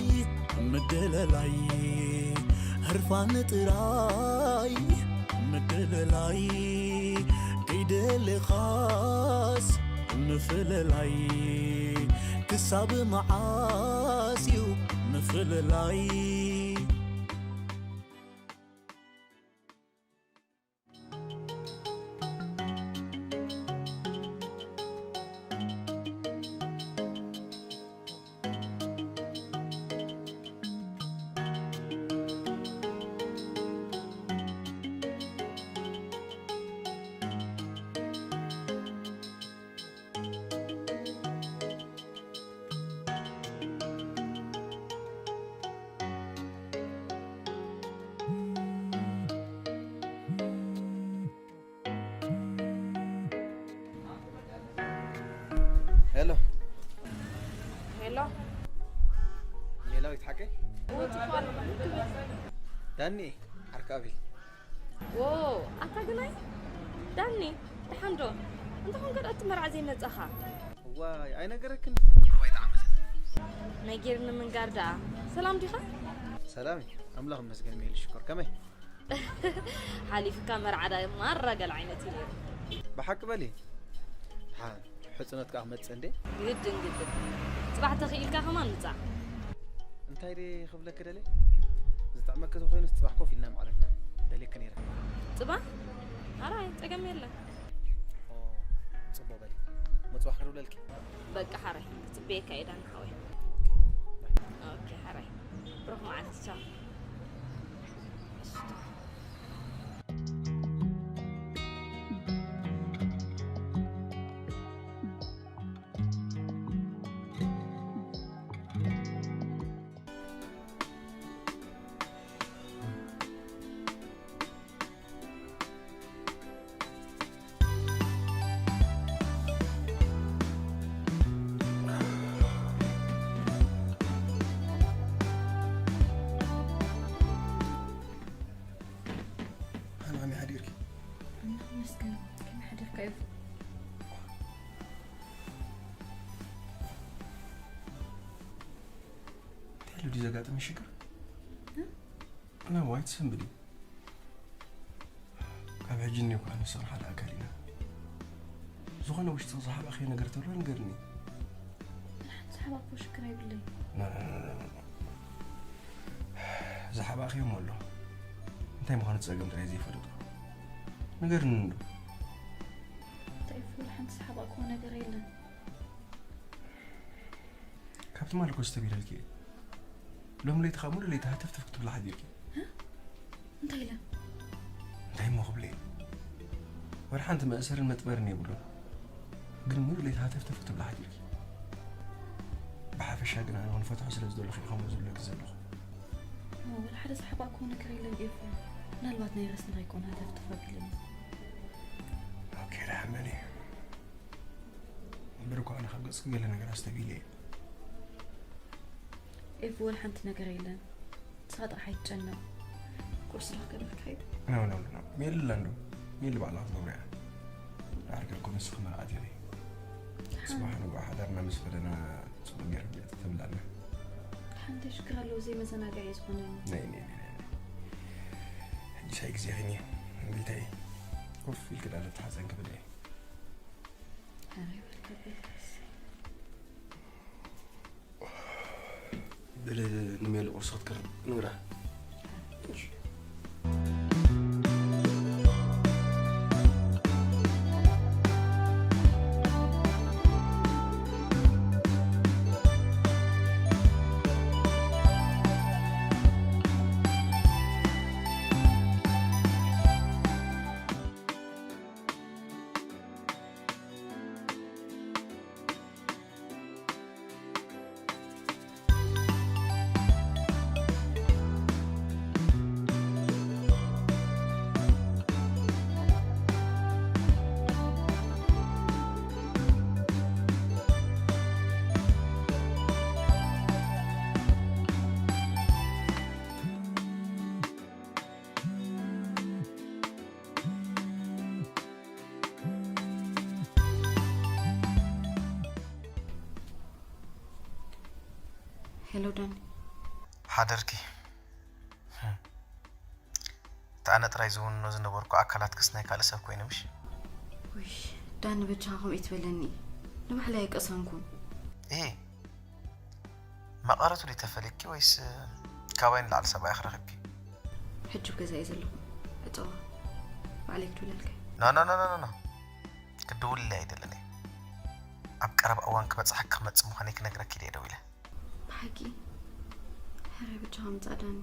ምድልላይ፣ ህርፋን ጥራይ። ምድልላይ፣ ከይደለኻስ ምፍልላይ። ክሳብ መዓስ እዩ ምፍልላይ? ሄሎ። ሄሎ። ሜላዊት ሓቀይ? ዳኒ፣ ዓርካ ኣቤል። ዎ፣ ኣታ ግናይ ዳኒ፣ ደሓን ዶ? እንተኾንካ ደኣ እቲ መርዓ ዘይመጻኻ? እዋይ፣ ኣይነገረክን? ነጊርኒ ምንጋር ደኣ። ሰላም ዲኻ? ሰላም እዩ። ኣምላኽ ይመስገን፣ ሜሉ ሽኮር። ከመይ? ሓሊፍካ መርዓ ደኣ ማራ ገለ ዓይነት እዩ ነይሩ። ብሓቂ በሊ። ደሓን፣ ሕጽኖት ከኣ ክመጽእ እንዴ? ግድን፣ ግድን። ጽባሕ ተኽኢልካ ከማን ምጻእ። እንታይ ድየ ክብለኪ ደልየ? ዝጥዕመኪ ተኾይኑስ ጽባሕ ኮፍ ኢልና ምዓለትና። ደልየኪ ነይረ። ጽባሕ? ኣራይ፣ ጸገም የለን። ኦ፣ ጽቡቕ በሊ። ምጽባሕ ክድውለልኪ። በቃ ሓራይ፣ ክጽበየካ እየ ዳኒ ሓወይ። ኦኬ፣ ባይ። ኦኬ፣ ሓራይ። ብሩኽ መዓልቲ፣ ቻው። እሺ፣ ቻው። ሃና ከመይ ሓዲርኪ? ኣምላኽ ይመስገን። ከመይ ሓዲርካ እዩ? እንታይ ኣሎ ድዩ ዘጋጠመ ሽግር? እ? ና ዋይት ሰንብዲ። ሕጂ እኒ እኳ ንስኻ ሓደ ኣካል ኢና። ዝኾነ ውሽጢ ዝሓባእኽዮ ነገር ተሎ ንገርኒ። ሓንቲ ሓባእኮ ሽግር ኣይብለይ። ዝሓባእኽዮም ኣሎ። እንታይ ምዃኑ ጸገም ጥራይ ዘይፈለጥኩ። ንገርኒ እንዶ። እንታይ ፍል ሓንቲ ሓባእኮ ነገር የለን። ካብ ትማሊ እኮ ዝተቢለልኪ እየ። ሎሚ ለይቲ ካብ ሙሉእ ለይቲ ሃተፍተፍ ክትብላ ሓዲርኪ። እንታይ ኢለ? እንታይ እሞ ክብለ እየ? ወላ ሓንቲ መእሰርን መጥበርን የብሉን። ግን ሙሉእ ለይቲ ሃተፍተፍ ክትብላ ሓዲርኪ። ብሓፈሻ ግን ኣነ ክንፈትሖ ስለ ዝደለኹ እየ ከምኡ ዝብለኪ ዘለኹ። ወላ ሓደ ዝሓባእኮ ነገር የለን ኤፉ። ምናልባት ናይ ረስኒ ከይኮን ሃተፍተፍ ኣቢለኒ። ኦኬ፣ ደሓን በሊ። እምበር እኮ ኣነ ካብ ገጽኪ ገለ ነገር ኣስተብሂለ እየ። ኤፉ፣ ወላ ሓንቲ ነገር የለን። ንስኻ ጥራሕ ኣይትጨነቕ። ቁርሲ ዶ ክገብረልካ እዩ? ኖ፣ ኖ፣ ኖ፣ ኖ። ሜሊ ኣላ እንዶ። ሜሊ ባዕላ ክትገብሮ እያ። ዳርጋ እኮ ንስኺ መርዓት ኢኺ። ጽባሕ ንግሆ ሓዳርና ምስ ፈለና ጽቡቕ ጌርና ተብላና። ሓንቲ ሽግር ኣለዎ፣ ዘይመዘናግዒ ዝኾነ። ናይ፣ ናይ፣ ናይ፣ ናይ። ሕጂ ሳይ ግዜ ኺኒ። እምቢታይ። ኮፍ ኢልክ ዳለ ተሓጸን ክብል እየ። ኧረ ይበል ከበድስ። በለ ንሜሉ ቁርሲ ክትቀርብ ንግራ። ሄሎ ዳኒ። ሓደርኪ። እታ ኣነ ጥራይ ዝውንኖ ዝነበርኩ ኣካላትክስ ናይ ካልእ ሰብ ኮይነ ምሽ? ውይ ዳኒ፣ በጃኻ ከምኡ ኣይትበለኒ። ንባዕለይ ኣይቀሰንኩን። እሄ፣ መቐረቱ ድዩ ተፈለኪ ወይስ ካባይ ንላዕሊ ሰብኣይ ክረኽብኪ? ሕጂ ኣብ ገዛ እየ ዘለኹ። ዕጸዋ። ባዕለይ ክድውለልካ። ኖ፣ ኖ፣ ኖ፣ ኖ፣ ኖ። ክድውልለይ ኣይደልን እየ። ኣብ ቀረባ እዋን ክበጽሓኪ ክመጽእ ምዃነይ ክነግረኪ ድየ ደው ኢለ። ብሓቂ? ሕራይ በጃኻ ምጻእ ዳኒ።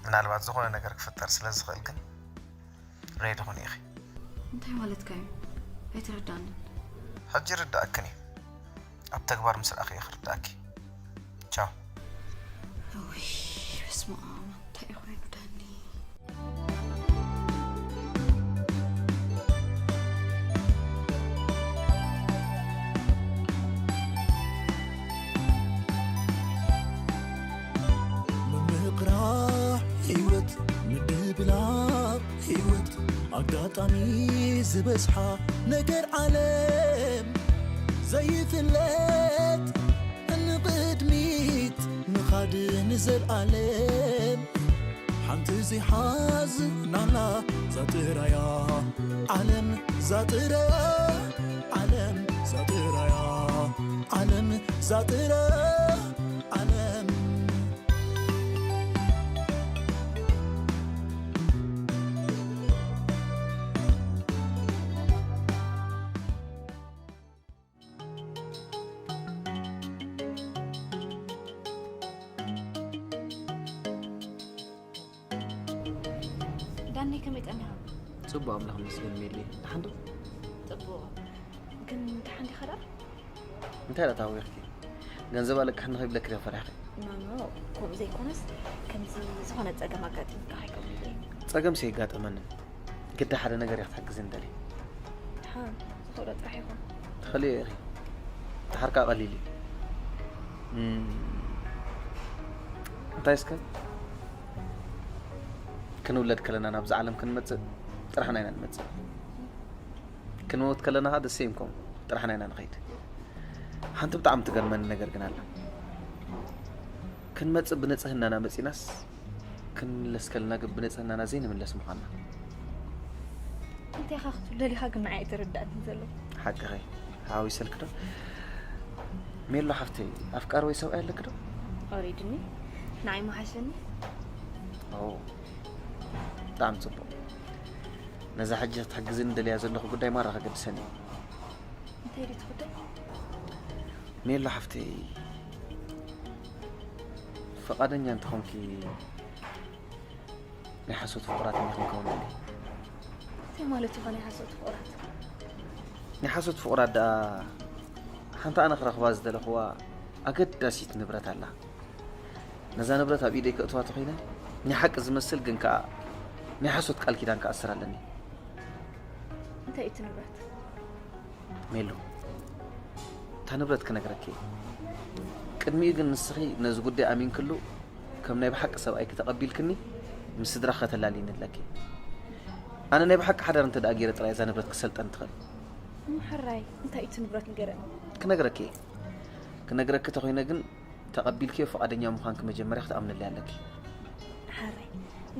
ምናልባት ዝኾነ ነገር ክፍጠር ስለ ዝኽእል ግን ሬዲ ኹኒ ኢኺ። እንታይ ማለትካ እዩ? ኣይተረዳንን። ሕጂ ይርዳእክን እዩ። ኣብ ተግባር ምስ ረኣኽዮ ክርዳእኪ። ቻው። ውይ በስመ ኣብ፣ እንታይ እዩ ኮይኑ ዳኒ? ምምቕራሕ ህይወት ምድብላቕ ህይወት ኣጋጣሚ ዝበዝሓ ነገር ዓለም ዘይፍለጥ ንቕድሚት ምኻድ ንዘልኣለም ሓንቲ ዘይሓዝናላ ዛጥራያ ዓለም ዛጥራያ ዓለም ዛጥራያ ዓለም ዛጥራያ ዓለም ዳኒ ከመይ ጸኒኻ? ጽቡቕ ኣምላኽ መስገን ሜሊ። ደሓን ዶ? ጽቡቕ። ግን ደሓን ዲኻ ደኣ? እንታይ ደኣ ታዊኽኪ? ገንዘብ ኣለቅሕኒ ከይብለኪ ዶ ፈሪሕኺ? ኖ ኖ፣ ከምኡ ዘይኮነስ ከምዚ ዝኾነ ጸገም ኣጋጢምካ ከይከውን ኢለ። ጸገምሲ የጋጠመንን። ግዳ ሓደ ነገር እያ ክትሕግዝኒ ደልየ። ደሓን ዝኽእሎ ጥራሕ ይኹን። ትኽእልዮ ኢኺ። ደሓር ከኣ ቀሊል እዩ። እም፣ እንታይ እስከ? ክንውለድ ከለና ናብዛ ዓለም ክንመጽእ ጥራሕና ኢና ንመጽእ። ክንመውት ከለና ኸኣ ደሴም ከምኡ ጥራሕና ኢና ንኸይድ። ሓንቲ ብጣዕሚ ትገርመኒ ነገር ግን ኣላ። ክንመጽእ ብንጽህናና መጺናስ ክንምለስ ከለና ግን ብንጽህናና ዘይንምለስ ምዃንና። እንታይ ኢኻ ክትብል ደሊኻ ግን ንዓይ ኣይተረዳእትን ዘሎ። ሓቅኸ ሓዊሰልክ ዶ? ሜሎ ሓፍተይ፣ ኣፍቃሪ ወይ ሰብኣይ ኣለክ ዶ? ኦሬድኒ ንዓይ መሓሸኒ። ኦ፣ ብጣዕሚ ጽቡቕ። ነዛ ሕጂ ክትሕግዝኒ ደልያ ዘለኹ ጉዳይ ማራ ከገድሰኒ እዩ። እንታይ ድዩ እቲ ጉዳይ? ሜሎ ሓፍተይ፣ ፈቓደኛ እንተኾንኪ ናይ ሓሶት ፍቑራት እንዲኹም ከውንኒ። እንታይ ማለት እዩ ናይ ሓሶት ፍቑራት? ናይ ሓሶት ፍቑራት ደኣ ሓንቲ ኣነ ክረኽባ ዝደለኽዋ ኣገዳሲት ንብረት ኣላ። ነዛ ንብረት ኣብ ኢደይ ከእትዋ ተኾይነ ናይ ሓቂ ዝመስል ግን ከኣ ናይ ሓሶት ቃል ኪዳን ክኣስር ኣለኒ። እንታይ እዩ እቲ ንብረት? ሜሉ፣ እታ ንብረት ክነግረኪ እየ። ቅድሚኡ ግን ንስኺ ነዚ ጉዳይ ኣሚንክሉ ከም ናይ ብሓቂ ሰብኣይኪ ተቐቢልክኒ ምስ ስድራ ከተላልይኒ ኣለኪ። ኣነ ናይ ብሓቂ ሓዳር እንተ ደኣ ገይረ ጥራይ እዛ ንብረት ክሰልጠን ትኽእል። እሞ ሕራይ እንታይ እዩ እቲ ንብረት ንገረኒ። ክነግረኪ እየ። ክነግረኪ ተኾይነ ግን ተቐቢልክዮ ፍቓደኛ ምዃንኪ መጀመርያ ክትኣምንለይ ኣለኪ። ሓራይ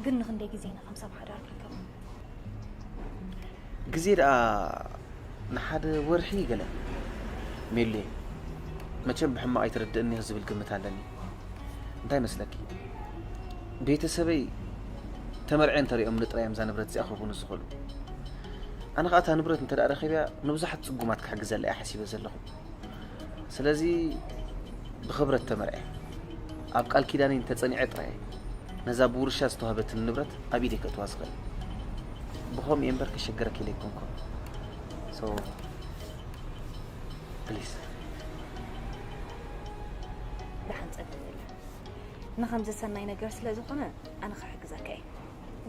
ግን ንኽንደይ ግዜ ኢና ከም ሰብ ሓዳር ክንከውን? ግዜ ደኣ ንሓደ ወርሒ ገለ። ሜሉየ፣ መቸም ብሕማቕ ኣይትርድእኒ ኢኺ ዝብል ግምት ኣለኒ። እንታይ መስለኪ? ቤተሰበይ ተመርዕየ እንተሪኦምኒ ጥራይ እዮም እዛ ንብረት እዚኣ ክህቡኒ ዝኽእሉ። ኣነ ኸኣ እታ ንብረት እንተ ደኣ ረኺበያ ንብዙሓት ጽጉማት ክሕግዘላ እየ ሓሲበ ዘለኹ። ስለዚ ብኽብረት ተመርዕየ ኣብ ቃል ኪዳነይ እንተጸኒዐ ጥራይ እየ ነዛ ብውርሻ ዝተዋህበትኒ ንብረት ኣብ ኢደይ ከእትዋ ዝኽእል። ብኸምኡ እየ እምበር ከሸግረኪ ኢለ ኣይኮንኩን። So please። ደሓን ጸገም የለን። ንኸምዚ ሰናይ ነገር ስለ ዝኾነ ኣነ ክሕግዘካ እየ።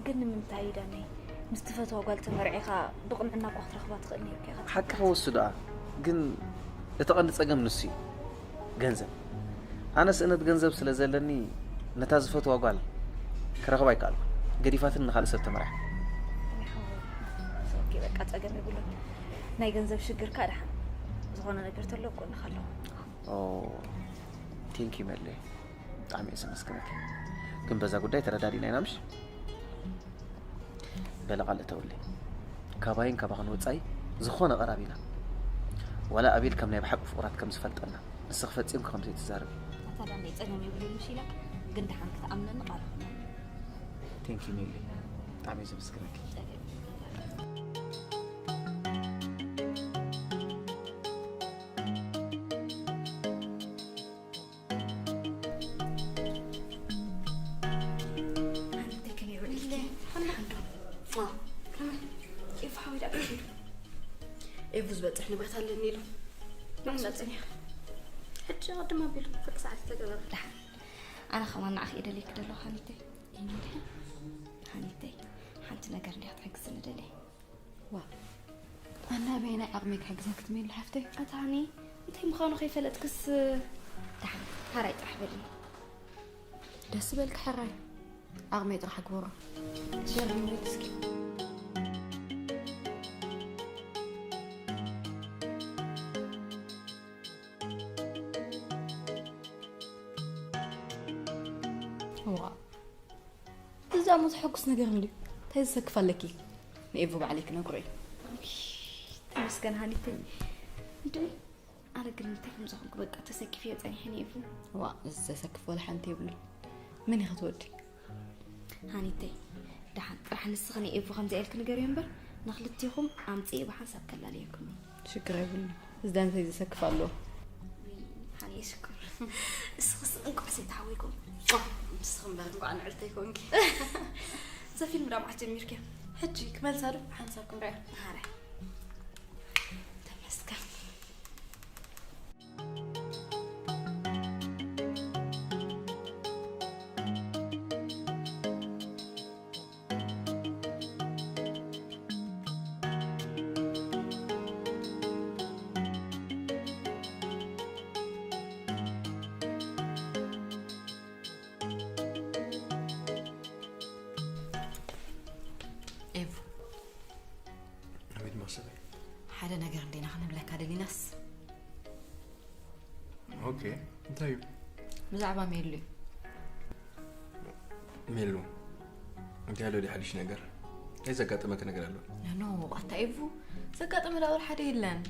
ግን ንምንታይ ዳነይ ምስ ትፈትዋ ጓል ተመርዒኻ ብቕንዕና እኳ ክትረኽባ ትኽእል ነይርካ ኢኻ። ሓቂ ክወስዱ ደኣ ግን እቲ ቀንዲ ጸገም ንሱ እዩ። ገንዘብ። ኣነ ስእነት ገንዘብ ስለ ዘለኒ ነታ ዝፈትዋ ጓል ክረኽባ ኣይከኣልኩ። ገዲፋትን ንኻልእ ሰብ ተመርዓ። ኦኬ በቃ ጸገም የብሉን። ናይ ገንዘብ ሽግርካ ደሓን ዝኾነ ነገር ተሎ ጎንኻ ኣለኹ። ኦ ቴንኪ መለይ። ብጣዕሚ እየ ዘመስግነኪ። ግን በዛ ጉዳይ ተረዳዲና ኢና ምሽ? በለ ቃል እተውለይ። ካባይን ካባኽን ወጻኢ ዝኾነ ቀራቢና ዋላ ኣቤል ከም ናይ ብሓቂ ፍቑራት ከም ዝፈልጠና ንስኺ ፈጺምኪ ከም ዘይትዛረቢ። ኣታ ዳንዳይ ጸገም የብሉን ምሽ ኢላ ግን ደሓን ክትኣምነኒ ቃል ኣኽብር። ቴንኪ ሜሊ። ብጣዕሚ እየ ዘመስግነኪ። ኤፉ ዝበፅሕ ንብረት ኣለኒ ኢሉ ንዕና ፅኒሕ ሕጂ ቅድም ኣቢሉ ፍርቂ ሰዓት ዝተገበረ ድሓን ኣነ ከማን ንዓኺ እየ ደልየኪ ዘለኹ ሃኒተይ። ሃኒተይ ሓንቲ ነገር እንዲያ ክትሕግዝኒ ደልየ። ዋ ኣነ ኣበየናይ ዓቕመይ ክሕግዘኪ ትምኒ ሓፍተይ? ኣታ ሃኒ እንታይ ምዃኑ ከይፈለጥክስ ደሓን ሓራይ ጥራሕ በልኒ። ደስ ዝበልኪ ሕራይ ዓቕመይ ጥራሕ ኣግበሮ። ሸር ንብል እስኪ። ዋ እዛ ሞ ዘሐጉስ ነገር እንድዩ። እንታይ ዝሰክፍ ኣለኪ? ንኤቡ ባዕለይ ክነግሮ እዩ። ተመስገን ሃኒተይ። እንድዩ ኣነ ግን እንታይ ከም ዝኾንኩ በቃ ተሰኪፈዮ ጸኒሐ ንኤፉ። ዋ እዚ ዘሰክፍ ወላ ሓንቲ የብሉ። መን ኢኺ ትወዲ? ሃኒተይ ደሓን ጥራሕ ንስኺ ንኤፉ ከምዚ ኢልኪ ንገርዮ እምበር ንኽልቲኹም ኣምጽኤ ብሓንሳብ ከላልየኩም እየ። ሽግር የብሉ። እዚ ዳንተይ ዘሰክፍ ኣለዎ። ሃኒ ሽኩር እስኽስ እንቋዕ ሰይተሓወይኩም። ንስኺ እምበር እንቋዕ ንዕልተይ ኮንኪ። እዛ ፊልም ዳ መዓስ ጀሚርኪያ? ሕጂ ክመልሳ ዶ ሓንሳብ ክንሪኣ። ሓራይ ተመስገን። ኤቭ ኣቤት ማሰበይ። ሓደ ነገር እንዴና ክንብለካ ደሊናስ። ኦኬ እንታይ እዩ? ብዛዕባ ሜሉ እዩ። ሜሉ እንታይ ኣሎ ድዩ ሓድሽ ነገር? እንታይ ዘጋጠመኪ ነገር ኣሎ? ኖ ኣታ ኤቡ፣ ዘጋጠመ ዳኣ ሓደ የለን።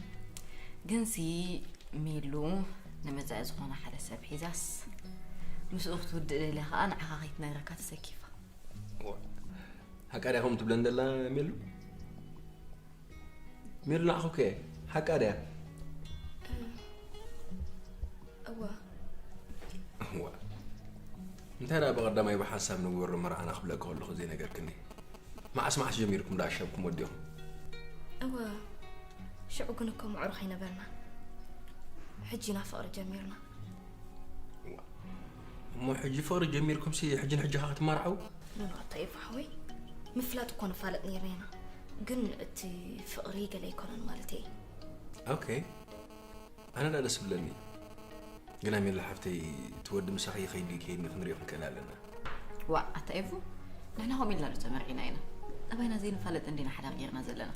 ግንሲ ሜሉ፣ ንመጻኢ ዝኾነ ሓደ ሰብ ሒዛስ ምስኡ ክትውድእ ደልያ ከኣ ንዓኻ ከይትነግረካ ተሰኪፋ። ሓቃ ድያ ከምኡ ትብለን ዘላ ሜሉ? ሜሉ ንዓኹ ከ ሓቃ ድያ? እዋ እዋ እንታይ ደኣ ብቐዳማይ ብሓንሳብ ንግበሮ መርዓና ክብለኪ ከለኹ ዘይነገርክኒ? መዓስ መዓስ ጀሚርኩም ደኣ ሸብኩም ወዲኹም? እወ ሽዑ ግን እኮ ምዕሩኽ ኣይነበርና። ሕጂ ኢና ፍቕሪ ጀሚርና። እሞ ሕጂ ፍቕሪ ጀሚርኩምሲ ሕጂ ንሕጂ ኸዓ ክትመርዓው? ኖኖ ኣታ ኤፋ ሓወይ ምፍላጥ እኮ ንፋለጥ ነይርና ኢና። ግን እቲ ፍቕሪ ገለ ኣይኮነን ማለት እየ። ኦኬ ኣነ ደኣ ደስ ብለኒ። ግና ሜላ ሓፍተይ እቲ ወዲ ምሳኺ ይኸይድ ድዩ ከይድኒ ክንሪኦ ክንክእል ኣለና። ዋእ ኣታ ኤፉ፣ ንሕና ከምኡ ኢልና ዶ ተመርዒና ኢና? ጠባይና ዘይንፋለጥ እንዲና ሓዳር ጌርና ዘለና።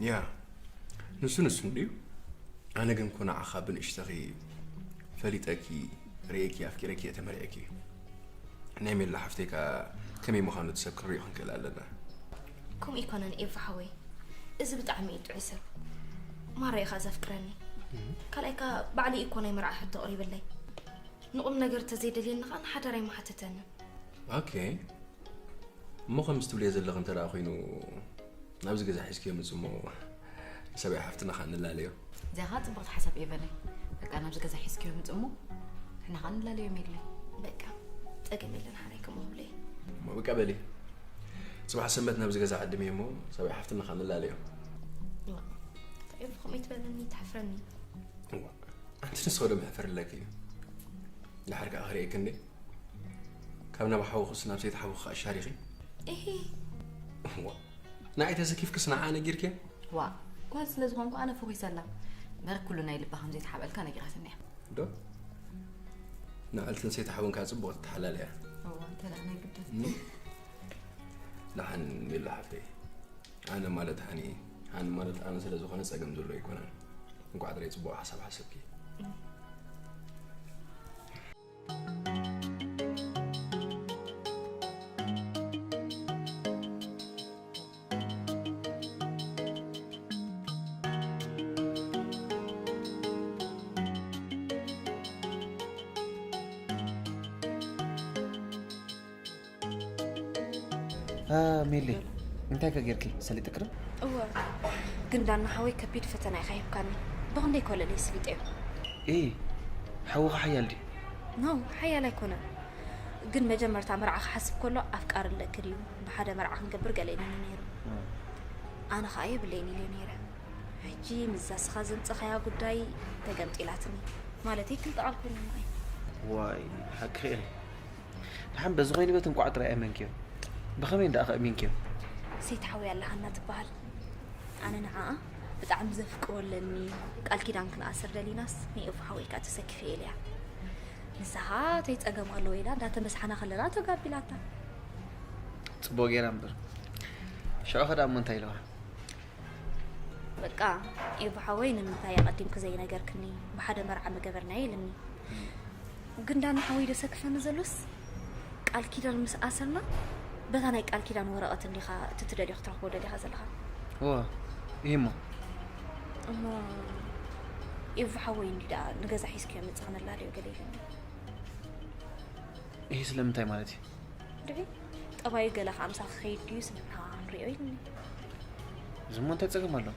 ያ ንሱ ንሱ እንድዩ። ኣነ ግን እኮ ንዓኻ ብንእሽተኺ ፈሊጠኪ ርእየኪ ኣፍቂረኪ እየ ተመርዒኪ። ናይ ሜላ ሓፍተይ ከኣ ከመይ ምዃኑ እቲ ሰብ ክንሪኦ ክንክእል ኣለና። ከምኡ ኣይኮነን ኤፋ ሓወይ፣ እዚ ብጣዕሚ እዩ ጥዑይ ሰብ። ማራ እዩ ከኣ ዘፍቅረኒ። ካልኣይ ከኣ ባዕሉ እዩ እኮ ናይ መርዓ ሕቶ ኣቕሪብለይ። ንቑም ነገር ተዘይደልየኒ ከኣ ንሓዳር ኣይምሓተተንን። ኦኬ እሞ ከምዚ ትብልዮ ዘለኺ እንተ ደኣ ኮይኑ ናብዚ ገዛ ሒዝክዮ ምጽ እሞ ንሰብኣይ ሓፍትና ከኣ ንላለዮ። እዚኣ ከኣ ጽብቕቲ ሓሳብ ኤቨነይ። በቃ ናብዚ ገዛ ሒዝክዮ ምጽ እሞ ንሕና ከኣ ንላለዮ ሜለይ። በቃ ጸገም የለን ሓራይ ከምኡ ክብለይ። እሞ በቃ በሊ ጽባሕ ሰንበት ናብዚ ገዛ ዕድምዮ እሞ ሰብኣይ ሓፍትና ከኣ ንላለዮ። ኤፍ ከምኡ ትበለኒ ተሕፍረኒ። እዋ ኣንቲ ንስኺ ዶ መሕፈር ኣለኪ እዩ። ድሓር ከኣ ክርእየኪ እንዴ ካብ ናብ ሓውኽስ ናብ ሰይቲ ሓውኺ ከኣ ሻሪኺ። እሂ እዋ ንዓይ ተሰኪፍክስ ንዓ ነጊርኪ። ዋ ጓል ስለ ዝኾንኩ ኣነ ፈኺሰላ። እምበር ኩሉ ናይ ልባ ከም ዘይትሓበልካ ነጊራትኒ እያ። ዶ ንዓልትን ሰይቲ ሓውን ከኣ ጽቡቕ ትተሓላለ እያ። እዋ እንተ ደኣ ናይ ግድን። ደሓን ሜሉ ሓፍተይ። ኣነ ማለት ሃኒ ሃኒ ማለት ኣነ ስለ ዝኾነ ጸገም ዘሎ ኣይኮነን። እንኳዕ ጥራይ ጽቡቕ ሓሳብ ሓሰብኪ። ሜሊ እንታይ ከ ጌርኪ ሰሊጥክሪ? እወ ግን ዳና ሓወይ ከቢድ ፈተና ኢኻ ሂብካኒ። ብኽንደይ ኮለለይ ስሊጠዮ። ኢ ሓውኻ ሓያል ድዩ? ኖ ሓያል ኣይኮነን። ግን መጀመርታ መርዓ ክሓስብ ከሎ ኣፍቃሪ ኣለኪ ድዩ ብሓደ መርዓ ክንገብር ገለ ኢሉኒ ነይሩ። ኣነ ኸዓ የብለይን ኢለዮ ነይረ። ሕጂ ምስዛ ስኻ ዘምጸኻያ ጉዳይ ተገምጢላትኒ። ማለተይ ክልተ ቃል ኮይና ንዓይ። ዋይ ሓቅኺ ኢኺ። ደሓን በዚ ኮይኑ በት እንቋዕ ጥራይ ኣመንክዮ። ብኸመይ እንዳ ኣኸእሚንክዮ? ሰይቲ ሓወይ ኣላ ሃና ትበሃል። ኣነ ንዓኣ ብጣዕሚ ዘፍቅሮ ኣለኒ። ቃል ኪዳን ክንኣስር ደሊናስ ንኤፉ ሓወይ ከኣ ተሰኪፈ ኢለያ። ንሳኻ ተይ ጸገም ኣለዎ ኢላ እንዳተመስሓና ከለና ተጋቢላታ። ጽቡቕ ጌራ እምበር። ሽዑ ኸ ደኣ እሞ እንታይ ኢልዋ? በቃ ኤቡ ሓወይ ንምንታይ ኣቐዲምኪ ዘይነገርክኒ ብሓደ መርዓ ምገበርናዮ ኢልኒ። ግን ዳና ሓወይ ዶ ሰክፈኒ ዘሎስ ቃል ኪዳን ምስ ኣሰርና በታ ናይ ቃል ኪዳን ወረቐት እንዲኻ እቲ ትደልዮ ክትረኽቦ ደሊኻ ዘለኻ። እዋ ይሞ እሞ ኤቡ ሓወይ እንዲ ደኣ ንገዛ ሒዝክዮ ምጽእ ክነላልዮ ገለ ኢልኒ። ይሄ ስለምንታይ ማለት እዩ? ድዒ ጠባዩ ገለ ከዓ ምሳኺ ክኸይድ ድዩ ስምና ንሪኦ ኢልኒ። ዝሞ እንታይ ጸገም ኣሎ?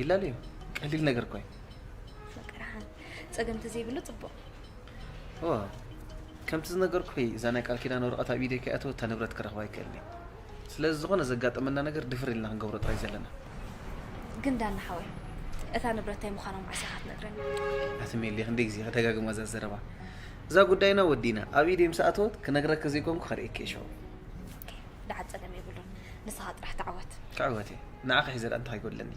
ይላለዩ ቀሊል ነገር እኮ እዩ። በቃ ደሓን ጸገም ተዘይብሉ ጽቡቕ። እዋ ከምቲ ዝነገርኩኺ እዛ ናይ ቃል ኪዳን ወረቐት ኣብ ኢደይ ከይኣተወት እታ ንብረት ክረኽባ ኣይክእልን እየ። ስለዚ ዝኾነ ዘጋጠመና ነገር ድፍር ኢልና ክንገብሮ ጥራይ ዘለና። ግን ዳና ሓወይ እታ ንብረት እንታይ ምዃና መዓስ ኢኻ ትነግረኒ? ኣቲ ሜሊ ክንደይ ግዜ ከደጋግማ እዛ ዘረባ። እዛ ጉዳይና ወዲእና ኣብ ኢደይ ምስ ኣተወት ክነግረኪ ዘይኮንኩ ከርእየኪ እየ ሽዑ። ደሓን ጸገም የብሉን ንስኻ ጥራሕ ተዓወት። ክዕወት እየ። ንዓኺ ሒዘ ደኣ እንታይ ይጎድለኒ?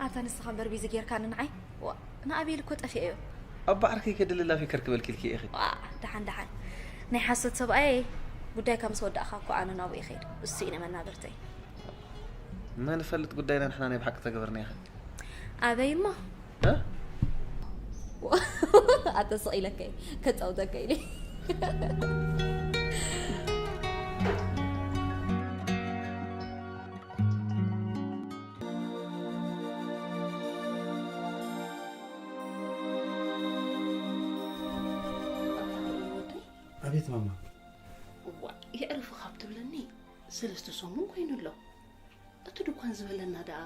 ኣታ ንስኻ እምበር ቢዚ ጌርካኒ ንዓይ። ዋ ንኣቤል እኮ ጠፊኤዮ። ኣብ ባዕርከይ ከድልላ ፊከር ክበልኪ ኢልኪ ኢኺ። ዋ ደሓን ደሓን ናይ ሓሶት ሰብኣየይ። ጉዳይካ ምስ ወዳእኻ እኮ ኣነ ናብኡ ይኸይድ። እሱ እዩ መናብርተይ። መን ይፈልጥ ጉዳይና ንሕና ናይ ብሓቂ ተገበርና ኢኻ። ኣበይ እሞ? እ? ኣተ ስቕ ኢለካ እየ ከጻውተካ ኢለ። ኣቤት ማማ። እዋ፣ የዕርፉ ካብ ትብለኒ ሰለስተ ሰሙን ኮይኑ ኣሎ። እቲ ድኳን ዝበለና ደኣ?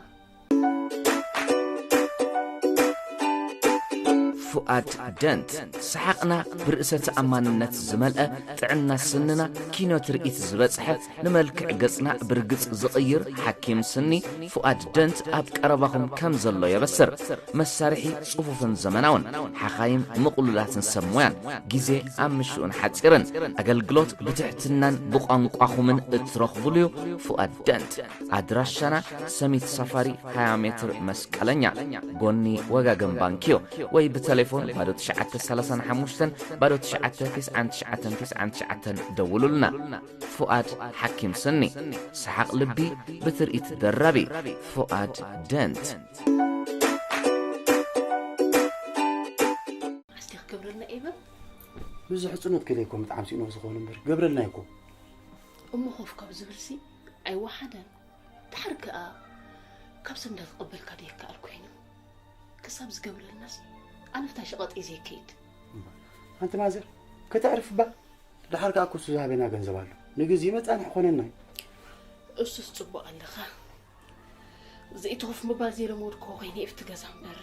ፉኣድ ደንት፣ ሰሓቕና ብርእሰ ተኣማንነት ዝመልአ፣ ጥዕና ስንና ኪኖ ትርኢት ዝበጽሐ፣ ንመልክዕ ገጽና ብርግጽ ዝቕይር ሓኪም ስኒ ፉኣድ ደንት ኣብ ቀረባኹም ከም ዘሎ የበስር። መሳርሒ ጽፉፍን ዘመናውን፣ ሓኻይም ምቕሉላትን ሰብ ሞያን፣ ግዜ ኣብ ምሽኡን ሓጺርን፣ ኣገልግሎት ብትሕትናን ብቋንቋኹምን እትረኽቡሉ እዩ። ፉኣድ ደንት። ኣድራሻና ሰሚት ሳፋሪ ሃያ ሜትር መስቀለኛ፣ ጎኒ ወጋገን ባንክ እዩ። ወይ ብተሌፎን ባዶ ትሽዓተ ሰላሳን ሓሙሽተን ባዶ ትሽዓተ ትስዓን ትሽዓተን ትስዓን ትሽዓተን ደውሉልና። ፉኣድ ሓኪም ስኒ፣ ሰሓቕ ልቢ ብትርኢት ደራቢ። ፉኣድ ደንት። እስቲ ክገብረልና ኤበ። ብዙሕ ጽኑት ክለይኮ ምጥዓም ሲኖ ዝኾነ እምበር ገብረልና ይኮ። እሞ ኮፍ ካብ ዝብልሲ ኣይወሓደን። ድሓር ከኣ ካብ ሰብ እንዳተቐበልካ ደይከኣል ኮይኑ ክሳብ ዝገብረልናስ ኣነፍታ ሸቐጥ እየ ዘይከይድ። ኣንቲ ማዘር ከተዕርፍባ። ድሓር ከኣ ኩሱ ዝሃበና ገንዘብ ኣሎ፣ ንግዜ መጻንሒ ኮነና እዩ። እሱስ ጽቡቕ ኣለኻ። ዘይትኹፍ ምባል ዘይለመድኩዎ ኮይነ እብቲ ገዛ እምበር።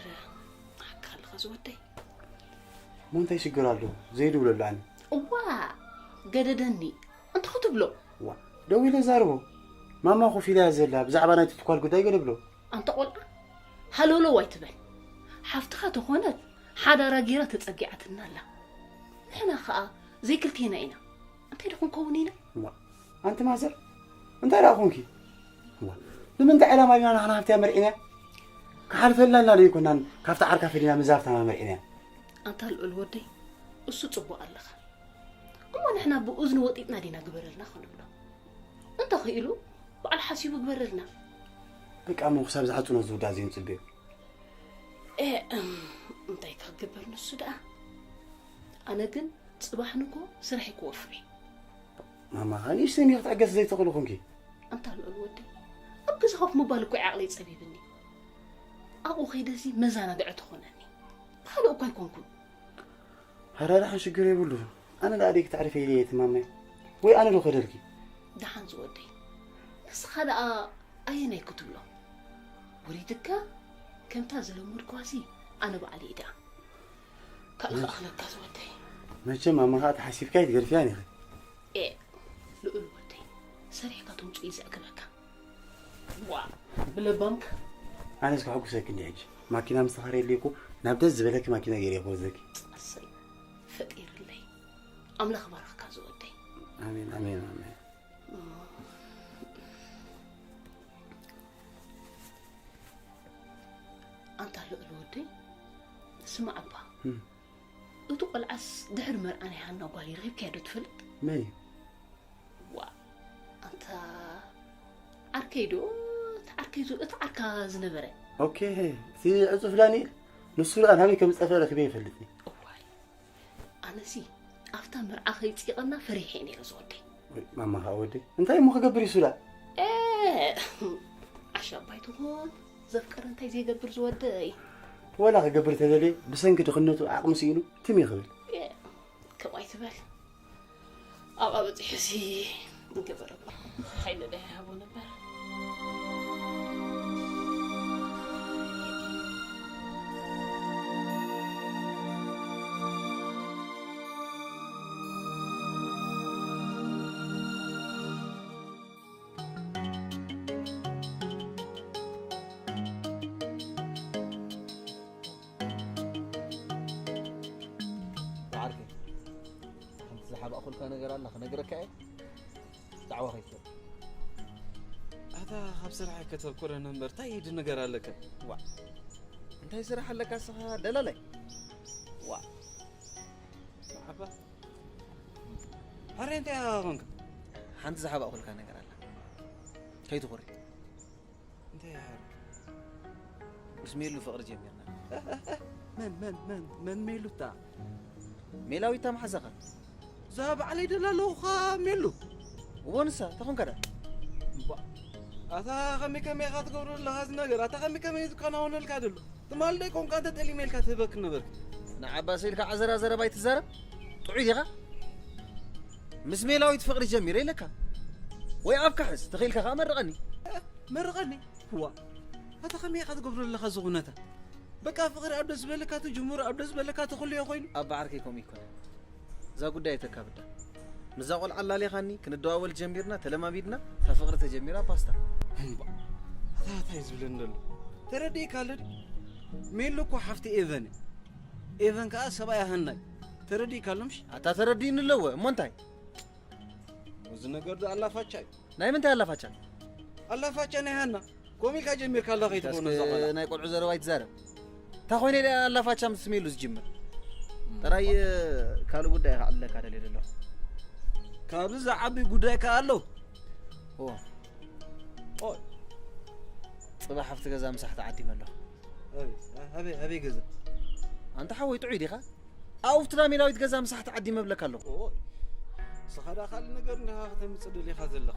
ሓካ ኣለኻ ዝወደይ። እሞ እንታይ ሽግር ኣሎ? ዘይድውለሉ ኣነ። እዋ፣ ገደደኒ። እንታይ ክትብሎ? ዋ፣ ደው ኢለ ዛርቦ። ማማ ኮፍ ኢላ እያ ዘላ፣ ብዛዕባ ናይቲ ትኳል ጉዳይ ገለ ብሎ። ኣንታ ቆልዓ፣ ሃለውለው ኣይትበል። ሓፍትኻ ተኾነት ሓዳራ ጌራ ተጸጊዓትና ኣላ። ንሕና ኸኣ ዘይክልቴና ኢና። እንታይ ዶ ክንከውን ኢና? ዋ፣ ኣንቲ ማዘር፣ እንታይ ደኣ ኮንኪ? ዋ፣ ንምንታይ ዕላማ ዲና ንሕና ሃብትያ መርዒና? ክሓልፈልና ኢልና ዶ ኣይኮናን ካብቲ ዓርካ ፈሊና ምዛ ሃብታማ መርዒና? ኣንታ ልዑል ወደይ፣ እሱ ጽቡቕ ኣለኻ። እሞ ንሕና ብእዝኑ ወጢጥና ዲና ግበረልና ክንብሎ? እንተኽኢሉ በዓል ሓሲቡ ግበረልና። በቃ እሞ ክሳብ ዝሓጽኖ ዝውዳእ ዘይንጽበዮ። ኤ፣ እም፣ እንታይ ክግበር ንሱ ደኣ? ኣነ ግን ጽባሕ ንጎ ስራሐይ ክወፍር እየ። ማማ፣ ንእሽተይ ክትዕገስ ዘይትኽእሉ ኮንኪ? ኣንታ ልዑል ወደይ፣ ኣብ ገዛ ኮፍ ምባል እኮ እዩ ዓቕለይ ጸቢብኒ። ኣብኡ ከይደሲ መዘናግዒ ትኾነኒ። ብኻልእ እኮ ኣይኮንኩን። ሃራ ደሓን ሽግር የብሉ። ኣነ ደኣ ደይ ክትዕርፈ ኢለ እየ ትማመ። ወይ ኣነ ዶ ከደልኪ? ደሓን ዝወደይ። ንስኻ ደኣ ኣየናይ ክትብሎ? ወሪድካ ከምታ ዝለመድኳሲ ኣነ ባዕለይ ደኣ። ካልእ ክኣኽለካ ዝወደይ። መቸም ኣመኻ ተሓሲብካ ኣይትገድፍያን ኢኺ። ኤ ልኡል ወደይ፣ ሰሪሕካ ተምጽኡ እዩ ዘዕግበካ። ዋ ብለባምካ። ኣነስ ከሐጉሰኪ እንዲ ሕጂ ማኪና ምስ ተኻረየለይ እኮ ናብ ደስ ዝበለኪ ማኪና ገይረ እየ ክወስደኪ። ኣሰይ ፈጢርለይ። ኣምላኽ ባርኽካ ዝወደይ። ኣሜን ኣሜን ኣሜን። ኣንታ ልኡል ወደይ ስማዕ እባ። እቲ ቆልዓስ ድሕሪ መርዓ ናይ ሃና ጓል ረኺብካያ ዶ ትፈልጥ? መን እዩ? ዋ ኣንታ ዓርከይ ዶ እቲ ዓርከይ ዝ- እቲ ዓርካ ዝነበረ ኦኬ፣ እቲ ዕጹፍ ዳንኤል ንሱ ደኣ ናበይ ከም ዝጠፍአ ረኺበ ይፈልጥኒ። እዋይ ኣነሲ ኣብታ መርዓ ከይፅይቐና ፈሪሐ ነይረ ዝወደይ። ወይ ማማ ኸዓ ወደይ እንታይ እሞ ክገብር እዩ ሱላ? ኤ ዓሻ ኣባይ ትኾን ዘፍቀረ እንታይ ዘይገብር ዝወደይ። ወላ ክገብር ተደልየ ብሰንኪ ድኽነቱ ዓቕሚ ስኢኑ ትም ይኽብል። ኤ፣ ከምኡ ኣይትበል። ኣብኣ በፂሑሲ ንገበረ እባ ሓይለ ዶ ይሃቦ ነበር። ዓርከይ ሓንቲ ዝሓባእኹልካ ነገር ኣላ ክነግረካ እየ። ዛዕባ ከይትፈል። ኣታ ካብ ስራሕ ከተኩረን እምበር እንታይ ኢድ ነገር ኣለካ? ዋ እንታይ ስራሕ ኣለካ እስኻ ደላላይ? ዋ ኣባ ሓረ እንታይ ኢኻ ኮንካ? ሓንቲ ዝሓባእኹልካ ነገር ኣላ ከይትኹሪ። እንታይ ኢኻ? ምስ ሜሉ ፍቕሪ ጀሚርና። መን መን መን መን ሜሉታ? ሜላዊታ መሓዛኻ? እዛ ባዕለይ ደላ ኣለኹ ሜሉ። እዎ ንሳ እንታይ ኮንካ ደኣ? እባ ኣታ ከመይ ከመይ ኢኻ ትገብሮ ዘለኻ እዚ ነገር? ኣታ ከመይ ከመይ እዩ ዝከናወነልካ ዘሎ? ትማሊ ዶ ኣይኮንካ እንተ ጠሊመ ኢልካ ትህበክ ነበርክ? ንዓባሰ ኢልካ ዓዘራ ዘረባ ኣይትዛረብ። ጥዑይ ዲኻ? ምስ ሜላዊት ፍቕሪ ጀሚረ ኢለካ። ወይ ኣፍካ ሕዝ፣ ተኺኢልካ ከኣ መርቐኒ። መርቐኒ? ዋ፣ ኣታ ከመይ ኢኻ ትገብሮ ዘለኻ እዚ ኩነታ? በቃ ፍቕሪ ኣብ ደስ ዝበለካ ትጅምሮ፣ ኣብ ደስ ዝበለካ ትኽልዮ ኮይኑ። ኣብ ባዕርከይ ከምኡ ይኮነ። እዛ ጉዳይ እተካብዳ። ምስዛ ቆልዓ ኣላሊኻኒ፣ ክንደዋወል ጀሚርና፣ ተለማሚድና፣ እታ ፍቕሪ ተጀሚራ ባስታ። እምባ፣ ኣታ እንታይ ዝብለኒ ዘሎ? ተረዲእካ ኣሎ ድዩ? ሜሉ እኮ ሓፍቲ ኤቨን እያ። ኤቨን ከኣ ሰብኣያ ሃናይ። ተረዲእካ ኣሎ ምሽ? ኣታ ተረዲእኒ ኣለዎ፣ እሞ እንታይ? እዚ ነገር ዶ ኣላፋቻ እዩ? ናይ ምንታይ ኣላፋቻ? ኣላፋቻ ናይ ሃና። ኮም ኢልካ ጀሚርካ ኣላ ከይትኾኖ እዛ ቆልዓ። ናይ ቆልዑ ዘረባ ኣይትዛረብ። እታ ኮይነ ኢለ ኣላፋቻ ምስ ሜሉ ዝጅምር። ጥራይ ካልእ ጉዳይ ከዕልለካ ደልየ ዘለኹ። ካብዚ ዝዓቢ ጉዳይ ከኣ ኣሎ። እዎ። ኦይ። ጽባሕ ኣብቲ ገዛ ምሳሕ ተዓዲመ ኣለኹ። ኣበይ? ኣበይ? ኣበይ ገዛ? ኣንታ ሓወይ ጥዑይ ዲኻ? ኣብቲ ሜላዊት ገዛ ምሳሕ ተዓዲመ እብለካ ኣለኹ። ኦይ። ንስኻ ደኣ ካልእ ነገር እንዲኻ ከተምጽእ ደሊኻ ዘለኻ።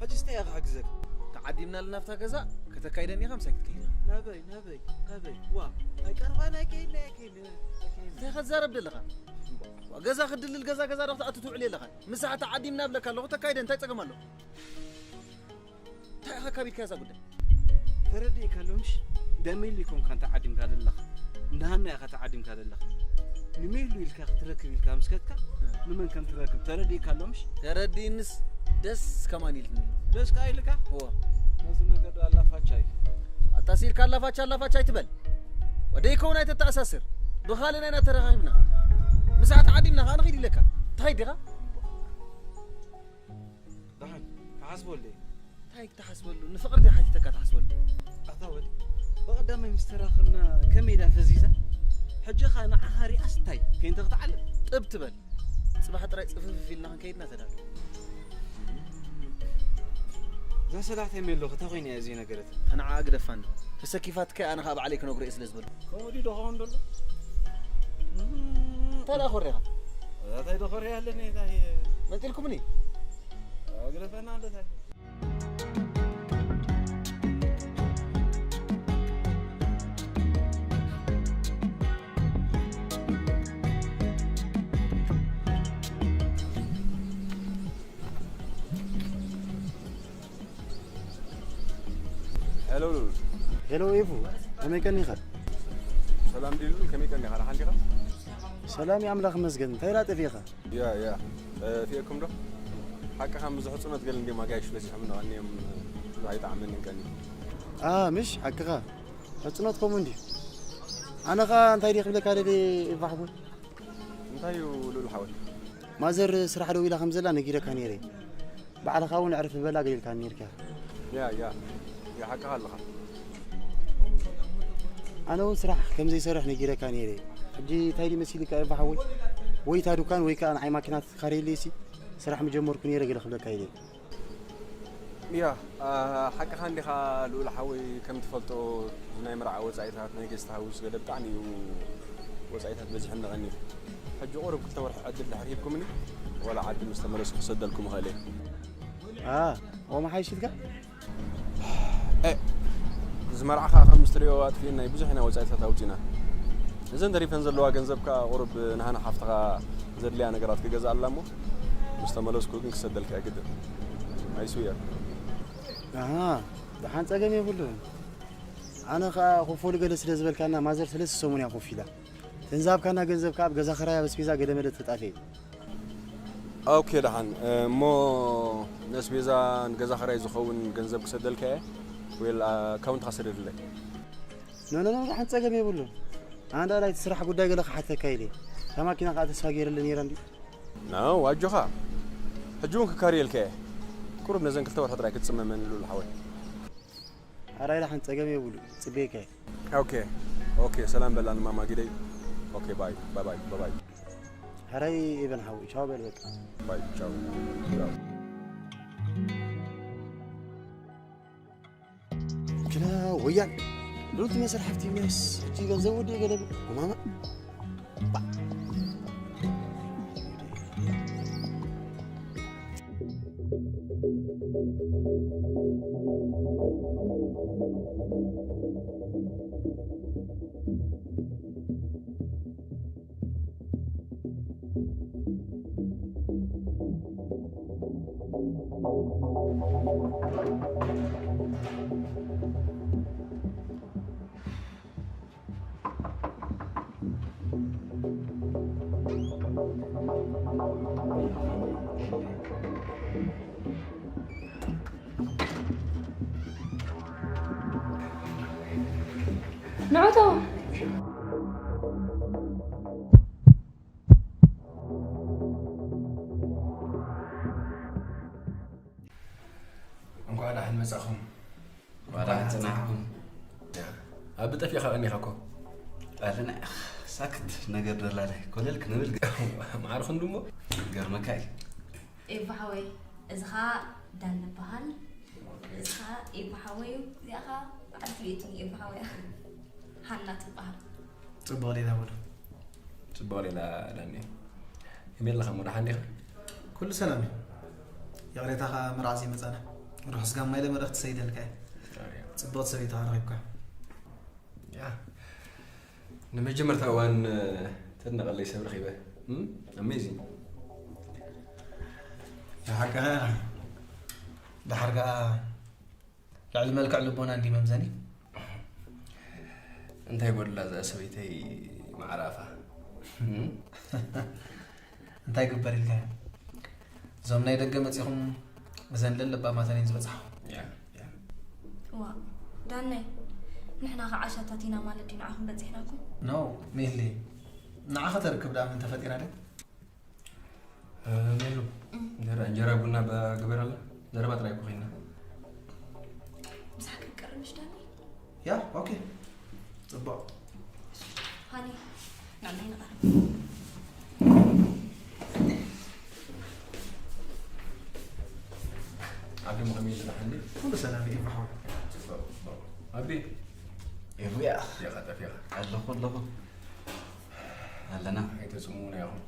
ሕጂስ እንታይ እየ ክሕግዘካ? ተዓዲምና ኣለና ኣብታ ገዛ፣ ከተካይደኒ ኢኻ ምሳይ ክትከይድ ኢኻ። ናበይ? ናበይ? ናበይ? ዋ፣ ኣይቀርባን ኣይከይድን ኣይከይድን ኣይከይድን። እንታይ ኢኻ ትዛረብ ዘለኻ? ዋ፣ ገዛ ክድልል ገዛ ገዛ ዶ ክትኣቱ ትውዕል ኣለኻ? ምሳሕ ተዓዲምና እብለካ ኣለኹ፣ ተካይደ እንታይ ጸገም ኣለዎ? እንታይ ኢኻ ካቢድካ እዛ ጉዳይ? ተረዲእካ ኣሎ ምሽ? እንዳ ሜሉ ኣይኮንካን ተዓዲምካ ዘለኻ። እንዳ ሃና ኢኻ ተዓዲምካ ዘለኻ። ንሜሉ ኢልካ ክትረክብ ኢልካ ምስ ከድካ፣ እ። ንመን ከም ትረክብ ተረዲእካ ኣሎ ምሽ? ተረዲእንስ ደስ ከማን ኢልኒ። ደስ ከኣ ኢልካ? እዎ። ነዚ ነገር ዶ ኣላፋቻ እዩ? ኣታ ሲልካ ኣላፋቻ፣ ኣላፋቻ ኣይትበል። ወደይ ከውን ኣይተተኣሳስር። ብኻልእ ናይና ተረኻኺብና። ምሳሕ ተዓዲምና ከኣ ንኺድ ኢለካ። ትኸይድ ዲኻ? ደሓን፣ ክሓስበሉ እየ። እንታይ ክትሓስበሉ? ንፍቕሪ ድያ ሓቲተካ ትሓስበሉ? ኣታ ወዲ፣ ብቐዳማይ ምስ ተራኸብና ከመይ ኢላ ፈዚዛ? ሕጂ ኸኣ ንዓኻ ሪኣስ እንታይ? ከይንተ ክትዓልል? ጥብ ትበል። ጽባሕ ጥራይ ጽፍፍ ኢልና ክንከይድና ተዳሎ። እዛ ሰላሕተይ ሜሎ እንታይ ኮይና እያ ዘይነገረት? ተንዓኣ ግደፋኒ። ተሰኪፋትካ ኣነ ኸኣ ባዕለይ ክነግሮ እየ ስለ ዝበሉ። ከምኡ ድዩ ደኸውን ዘሎ? እንታይ ደኣ ኮሪኻ? እንታይ ደኾርያ ኣለኒ፣ እንታይ? መንጢልኩምኒ? ግደፈና እንዶ እንታይ? ሄሎ ሉል። ሄሎ ኤፉ፣ ከመይ ቀኒኻ? ሰላም ድዩ ሉል? ከመይ ቀኒኻ? ደሓን ዲኻ? ሰላም እዩ፣ ኣምላኽ ይመስገን። እንታይ ደኣ ጠፊእኻ? ያ፣ ያ። እ፣ ፊኤኩም ዶ? ሓቅኻ ምስ ሕጽኖት ገለ እንድዮም ኣጋይሽ በዚሖም ንቐንዮም፣ ብዙሕ ኣይጠዓመንን ቀንዩ። ኣ፣ ምሽ ሓቅኻ። ሕጽኖት ከምኡ እንድዩ። ኣነ ኸኣ እንታይ ድየ ክብለካ ደልየ ኤፋ ሓወይ? እንታይ እዩ ልኡል ሓወይ? ማዘር ስራሕ ደው ኢላ ከም ዘላ ነጊረካ ነይረ። ባዕልኻ እውን ዕርፍ በላ ገለ ኢልካኒ ነይርካ። ያ፣ ያ። ያ፣ ሓቅኻ ኣለኻ። ኣነ እውን ስራሕ ከም ዘይሰርሕ ነጊረካ ነይረ። ሕጂ እንታይ ድዩ መሲልካ ኤፋ ሓወይ? ወይ እታ ዱካን ወይ ከኣ ንዓይ ማኪና ትካረየለይሲ ስራሕ ምጀመርኩ ነይረ ገለ ክብለካ ኢለ። ያ፣ ኣ፣ ሓቅኻ እንዲኻ ልኡል ሓወይ፣ ከም ትፈልጦ ናይ መርዓ ወጻኢታት፣ ናይ ጌስት ሃውስ ገለ ብጣዕሚ እዩ ወጻኢታት በዚሑኒ ቀንዩ። ሕጂ ቁሩብ ክልተ ወርሒ ዕድል ድሕር ሂብኩምኒ፣ ወላ ዓዲ ምስ ተመለስኩ ክሰደልኩም እኽእል እየ። ኣ፣ ኦ መሓይሽትካ? እ፣ ዝመርዓኻ ከም እትርእዮ ኣጥፊእና እዩ፣ ብዙሕ ኢና ወጻኢታት ኣውጺና። እዘን ተሪፈን ዘለዋ ገንዘብ ከኣ ቁሩብ ንሃና ሓፍትኻ ዘድልያ ነገራት ክገዝኣላ እሞ፣ ምስ ተመለስኩ ግን ክሰደልካ እየ ግድን። I swear። ኣሃ፣ ደሓን ጸገም የብሉን። ኣነ ኸኣ ክፈሉ ገለ ስለ ዝበልካና ማዘር ሰለስተ ሰሙን እያ ኮፍ ኢላ። እተን ዝሃብካና ገንዘብ ከኣ ኣብ ገዛ ኽራይ ኣብ ኣስቤዛ ገለ መለ ተጣፍኤ። ኦኬ ደሓን፣ እሞ ንኣስቤዛ ንገዛ ኽራይ ዝኸውን ገንዘብ ክሰደልካ እየ። ዌል፣ ኣካውንትኻ ስደድለይ። ኖ፣ ኖ፣ ኖ፣ ደሓን ጸገም የብሉን። ኣነ ደኣ ናይቲ ስራሕ ጉዳይ ገለ ክሓተካ ኢለ። እታ ማኪና ከኣ ተስፋ ገይረለ ነይረ እንድዩ። ኖ፣ ኣጆኻ። ሕጂ እውን ክካርየልካ እየ። ቁሩብ ነዘን ክልተ ወርሒ ጥራይ ክትጽመመኒ ልኡል ሓወይ። ሕራይ ደሓን ጸገም የብሉ፣ ጽበየካ እየ። ኦኬ፣ ኦኬ፣ ሰላም በላኒ ማማ ጊደይ። ኦኬ፣ ባይ፣ ባይ፣ ባይ፣ ባይ፣ ባይ። ሕራይ ኤቨን ሓወይ፣ ቻው በል በቃ። ባይ፣ ቻው፣ ቻው። ክላ ወያን፣ ሉል ትመስል ሓፍቲ ሚያስ፣ ሕጂ ገንዘብ ወዲ ገለብ፣ ማማ። ንዑ እቶ። እንኳዕ ደሓን መጻኹም። እንኳዕ ደሓን ጸናሕኩም። ያ፣ ኣብ ጠፊእካ ቀኒኻ እኮ። ኣለና፣ ሳክት ነገር ደላለ፣ ኮለል ክንብል ገ- መዓር ክንዱ እሞ። ገርመካ እዩ። ኤባ ሓወይ፣ እዚ ኸኣ ዳን ይበሃል። ኦኬ። እዚ ኸኣ ኤባ ሓወይ እዩ። እዚኣ ኸኣ በዓልቲ ቤቱ ኤባ ሓወይ እያ። ሃና ትበሃል። ጽቡቕ ሌላ በሉ። ጽቡቕ ሌላ ዳኒ። ከመይ ኣለኻ እሞ፣ ደሓን ዲኻ? ኩሉ ሰላም እዩ። ይቕሬታ ኸኣ መርዓ ዘይመጻና። ርሑስ ጋማ ኢለ መልእኽቲ ሰዲደልካ እየ። ኣያ። ጽብቕቲ ሰበይቲ ኸኣ ረኺብካ። ያ። ንመጀመርታ እዋን፣ እ፣ ተድነቐለይ ሰብ ረኺበ። እም? ኣሜዚንግ። ንሓቅኻ፣ ደሓር ከኣ ልዕሊ መልክዕ ልቦና እንዲ መምዘኒ። እንታይ ጎድላ እዛ ሰበይተይ መዓር ኣፋ? እም? እንታይ ግበር ኢልካ? እዞም ናይ ደገ መጺኹም እዘን ለለባማተን እየን ዝበጽሓ። ያ፣ ያ። ዋ፣ ዳነይ፣ ንሕና ኸዓ ዓሻታት ኢና ማለት ድዩ ንዓኹም በጺሕናኩም? ኖ፣ ሚሊ፣ ንዓኺ ተርክብ ደኣ መን ተፈጢራ ድያ? እ፣ ሜሉ፣ እም። እንጀራ፣ እንጀራ ቡና ባ-፣ ግበራላ። ዘረባ ጥራይ እኮ ኮይና። ምሳሕ ክንቀርብ ምሽ ዳኒ? ያ፣ ኦኬ። ጽቡቕ። ሃኒ፣ ንዕናይ ንቐርብ። ዓዲ መኸሚ ስራሕ እንዴ? ኩሉ ሰላም እዩ፣ ብሓው። ጽቡቕ፣ ጽቡቕ። ኣቢ? ኤፉያ። ዲኻ ጠፊኻ? ኣለኹ፣ ኣለኹ። ኣለና። ኣይተጽምሙና ኢኹም።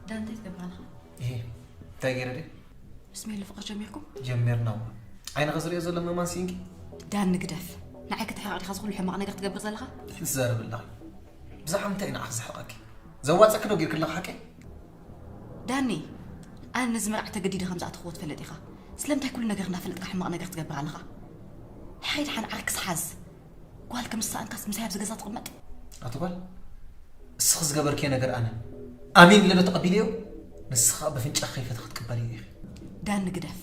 ዳን እንታይ ትገብር ኣለኻ? እሄ፣ እንታይ ገይረ ድየ? ምስ ሜሉ ፍቕሪ ጀሚርኩም? ጀሚርና እሞ። ዓይንኻ ዝሪኦ ዘሎ ምእማን ሲንኪ? ዳን ንግደፍ። ንዓይ ክትሕርቕ ዲኻ እዚ ኩሉ ሕማቕ ነገር ትገብር ዘለኻ? እንታይ ትዛረቢ ኣለኺ? ብዛዕባ ምንታይ እዩ ንዓኺ ዘሕርቐኪ? ዘዋፀኪ ዶ ጌርኪ ኣለኺ ሓቀይ? ዳኒ፣ ኣነ ነዚ መርዓ ተገዲደ ከም ዝኣተኽዎ ትፈልጥ ኢኻ። ስለምንታይ ኩሉ ነገር እናፈለጥካ ሕማቕ ነገር ትገብር ኣለኻ? ሓይ ደሓን ዓርክስ ሓዝ። ጓል ከም ዝሰኣንካስ ምሳይ ኣብዚ ገዛ ትቕመጥ? ኣቲ ጓል፣ እስኺ ዝገበርክዮ ነገር ኣነ ኣሜን ኢለ ዶ ተቐቢለዮ? ንስኺ ኸኣ በፍንጫኺ ከይፈተኺ ክትቅበልዮ ኢኺ። ዳኒ ግደፍ።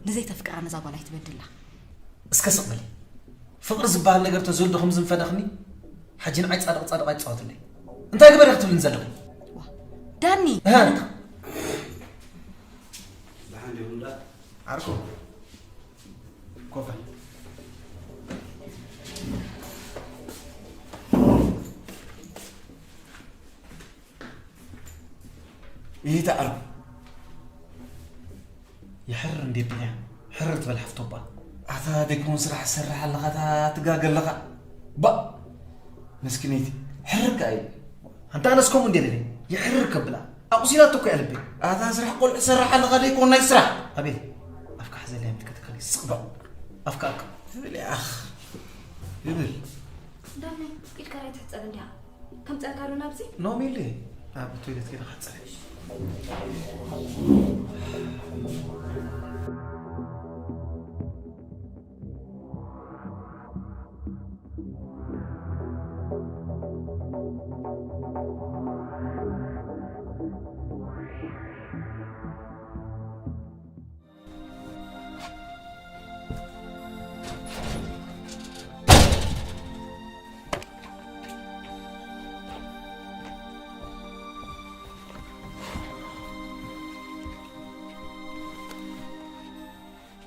ንዘይተፍቅራ ነዛ ጓል ኣይትበድላ። እስከ ስቕ በሊ። ፍቕሪ ዝበሃል ነገር ተዝህሉ ዶ ከምዚ ምፈደኽኒ? ሕጂ ንዓይ ጻድቕ ጻድቕ ኣይትጻወትለይ። እንታይ ግበሪ ክትብልኒ ዘለኺ? ዋ፣ ዳኒ! እህ። ኣነ ክ- ደሓን ዲኹም ደኣ? ዓርኩ፣ ኮፍ በል። ይህታ ዓርኩ። ይሕር እንዴ ብልያ፣ ሕር ትበል ሓፍቶባ። ኣታ ደይኮን ስራሕ ትሰርሕ ኣለኻ፣ ኣታ ትጋገ ኣለኻ። ባ፣ መስኪነይቲ፣ ሕር ከኣ ኢሉ። ኣንታ ኣነስ ከምኡ እንዴ ኢለ፣ ይሕር ከብላ። ኣቑሲላቶ እኮ እያ ልበይ። ኣታ ስራሕ ቆልዑ ትሰርሕ ኣለኻ ደይኮን ናይ ስራሕ። ኣቤል፣ ኣፍካ ሓዘለይ፣ ምትከተካሊ ስቕ በል። ኣፍካ ኣካ። ይብል ያኽ። ይብል። ዳኒ፣ ኢድካ ራይ ትሕጸብ እንዲኻ። ከም ጸርካ ዶ ናብዚ? ኖ ሚሊ፣ ኣብ ቶይለት ከይደ ክሕጸብ።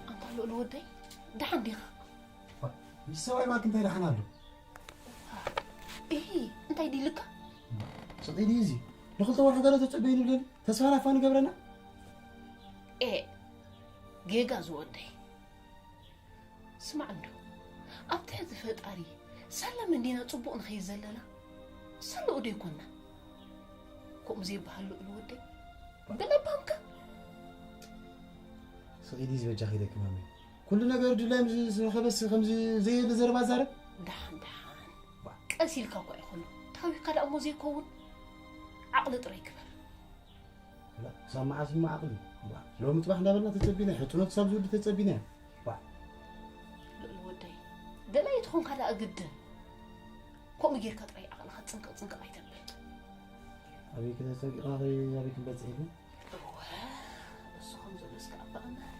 ኣንታ ልኡል ወደይ፣ ደሓን ዲኻ? ዋ፣ ምስ ሰብኣይ ማልክ እንታይ ደሓን ኣሎ? እሂ፣ እንታይ ድልካ? ስቕ ኢሉ እዩ እዚ። ንኽልተ ወርሒ ገለ ተጸበዩ ንብለኒ፣ ተስፋ ናፋ ንገብረና? ኤ፣ ጌጋ ዝወደይ። ስማዕ እንዶ፣ ኣብ ትሕቲ ፈጣሪ፣ ሰላም እንዲና ጽቡቕ ንኸይድ ዘለና። ሰለኡ ዶ ይኮንና? ከምኡ ዘይበሃል ልኡል ወደይ። ብለባምካ። ስቕ ኢሉ እዩ ዝበጃኺ ደቂ ማመይ። ኩሉ ነገር ድላይ ምስ ዝረኸበስ ከምዚ ዘየለ ዘረባ ዛረብ? ደሓን፣ ደሓን። ዋ። ቀስ ኢልካ እኳ ይኹን። ታዊካ ደኣ እሞ ዘይከውን። ዓቕሊ ጥራይ ግበር። ላ፣ ክሳብ መዓስ እሞ ዓቕሊ? ዋ፣ ሎሚ ጽባሕ እንዳበልና ተጸቢና፣ ሕጽኖት ክሳብ ዝውዲ ተጸቢና። ዋ። ልኡል ወደይ፣ ደላይ ትኾንካ ደኣ ግድን። ከምኡ ጌርካ ጥራይ ዓቕልኻ ጽንቅቕ ጽንቅቕ ኣይተብል። ኣበይ ከተጸንቅቓ ኸ ኣበይ ክንበጽሕ ኢልና? እወ፣ እሱ ከም ዘሎ እስከ ኣባ እመር።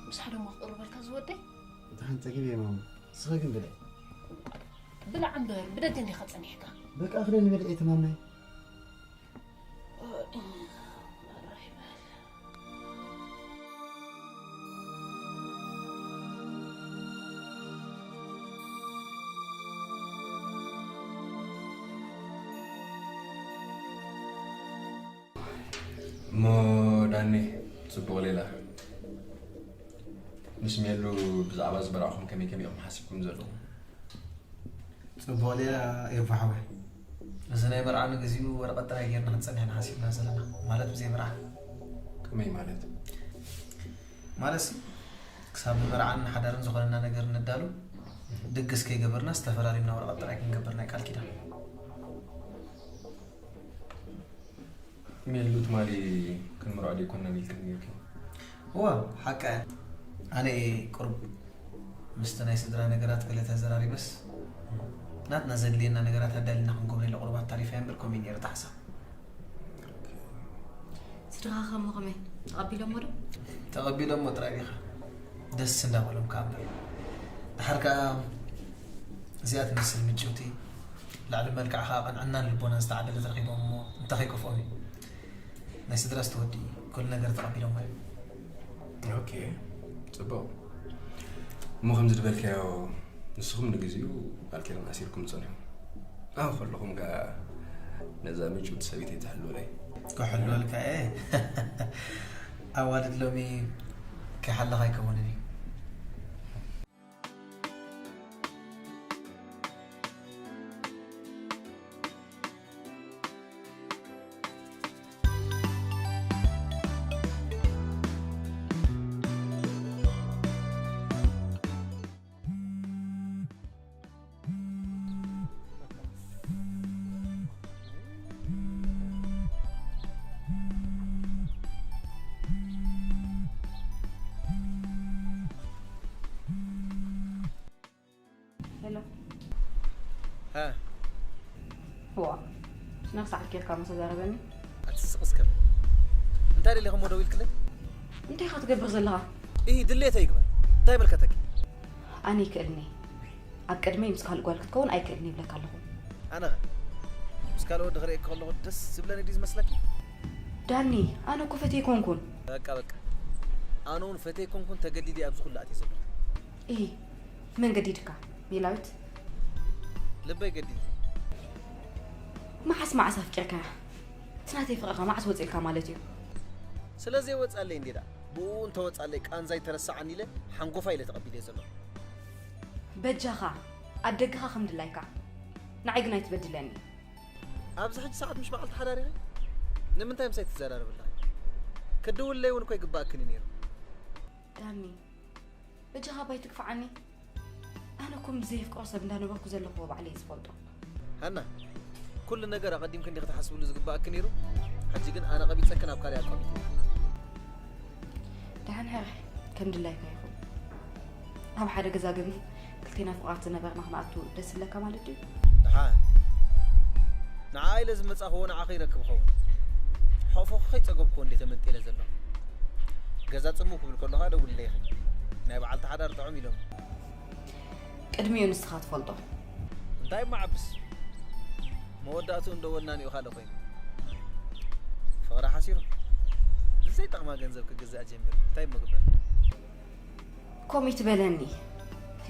ምሳሕ ደሞ ክቕርበልካ ዝወደይ? ደሓን ጸጊበ እየ ማማ። ንስኺ ግን ብልዒ። ብላዕ እምበር፣ ብደገ እንዲኻ ጸኒሕካ። በቃ፣ ኣኽለኒ ብልዒ እቲ ማማይ። እሞ ዳኒ፣ ጽቡቕ ሌላ። ምስ ሜሉ ብዛዕባ እዚ መርዓኹም ከመይ ከመይ ኢኹም ሓሲብኩም ዘለኹም? ጽቡቕ ሌላ ኤርፋ ሓወይ። እዚ ናይ መርዓ ንግዚኡ ወረቐት ጥራይ ጌርና ክንጸንሕ ኢና ሓሲብና ዘለና። ማለት ብዘይ መርዓ። ከመይ ማለት? ማለትሲ፣ ክሳብ ንመርዓን ንሓዳርን ዝኾነና ነገር ነዳሉ፣ ድግስ ከይገበርና ዝተፈላሊምና ወረቐት ጥራይ ክንገብር ናይ ቃል ኪዳን። ሜሉ ትማሊ ክንምርዖ ደይኮንና ኢልክኒ ነይርኪ። እዋ፣ ሓቃ እያ። ኣነ እየ ቁሩብ ምስቲ ናይ ስድራ ነገራት ገለ ተዘራሪበስ፣ ናትና ዘድልየና ነገራት ኣዳሊና ክንገብሮ ኢለ ቁሩብ ኣታሪፈያ እምበር፣ ከምኡ እዩ ነይሩ እቲ ሓሳብ። ስድራኻ ከሞ ከመይ? ተቐቢሎሞ ዶ? ተቐቢሎሞ ጥራይ ዲኻ? ደስ እንዳበሎም ከኣ እምበር። ደሓር ከኣ እዚኣ ትመስል ምጭውቲ፣ ልዕሊ መልክዓ ከኣ ቅንዕናን ልቦናን ዝተዓደለት ረኺቦም እሞ እንታይ ከይከፍኦም እዩ? ናይ ስድራ ዝተወዲ እዩ። ኩሉ ነገር ተቐቢሎሞ እዮም። ኦኬ፣ ጽቡቕ። እሞ ከምዚ ዝበልካዮ፣ ንስኹም ንግዚኡ ቃል ኪዳን ኣሲርኩም ጸኒሑ። ኣብ ከለኹም ከኣ ነዛ ምጭውቲ ሰበይተይ ትሕልውለይ። ክሕልወልካ እየ። ኣዋልድ ሎሚ ከይሓለኻ ኣይከውንን እዩ። ሄሎ። ሃ። ዋ፣ ነፍሲ ዓኪርካ መሰ ዛረበኒ። ኣትስቕ እስከ። እንታይ ደሊኻ እሞ ደው ኢልክለይ? እንታይ ኢኻ ትገብር ዘለኻ? እሂ፣ ድሌተይ ይግበር። እንታይ ይምልከተኪ? ኣነ ይክእልኒ። ኣብ ቅድመይ ምስ ካልእ ጓል ክትከውን ኣይክእልን ይብለካ ኣለኹ። ኣነ ኸ? ምስ ካልእ ወዲ ክርእየኪ ከለኹ ደስ ዝብለኒ ድዩ ዝመስለኪ? ዳኒ፣ ኣነ እኮ ፈትየ ኣይኮንኩን። በቃ፣ በቃ። ኣነ እውን ፈትየ ኣይኮንኩን፣ ተገዲደ ኣብዚ ኩሉ ኣትየ ዘለኹ። እሂ፣ መን ገዲድካ? ሜላዊት? ልበይ ገዲዱ። መዓስ መዓስ ኣፍቂርካያ? እቲ ናተይ ፍቕርኻ መዓስ ወፂልካ ማለት እዩ? ስለ ዘይወፃለይ እንዴ ደኣ፣ ብኡ እንተወፃለይ ቃንዛይ ተረሳዓኒ ኢለ ሓንጎፋ ኢለ ተቐቢለዮ ዘለኹ። በጃኻ፣ ኣደግኻ ከም ድላይካ። ንዓይ ግን ኣይትበድለኒ። ኣብዚ ሕጂ ሰዓት ምሽ መዓልቲ ሓዳር ኢኺ? ንምንታይ ምሳይ ትዘራረቢ ኣለኺ? ክትድውልለይ እውን እኮ ይግባእክን እዩ ነይሩ። ዳኒ፣ በጃኻ ባይ ትግፍዓኒ። ኣነ እኮ ምስ ዘየፍቅሮ ሰብ እንዳነበርኩ ዘለኹዎ ባዕለይ ዝፈልጦ። ሃና፣ ኩሉ ነገር ኣቐዲምክ እንዲኺ ክትሓስብሉ ዝግባእክ ነይሩ። ሕጂ ግን ኣነ ቀቢጸክን ኣብ ካልእ ኣቋሚት። ደሓን ሕራይ ከም ድላይካ ይኹን። ኣብ ሓደ ገዛ ግን ክልቴና ፍቑራት ዝነበርና ክንኣቱ ደስ ይብለካ ማለት ድዩ? ደሓን ንዓ ኢለ ዝመጻኽዎ ንዓኺ ይረክብ ኸውን። ሕቑፎኺ ከይጸገብክዎ እንዴ ተመንጢለ ዘለኹ። ገዛ ጽምው ክብል ከሎ ኸኣ ደውልለይ ኢኺ። ናይ በዓልቲ ሓዳር ጥዑም ኢሎም። ቅድሚኡ ንስኻ ትፈልጦ። እንታይ እሞ ዓብስ? መወዳእትኡ እንዶ ወናኒኡ ካልእ ኮይኑ። ፍቕሪ ሓሲሩ። ብዘይጠቕማ ገንዘብ ክግዛእ ጀሚሩ። እንታይ እሞ ግበር? ከምኡ ትበለኒ።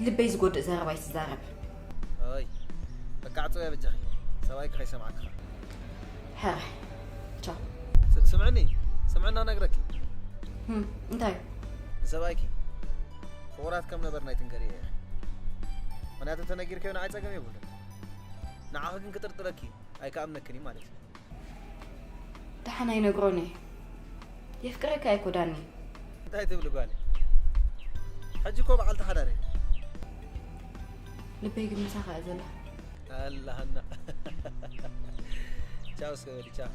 ልበይ ዝጎድእ ዘረባ ኣይትዛረብ። ኣይ በቃ ዕፀውያ በጃኺ። ሰብኣይኪ ከይሰምዓኪ ኸዓ። ሕራይ። ቻው። ስ- ስምዕኒ፣ ስምዕና ነግረኪ። ህም፣ እንታይ እዩ? ንሰብኣይኪ ፍቑራት ከም ነበርና ኣይትንገርዮ ኢኺ። ምኽንያቱ ተነጊርክዮ ንዓይ ፀገም የብሉን። ንዓኺ ግን ክጥርጥረኪ እዩ። ኣይክኣምነክን እዩ ማለት እዩ። ደሓን ኣይነግሮን እየ። የፍቅረካ እየ እኮ ዳኒ። እንታይ ትብሊ ጓለይ? ሕጂ እኮ በዓልቲ ሓዳር እየ። ልበይ ግን ምሳኻ እያ ዘላ። ኣላህና ቻው እስከ በሊ ቻው።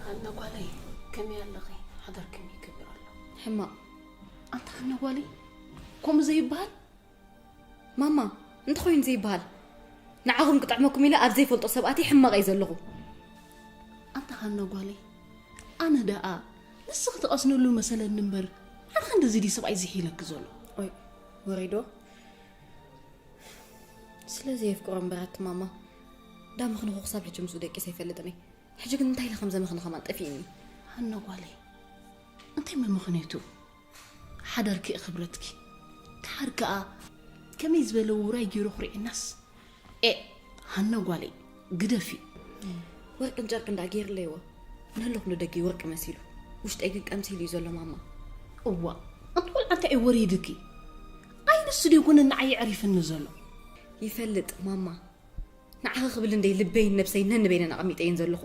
ሃና ጓለይ፣ ከመይ ኣለኺ? ሓዳር ከመይ ይገብር ኣሎ? ሕማቕ። ኣንታ ሃና ጓለይ፣ ከምኡ ዘይበሃል። ማማ፣ እንተኾይኑ ዘይበሃል። ንዓኹም ክጥዕመኩም ኢለ ኣብ ዘይፈልጦ ሰብኣተይ ሕማቕ እየ ዘለኹ። ኣንታ ሃና ጓለይ፣ ኣነ ደኣ ንስኺ ትቐስንሉ መሰለኒ እምበር፣ ሓደ ክንድዚ ድዩ ሰብኣይ ዝሒለኪ ዘሎ? ኦይ፣ ወሪዶ። ስለ ዘየፍቅሮ እምበር ኣቲ ማማ፣ ዳምኽንኹ ክሳብ ሕጂ ምስኡ ደቂሰ ኣይፈልጥን እየ። ሕጂ ግን እንታይ ኢለ ከም ዘምኽኒ ከማን ጠፊእኒ። ሃና ጓለይ፣ እንታይ መምኽንያቱ? ሓዳርኪ እየ ክብረትኪ። ደሓር ከኣ ከመይ ዝበለ ውራይ ገይሩ ክርእየናስ? ኤ፣ ሃና ጓለይ፣ ግደፊ። ወርቅን ጨርቅን ደኣ ገይርለይዎ። ንህልኽ ንደገይ ወርቂ መሲሉ፣ ውሽጠይ ግን ቀምሲሉ እዩ ዘሎ ማማ። እዋ፣ ኣንቲ ቆልዓ እንታይ እዩ ወሪድኪ? ኣይ ንሱ ደይኮነ ንዓይ የዕሪፍኒ ዘሎ። ይፈልጥ ማማ። ንዓኺ ክብል እንደይ ልበይን ነብሰይ ነንበይነን ኣቐሚጠየን ዘለኹ።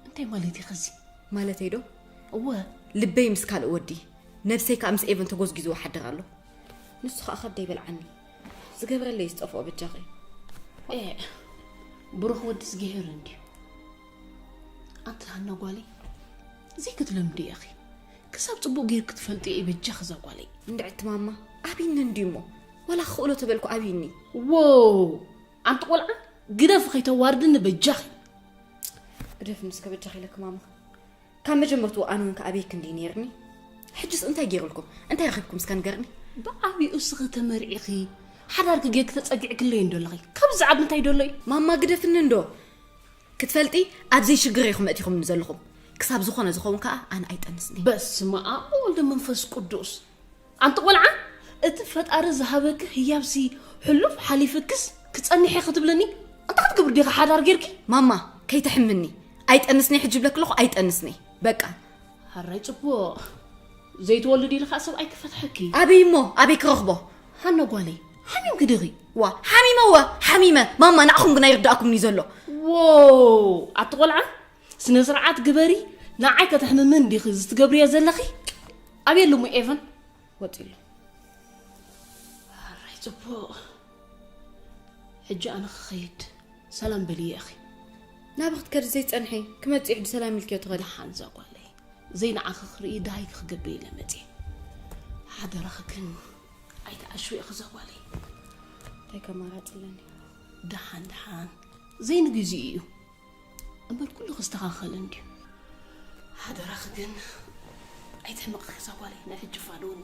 እንታይ ማለት እዩ ኸዚ? ማለተይ ዶ? እወ። ልበይ ምስ ካልእ ወዲ፣ ነብሰይ ከኣ ምስ ኤቨን ተጎዝጊዝዎ ሓድር ኣሎ። ንሱ ኸኣ ከብደይ በልዓኒ። ዝገብረለይ ዝጠፍኦ በጃኺ። ኤ፣ ብሩኽ ወዲ እግዚኣብሔር እንድዩ። ኣንቲ ሃና ጓለይ፣ ዘይክትለምዲ ኢኺ። ክሳብ ጽቡቕ ጌርኪ ክትፈልጢ እየ በጃኺ እዛ ጓለይ። እንድዕቲ ማማ፣ ኣብይኒ እንድዩ እሞ። ዋላ ክኽእሎ ተበልኩ ኣብይኒ። ዎው! ኣንቲ ቆልዓ፣ ግደፊ ከይተዋርድኒ በጃኺ። ግደፍኒ እስከ በጃኺ ኢለኪ ማማ። ካብ መጀመርትኡ ኣነ እውን ከኣ ኣብየኪ እንድዩ ነይርኒ። ሕጅስ እንታይ ገይሩልኩም? እንታይ ረኺብኩም እስከ ንገርኒ? ብዓብይኡ እስኺ ተመርዒኺ፣ ሓዳርኪ ጌርኪ ተጸጊዕክለይ እንዶ ኣለኺ። ካብዚ ዝዓቢ እንታይ ደሎ እዩ? ማማ ግደፍኒ እንዶ። ክትፈልጢ ኣብ ዘይሽግር ኢኹም ኣእቲኹምኒ ዘለኹም። ክሳብ ዝኾነ ዝኸውን ከኣ ኣነ ኣይጠንስኒ። በስመ ኣብ ወወልድ መንፈስ ቅዱስ። ኣንቲ ቆልዓ፣ እቲ ፈጣሪ ዝሃበኪ ህያብሲ ሕሉፍ ሓሊፍክስ ክጸንሒ ክትብልኒ? እንታይ ክትገብሪ ዲኺ ሓዳር ጌርኪ? ማማ፣ ከይትሕምኒ። ኣይጠንስኒ ሕጂ ይብለኪ ኣለኹ፣ ኣይጠንስኒ። በቃ። ሃራይ ጽቡቕ። ዘይትወልዲ ኢልካ ሰብኣይ ክፈትሐኪ። ኣበይ እሞ? ኣበይ ክረኽቦ? ሃና ጓለይ፣ ሓሚምኪ ዲኺ? ዋ፣ ሓሚመ እወ፣ ሓሚመ። ማማ፣ ንዓኹም ግን ኣይርድኣኩምኒ ዘሎ። ዎ፣ ኣቲ ቆልዓ፣ ስነ ስርዓት ግበሪ። ንዓይ ከተሕምምኒ ዲኺ እዚ ትገብርዮ ዘለኺ? ኣበይ ኣሎ እሞ ኤቨን? ወጺኡ ኣሎ። ሃራይ ጽቡቕ። ሕጂ ኣነ ክኸይድ። ሰላም በልዮ ኢኺ። ናብኺ ክትከዲ ዘይትጸንሒ፣ ክመጽእ ሕጂ ሰላም ኢልክዮ ትኸዲ። ደሓን እዛ ጓለይ። ዘይንዓኺ ክርኢ ደሃይኪ ክገብር ኢለ መጽየ። ሓደራኺ ግን ኣይትዓሽዊ ኢኺ እዛ ጓለይ። እንታይ ከማራጺ ኣለኒ? ደሓን ደሓን። ዘይንግዚኡ እዩ። እምበር ኩሉ ክስተኻኸል እንድዩ። ሓደራኺ ግን ኣይተሕምቕኺ እዛ ጓለይ፣ ናይ ሕጂ ፋነውኒ።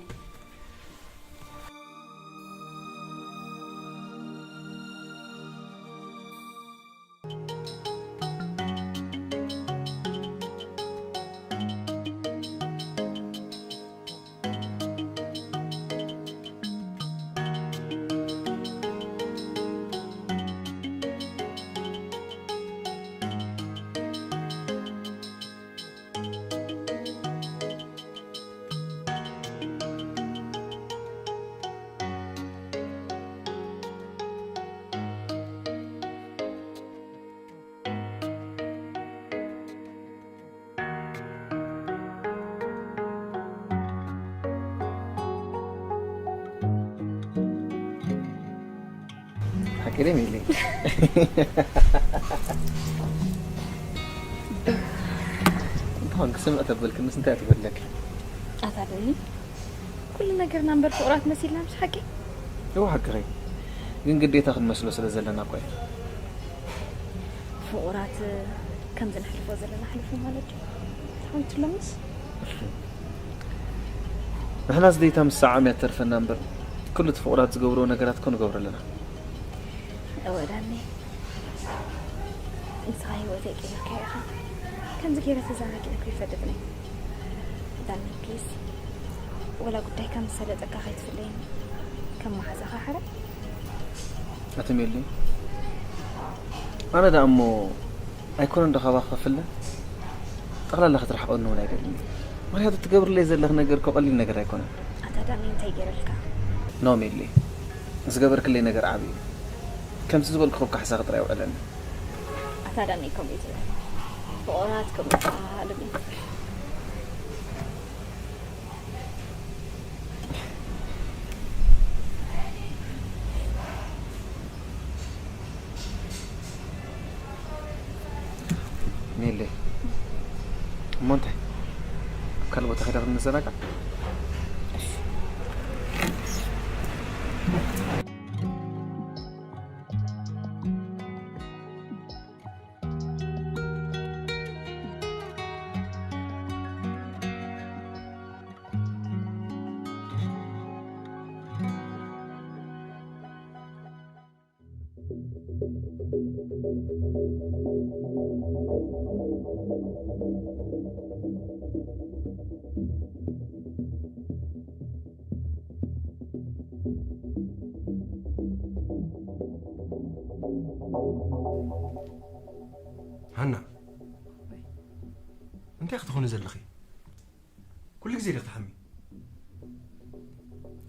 ሓቂ ድዩ ሜሊ? እንኳን ክስምዕ ተበልክንስ እንታይ ትበለኪ? ኣታ ደኒ፣ ኩሉ ነገርና እምበር ፍቑራት መሲልና፣ ምሽ ሓቂ? እዎ ሓቅኺ። ግን ግዴታ ክንመስሎ ስለ ዘለና እኮ እዩ። ፍቑራት ከምዚ ነሕልፎ ዘለና ሕልፎ ማለት እዩ። ትሓምትሎምስ? ንሕናስ ደይታ ምስዓም እያ ትተርፈና እምበር፣ ኩሉ እቲ ፍቑራት ዝገብርዎ ነገራት እኮ ንገብሮ ኣለና። እወ ዳኒ፣ ንስኻ ህይወተይ ቀይርካዮ ኢኻ። ከምዚ ገይረ ተዘናጊዐ እኮ ይፈልጥኒ። ዳኒ ፕሊዝ፣ ወላ ጉዳይካ ምስ ሰለጠካ ከይትፍለየኒ፣ ከም መሓዛኻ ሓራይ። ኣቲ ሜሊ፣ ኣነ ደኣ እሞ ኣይኮነን ዶ ካባኺ ክፍለ? ጠቕላላ ክትርሕቐኒ እውን ኣይደልን። ምኽንያቱ ትገብርለይ ዘለኺ ነገር እኮ ቀሊል ነገር ኣይኮነን። ኣታ ዳኒ እንታይ ገይረልካ? ኖ ሜሊ፣ ዝገበርክለይ ነገር ዓቢ እዩ። ከምቲ ዝበልኩኺ እኮ ሓሳኺ ጥራይ ውዕለኒ። ኣታ ዳኒ ከምኡ እዩ ዝብል። ፍቑራት ከምኡ ይበሃል እዩ። ሜሊ፣ እሞ እንታይ? ኣብ ካልእ ቦታ ከይዳ ክንዘናጋዕ? ሃና፣ እንታይ ክትኾኒ ዘለኺ? ኩሉ ግዜ ዲኺ ትሓሚ?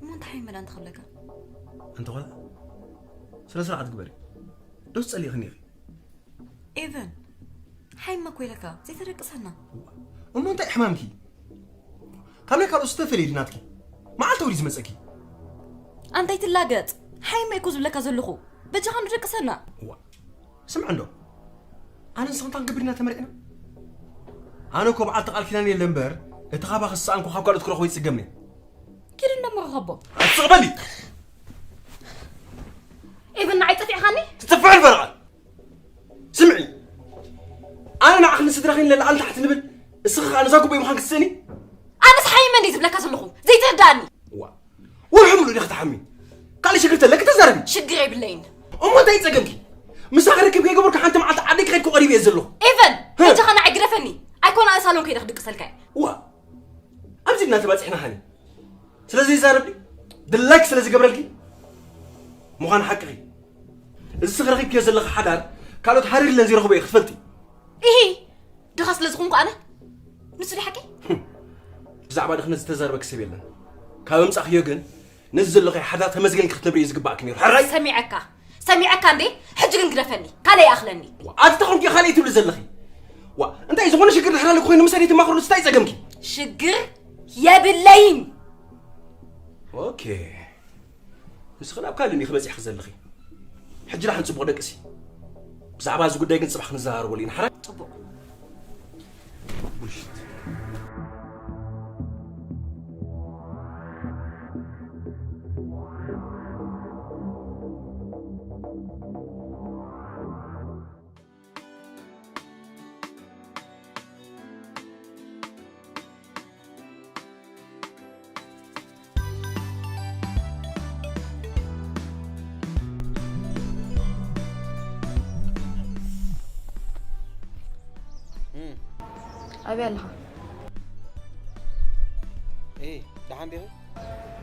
እሞ እንታይ ሓይመ ደኣ እንተኽብለካ? ኣንቲ ቆልዓ፣ ስነ ስርዓት ግበሪ። ዶስ ጸሊእኽኒ ኢኺ? ኤቨን፣ ሓይመ እኮ ኢለካ፣ ዘይተደቅሰና። እሞ እንታይ ሕማምኪ? ካብ ናይ ካልኦት ዝተፈለየ ድዩ ናትኪ? መዓልቲ ወዲ ዝመጸኪ? ኣንታይ ትላገጽ? ሓይመ እኮ ዝብለካ ዘለኹ። በጃኻ ንደቅሰና። እዋ፣ ስምዕ እንዶ። ኣነ ንስኽን ታን ክብርና ተመርዕና? ኣነ እኮ በዓልቲ ቃል ኪዳን የለ እምበር፣ እቲ ካባኺ ዝሰኣንኩ ካብ ካልኦት ክረኽቦ ይጽገም እየ። ኪድ እንደሞ ረኸቦ። ስቕ በሊ! ኤቨን፣ ንዓይ ጠፊዕኻኒ? ትጥፍዕን ፈረቓን። ስምዒ፣ ኣነ ንዓኺ ንስድራኺ ንለዓል ታሕቲ ንብል፣ እስኺ ኸኣ ነዛ ጉቦይ ምዃን ክትስእኒ? ኣነስ ሓይመ እንዴ ዝብለካ ዘለኹ? ዘይትርዳእኒ። ዋ፣ ወርሒ ሙሉእ ዲኺ ትሓሚ? ካልእ ሽግር ተለኪ ተዛረቢ። ሽግር የብለይን። እሞ እንታይ ጸገምኪ? ምሳኺ ርክብ ከይገበርኩ ሓንቲ መዓልቲ ዓደይ ክኸድኩ ቀሪበ እየ ዘለኹ። ኤቨን፣ ህ! በጃኻ ንዓይ ግደፈኒ። ኣይኮነ ኣነ ሳሎን ከይደ ክድቅሰልካ እየ። ዋ፣ ኣብዚ ድና ተባጺሕና ሃኒ? ስለ ዘይዛረብ ድዩ? ድላይክ ስለ ዝገብረልኪ? ምዃኑ ሓቅኺ። እዚ ስኺ ረኺብክዮ ዘለኺ ሓዳር ካልኦት ሃሪርለን ዘይረኽቦ እየ ክትፈልጢ። ኢሂ! ድኻ ስለ ዝኾንኩ ኣነ? ንሱ ድዩ ሓቂ? ብዛዕባ ድኽነት ዝተዛረበኪ ሰብ የለን። ካብ ኣምጻእክዮ ግን ነዚ ዘለኽዮ ሓዳር ተመስገን ኢልኪ ክትነብሪ እዩ ዝግባእኪ ነይሩ። ሕራይ? ሰሚዐካ። ሰሚዐካ እንዴ? ሕጂ ግን ግደፈኒ። ካልእ ይኣኽለኒ። ዋ፣ ኣቲ ተኾንኪ ካልእ ትብሊ ዘለኺ? ዋ፣ እንታይ ዝኾነ ሽግር ድሕር ኣለኩ ኮይኑ ምሳሌ ትማኽሩ እንታይ ጸገምኪ? ሽግር የብለይን። ኦኬ። ንስኺ ናብ ካልእ ኢኺ በጺሕኪ ዘለኺ። ሕጂ ደሓን ጽቡቕ ደቅሲ። ብዛዕባ እዚ ጉዳይ ግን ጽባሕ ክንዘራረበሉ ኢና። ሓራይ? ጽቡቕ። ቡልሽት። እም። ኣበይ ኣለኻ? ኤ፣ ደሓን ዲኺ?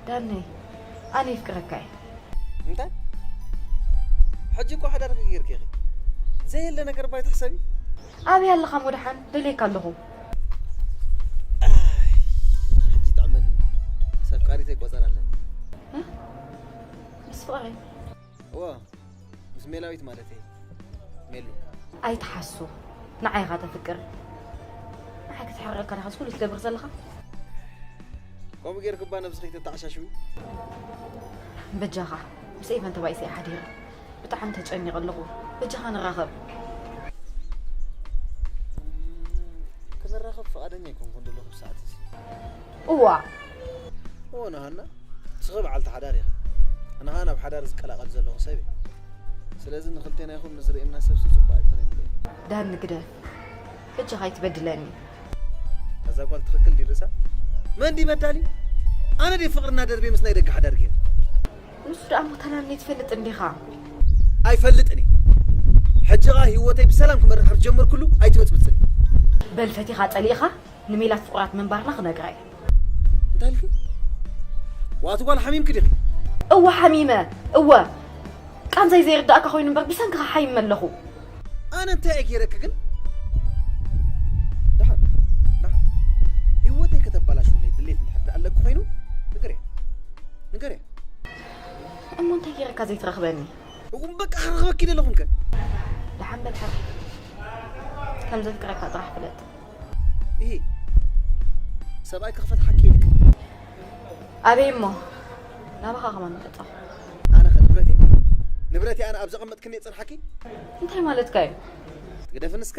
ዳነይ፣ ኣነ የፍቅረካ እየ። እንታይ? ሕጂ እኮ ሓዳር ጌርኪ ኢኺ። ዘየለ ነገር ባይ ትሕሰቢ? ኣበይ ኣለኻ እሞ ደሓን? ደልየካ ኣለኹ። ኣይ፣ ሕጂ ጥዕመኒ። ሰብ ፍቃሪተይ ቆጸር ኣለኒ። እ? ምስ ፍቕረይ? እወ፣ ምስ ሜላዊት ማለተይ። ሜሉ። ኣይትሓሱ። ንዓይ ኢኻ ተፍቅር። ንዓይ ክትሕርቀካ ዲኻ እዚ ኩሉ ትገብር ዘለኻ? ከምኡ ጌርኪ እባ ነብስኺ ተተዓሻሽዊ? በጃኻ፣ ምስ ኤቨን ተባኢሰ እየ ሓዲረ። ብጣዕሚ ተጨኒቐ ኣለኹ። በጃኻ ንራኸብ። ክንራኸብ ፍቓደኛ ኣይኮንኩን ዘለኹ ብሰዓት እዚ። እዋ እዎ ናሃና፣ ንስኺ በዓልቲ ሓዳር ኢኺ። ኣነ ኸኣ ናብ ሓዳር ዝቀላቐል ዘለኹ ሰብ እየ። ስለዚ ንኽልቴና ይኹን ንዝርእየና ሰብሲ ጽቡቕ ኣይኮነን ኢለ። ዳኒ ግደፍ። በጃኻ ኣይትበድለኒ። እዛ ጓል ትኽክል ድዩ ርእሳ? መን ድዩ በዳሊ? ኣነ ድየ ፍቕርና ደርቤ ምስ ናይ ደገ ሓዳር ገይረ? ንሱ ደኣ ሞተናኒ ትፈልጥ እንዲኻ? ኣይፈልጥን እየ። ሕጂ ኸኣ ህይወተይ ብሰላም ክመርሕ ምስ ጀመርኩሉ ኣይትበጽብጽኒ። በል ፈቲኻ ጸሊእኻ ንሜላት ፍቑራት ምንባርና ክነግራ እየ። እንታይ ኢልኪ? ዋቲ ጓል ሓሚምኪ ዲኺ? እወ ሓሚመ። እወ ቃንዛይ ዘይርዳእካ ኮይኑ እምበር ብሰንክኻ ሓይመ ኣለኹ። ኣነ እንታይ እየ ገይረኪ ግን? ደሓን ደሓን ህይወተይ ከተባላሽውለይ ድሌት እንድሕር ደኣ ኣለኪ ኮይኑ ንገርያ ንገርያ። እሞ እንታይ ገይረካ ዘይትረኽበኒ? እኹም በቃ ክረኽበኪ ደለኹም ከ? ደሓን በል ሓቂ ከም ዘፍቅረካ ጥራሕ ፍለጥ። ይሄ ሰብኣይ ክኽፈት ሓቂ ኢልክ ኣበይ እሞ ናባኻ ከማን መረጻ። ኣነ ኸ ንብረተይ ንብረተይ ኣነ ኣብ ዘቐመጥክኒ የጸንሓኪ? እንታይ ማለትካ እዩ? ትግደፍን እስከ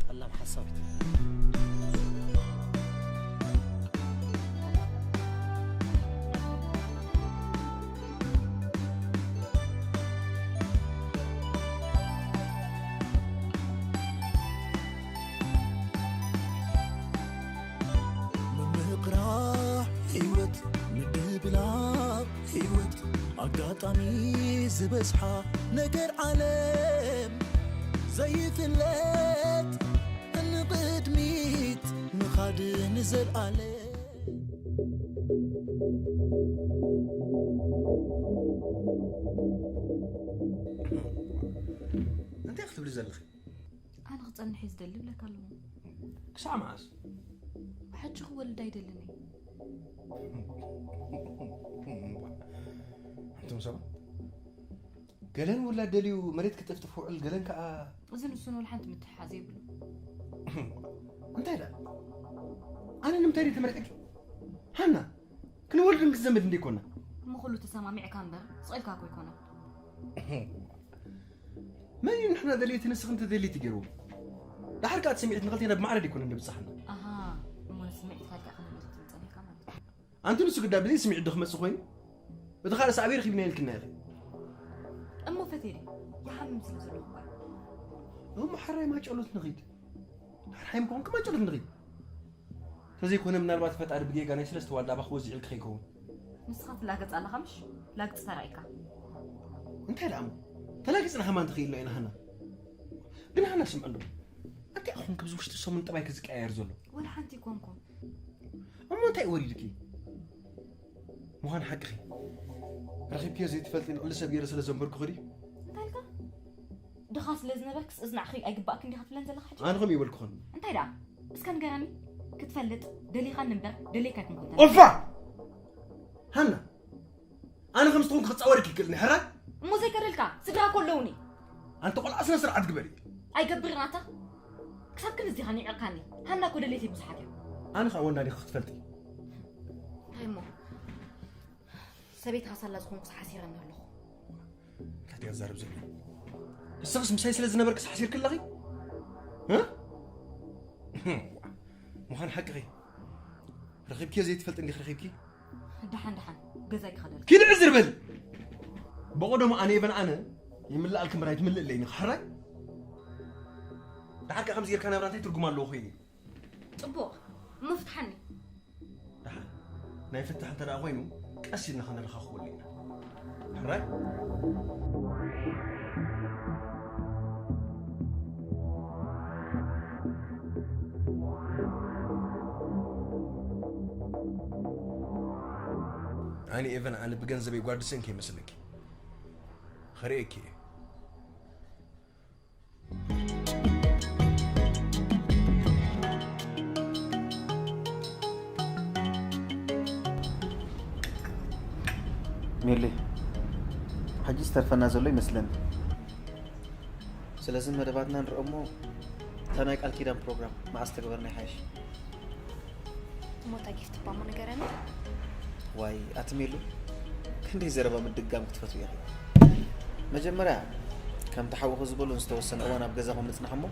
ጠላም ሓሳዊት። ምምቕራሕ ህይወት ምድብላቕ ህይወት ኣጋጣሚ ዝበዝሓ ነገር ዓለም ዘይፍለጥ ንቕድሚት ምኻድ ንዘልኣለም። እንታይ ክትብሊ ዘለኺ? ኣነ ክጸንሕ እየ ዝደሊ እብለካ ኣለኹ። ክሳዕ መዓስ? ሕጂ ክወልድ ኣይደልን እየ። ኣንቱም ሰባት፣ ገለን ውላድ ደልዩ መሬት ክጥፍጥፍ ውዕል፣ ገለን ከኣ እዚ ንሱን ወላ ሓንቲ ምትሕሓዝ የብሉ። እንታይ ደኣ? ኣነ ንምንታይ ድየ ተመሪጸኪ? ሃና፣ ክንወልድ ክንዘምድ እንዴ ኮና? እሞ ኩሉ ተሰማሚዕካ እምበር ስቕ ኢልካ እኮ ኣይኮነን። መን እዩ ንሕና ደልየቲ ንስኺ እንተደልይቲ ገይርዎ? ደሓር ከኣ እቲ ስምዒት ንኽልቴና ብማዕረ ደይኮነ እንድብጽሓና? ኣሃ፣ እሞ ንስምዒትካ ኢልካ ከመይ ኢልካ ትብል ጸኒሕካ ማለት እዩ። ኣንቲ ንሱ ግዳ ብዘይ ስምዒት ዶ ክመጽእ ኮይኑ? እቲ ካልእ ሳዕቤን ረኺብና ኢልክና ኢኺ። እሞ ፈትየ ድየ? ይሓምም ስለ ዘለኹ እኳ እዩ። እሞ ሓራይ ማጨሎት ንኺድ። ሓራይ ምኳንኩ ማጨሎት ንኺድ። ተዘይኮነ ምናልባት ፈጣሪ ብጌጋ ናይ ሰለስተ ዋልዳ ኣባኺ ወዚዑልኪ ከይከውን። ንስኻ ትላገጽ ኣለኻ ምሽ? ላግጺ ተራኢካ። እንታይ ደኣ እሞ? ተላጊጽና ከማን ትኽኢልና ኢና ሃና። ግን ሃና ስምዕሉ። እንታይ ኢኹም ከምዚ ውሽጢ ሰሙን ጠባይኪ ዝቀያየር ዘሎ? ወላ ሓንቲ ኣይኮንኩን። እሞ እንታይ እዩ ወሪድኪ? ምዃን ሓቅኺ። ረኺብክዮ ዘይትፈልጢ ልዕሊ ሰብ ገይረ ስለ ዘንበርኩኺ ድዩ? እንታይ ኢልካ? ድኻ ስለ ዝነበርክስ እዝናዕኺ ኣይግባእክን ዲኻ ትብለን ዘለኻ ሕጂ? ኣነ ከምኡ ይበልኩኽን። እንታይ ደኣ? እስከ ንገረኒ። ክትፈልጥ ደሊኻኒ እምበር ደልየካ ኣይኮንኩን። ኦፋ! ሃና! ኣነ ከም ዝተኾንኩ ክጻወረኪ ይክእልኒ፣ ሕራይ? እሞ ዘይከደልካ ስድራ እኮ ኣለውኒ። ኣንቲ ቆልዓ ስነ ስርዓት ግበሪ። ኣይገብርን ኣታ። ክሳብ ክንድዚ ዲኻ ኒዕቕካኒ? ሃና እኮ ደልየተይ ብዙሓት እዮም። ኣነ ኸኣ ወና ዲኺ ክትፈልጢ። እንታይ እሞ? ሰበይትኻ ሳላ ዝኾንኩስ ሓሲረኒ ኣለኹ። እንታይ ትዛረብ ዘለኺ? ንስኽስ ምሳይ ስለ ዝነበርክስ ሓሲርኪ ኣለኺ? እ? ምዃን ሓቅኺ። ረኺብኪዮ ዘይትፈልጢ እንዲኺ ረኺብኪ? ደሓን ደሓን ገዛይ ክኸደልካ። ኪዲ ዕዝር በሊ። ብቐደሙ ኣነ ኤቨን ኣነ ይምልኣልኪ እምበር ኣይትምልእለይን ኢኺ ሕራይ? ደሓር ከኣ ከምዚ ጌርካ ናብራ እንታይ ትርጉም ኣለዎ ኮይኑ እዩ? ጽቡቕ እሞ ፍትሓኒ። ደሓን ናይ ፍታሕ እንተ ደኣ ኮይኑ ቀስ ኢልና ከነረኻኽበሉ ኢና። ሕራይ? ኣነ ኤቨን ኣነ ብገንዘበይ ጓል ድሰንኪ ይመስለኪ? ኸርእየኪ እየ። ሜሌ፣ ሕጂ ዝተርፈና ዘሎ ይመስለኒ። ስለዚ መደባትና ንርኦ እሞ እታ ናይ ቃል ኪዳን ፕሮግራም መዓስ ተግበርና ይሓይሽ። እሞ እታ ጊፍቲ እባ እሞ ንገረኒ። ዋይ ኣቲ ሜሉ፣ ክንደይ ዘረባ ምድጋም ክትፈትዊ ኢኺ? መጀመርያ ከምቲ ሓውኺ ዝበሎ ዝተወሰነ እዋን ኣብ ገዛኹም ንጽናሕ እሞ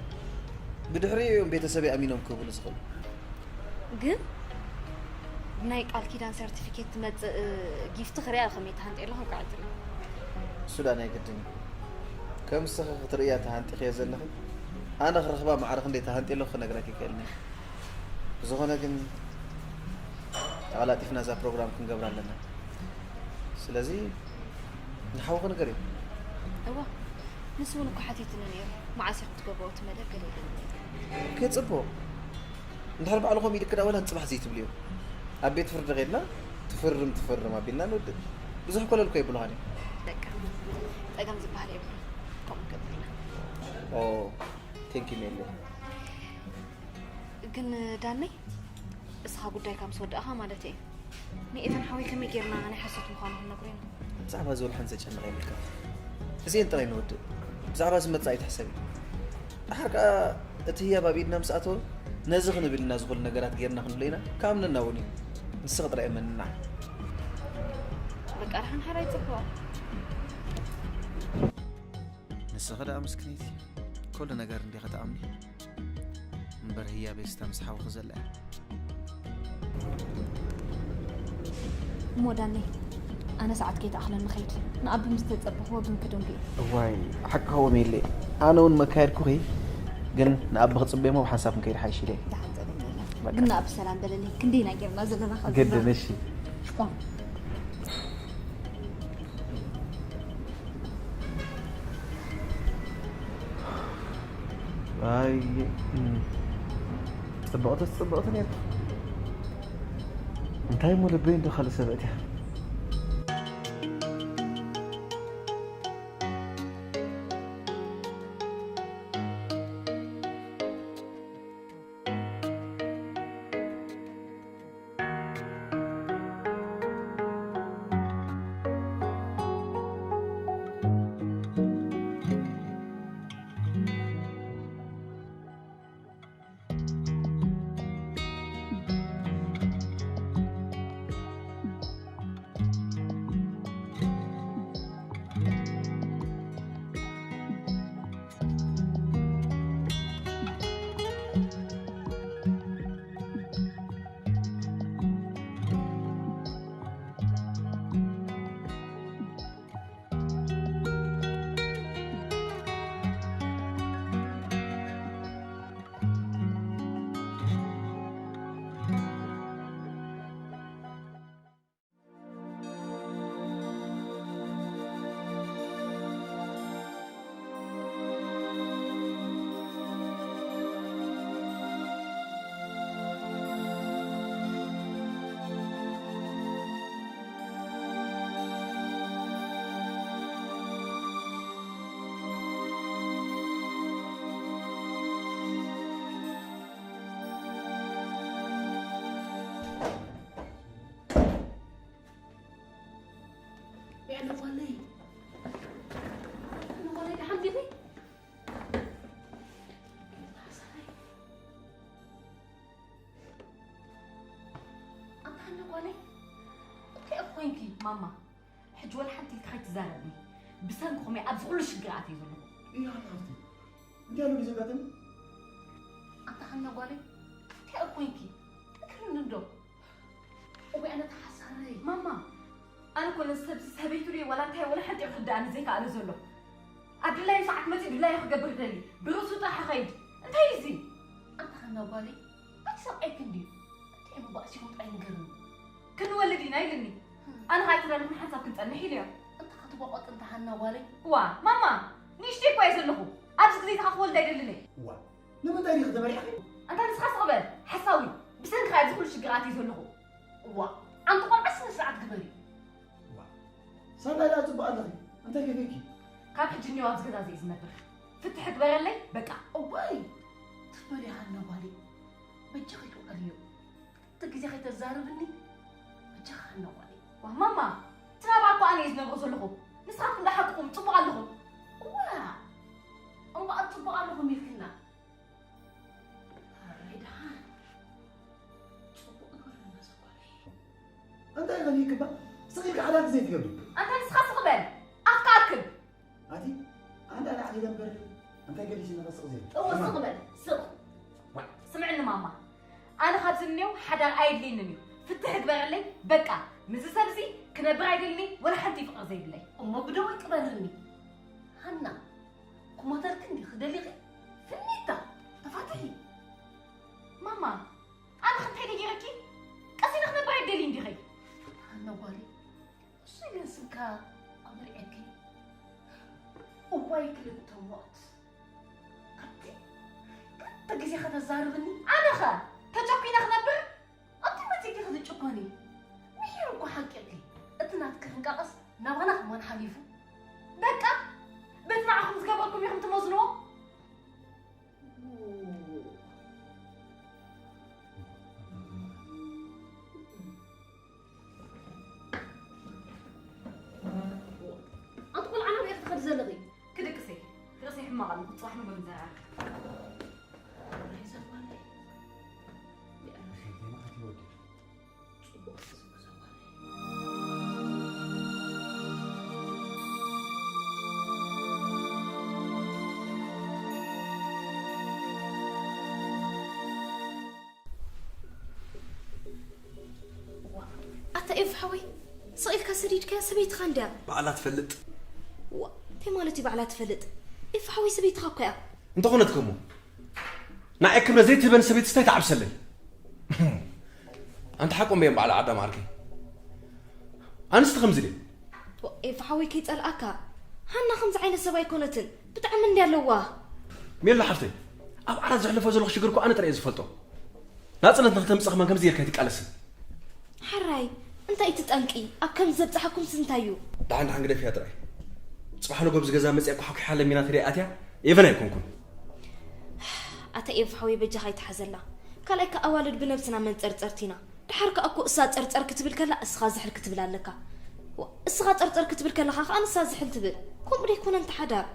ብድሕሪኡ እዮም ቤተሰበይ ኣሚኖም ክህቡኒ ዝኽእሉ። ግን ናይ ቃል ኪዳን ሰርቲፊኬት ትመጽእ ጊፍቲ ክሪኣ ከመይ ትሃንጤ ኣለኹ ቃዕትሪ። እሱ ዳ ናይ ግድን እዩ። ከም ንስኺ ክትርእያ ተሃንጢኽዮ ዘለኺ ኣነ ክረኽባ ማዕረ ክንደይ ተሃንጤ ኣለኹ ክነግረኪ ይክእልኒ። ብዝኾነ ግን ተቐላጢፍና እዛ ፕሮግራም ክንገብራ ኣለና። ስለዚ ንሓውኺ ንገርዮ። እዋ ንሱ እውን እኮ ሓቲቱኒ ነይሩ። መዓስ ኢኹም ትገብርዎ እቲ መደብ ገለ ኢሉኒ ነይሩ። ኦኬ፣ ጽቡቕ። እንድሕር ባዕልኹም ኢድክዳ ወላ ንጽባሕ ዘይትብልዮ። ኣብ ቤት ፍርዲ ኸይድና ትፍርም ትፍርም ኣቢልና ንውድእ። ብዙሕ ኮለል እኮ የብልኻን እዩ። በቃ ጸገም ዝበሃል የብሉን። ከምኡ ንገብር ኢና። ኦ ቴንክ ዩ ሜሊ። ግን ዳነይ እስኻ ጉዳይካ ምስ ወዳእኻ ማለት እዩ ንኤቨን ሓወይ ከመይ ጌርና ናይ ሓሶት ምዃኑ ክንነግሮ ኢና። ብዛዕባ እዚ ወላ ሓንቲ ዘጨንቕ የብልካ። እዚኤን ጥራይ ንወድእ። ብዛዕባ ዝመጽእ ኣይትሕሰቢ። ደሓር ከኣ እቲ ህያብ ኣብ ኢድና ምስ ኣተወ ነዚ ክንብል ኢና ዝኽእሉ ነገራት ጌርና ክንብሎ ኢና። ክኣምነና እውን እዩ። ንስኺ ጥራይ እመንና። በቃ ደሓን ሓራይ ጽቡቕ። ንስኺ ደኣ ምስክነይቲ ኩሉ ነገር እንዲኺ ትኣምኒ። እምበር ህያበይ ስታ ምስ ሓውኺ ዘላ እያ። እሞ ዳኒ ኣነ ሰዓት ከይትኣኽለኒ ኸይድ ንኣቢ ምስ ተጸበኽዎ ግን ክደንጉ እዩ። እዋይ ሓቂ ኸው ሜሌ ኣነ እውን መካየድኩኺ ግን ንኣቢ ክጽበየሞ ብሓንሳብ ክንከይድ ሓይሽ ኢለ። ደሓን ጸደኒ የለን በቃ። ግን ንኣቢ ሰላም በለለይ ክንደይ ኢና ጌርና ዘለና ካብ ግድን ዘለና። እሺ። ሽኮር። ኣይ እም፣ ጽብቕቲ ጽብቕቲ ነርኪ። እንታይ እሞ ልበይ እንዶ ካልእ ሰብ ኣእትያ። ያለ ጓለይ፣ ያለ ጓለይ፣ ደሓን ዲኺ? ኣንታ ሃና ጓለይ፣ እንታይ ኢኺ ኮይንኪ? ማማ፣ ሕጂ ወላ ሓንቲ ኢልኪ ከይትዛረብኒ። ብሰንክኹም እየ ኣብዚ ኩሉ ሽግር ኣትየ ዘለኹ። እያ ሓፍቲ፣ እንታይ ኣሎ ብዘጋጠመ? ኣንታ ሃና ጓለይ፣ እንታይ ኢኺ ኮይንኪ? ንገርኒ እንዶ። እወ፣ ኣነ ተሓሳረይ። ማማ፣ ኣነ እኮ ነዚ ሰብዚ ሰበይቱ ድየ ዋላ እንታይ ወላ ሓንቲ ክርድኣኒ ዘይከኣለ ዘሎ። ኣብ ድላዩ ሰዓት መፂኡ ድላዩ ክገብር ደሊ፣ ብርእሱ ጥራሕ ይኸይድ። እንታይ እዩ እዚ? ኣንታ ሃና ጓለይ፣ ኣይትሰምዐኪ እንድዩ። እንታይ እሞ ባእሲኹም ጥራይ ንገርኒ። ክንወልድ ኢና ኢልኒ። ኣነ ኸኣ ኣይተዳለኹን ሓንሳብ ክንጸንሕ ኢለዮ። እንተ ኸትቦቆጥ እንተ ሃና ጓለይ። ዋ፣ ማማ፣ ንእሽተይ እኳ እየ ዘለኹ። ኣብዚ ግዜ እታ ክወልድ ኣይደልን እየ። ዋ፣ ንምንታይ ዲኺ ተመሪዕኺ? ኣንታ ንስኻ ስቕ በል፣ ሓሳዊ። ብሰንክኻ ኣብዚ ኩሉ ሽግር ኣትየ ዘለኹ። ዋ፣ ኣንቲ ቆልዓ ስነ ስርዓት ግበሪ። ዋ፣ ሳላ ኢላ ጽቡቕ ኣለኺ። እንታይ ከፊኪ? ካብ ሕጂ እኒኦ ኣብዚ ገዛ እዚ እየ ዝነብር። ፍትሒ ግበረለይ፣ በቃ። እዋይ፣ ትበሊ ሃና ጓለይ። በጃኺ ክውዕልዮ። ክልተ ግዜ ከይተዛርብኒ። በጃኺ ሃና ጓለይ። ዋ፣ ማማ፣ እቲ ናብራ እኮ ኣነ እየ ዝነብሮ ዘለኹ። ንስኻትኩም ደኣ ሓቅኹም፣ ጽቡቕ ኣለኹም። እዋ፣ እምበኣር ጽቡቕ ኣለኹም ኢልክና። ኣረይ ደሓን። ጽቡቕ ግበረልና ዘጓለይ። እንታይ ኢኺ ይግባ? ስቕ ኢልካ ሓዳር ግዜ ትገብሪ። ኣንታ ንስኻ ስቕ በል። ኣፍካ ኣክብ። ኣቲ ኣንዳ ላዕሊ ደንበር እንታይ ገዲሽ ነኸ ስቕ ዘይብል? እወ፣ ስቕ በል፣ ስቕ። ስምዕኒ ማማ፣ ኣነ ካብዚ እኒኦ ሓዳር ኣየድልየንን እዩ። ፍትሕ ግበረለይ በቃ። ምስዚ ሰብዚ ክነብር ኣይደልኒ፣ ወላ ሓንቲ ፍቕሪ ዘይብለይ። እሞ ብደወይ ቅበርኒ። ሃና፣ ክሞተልኪ እንዲ ክደሊኺ? ፍኒታ፣ ተፋትሒ። ማማ፣ ኣነ ኸ እንታይ ደጊረኪ? ቀሲነ ክነብር ኣይደልይን ዲኺ? ሃና ጓለይ፣ እሱ ግን ስምካ ኣምሪዐኪ። እዋይ ክልተ ሞት። ኣቲ ክልተ ግዜ ከተዛርብኒ? ኣነ ኸ ተጨኲነ ክነብር? ኣቲ መጺእኪ ክትጭኮኒ? ምሒሩ እኮ ሓቂኺ። እቲ ናትኪ ክንቀቐስ ናባና ከማን ሓሊፉ። በቃ በቲ ንዓኹም ዝገበርኩም ኢኹም ትመዝንዎ። ኣቲ ቆልዓ ናበይ ኢኺ ትኸዲ ዘለኺ? ክድቅስ እየ። ርእሰይ ሕማቕ ኣሎ። ጽባሕ ንጎኒ ንዘራረብ። ናይ ዘባነይ። ጽቡቕ ተስፋ ዘባነይ። ዋ፣ ኣታ ኤፍ ሓወይ፣ ስቕ ኢልካ ሰዲድካያ ሰበይትኻ እንድያ። ባዕላ ትፈልጥ። ዋ፣ እንታይ ማለት እዩ ባዕላ ትፈልጥ? ኤፍ ሓወይ፣ ሰበይትኻ እኮ እያ። እንተኾነት ከሞ ንዓይ ክብረት ዘይትህበኒ ሰበይትስ እንታይ ትዓብሰለይ? ኣንቲ ሓቆም በየን ባዕላ ዓዳም ዓርከይ። ኣንስቲ ከምዚ ድየ? ዋ፣ ኤፍ ሓወይ፣ ከይጸልኣካ። ሃና ከምዚ ዓይነት ሰብ ኣይኮነትን። ብጣዕሚ እንድያ ኣለዋ። ሜሉ ሓፍተይ፣ ኣብ ዓራት ዘሕልፎ ዘለኹ ሽግር እኮ ኣነ ጥራይ እየ ዝፈልጦ። ናጽነት ንክተምጽእ ከማን ከምዚ ጌርካ ኣይትቃለስን። ሓራይ፣ እንታይ እቲ ጠንቂ? ኣብ ከምዚ ዘብጽሓኩምስ እንታይ እዩ? ደሓን ደሓን ግደፍያ ጥራይ። ጽባሕ ንጎ ኣብዚ ገዛ መጺኣ ኳሕኲሓ ለሚና ተደይ ኣትያ፣ ኤቨን ኣይኮንኩን። ኣታ ኤፍ ሓወይ በጃኻ ኣይትሓዘላ። ካልኣይ ከኣ ኣዋልድ ብነብስና መንጸርጸርቲ ኢና። ደሓር ከኣ እኮ እሳ ጸርጸር ክትብል ከላ እስኻ ዝሕል ክትብል ኣለካ። ዋ፣ እስኻ ጸርጸር ክትብል ከለኻ ከኣ ንሳ ዝሕል ትብል። ከምኡ ደይኮነ እንተ ሓዳር።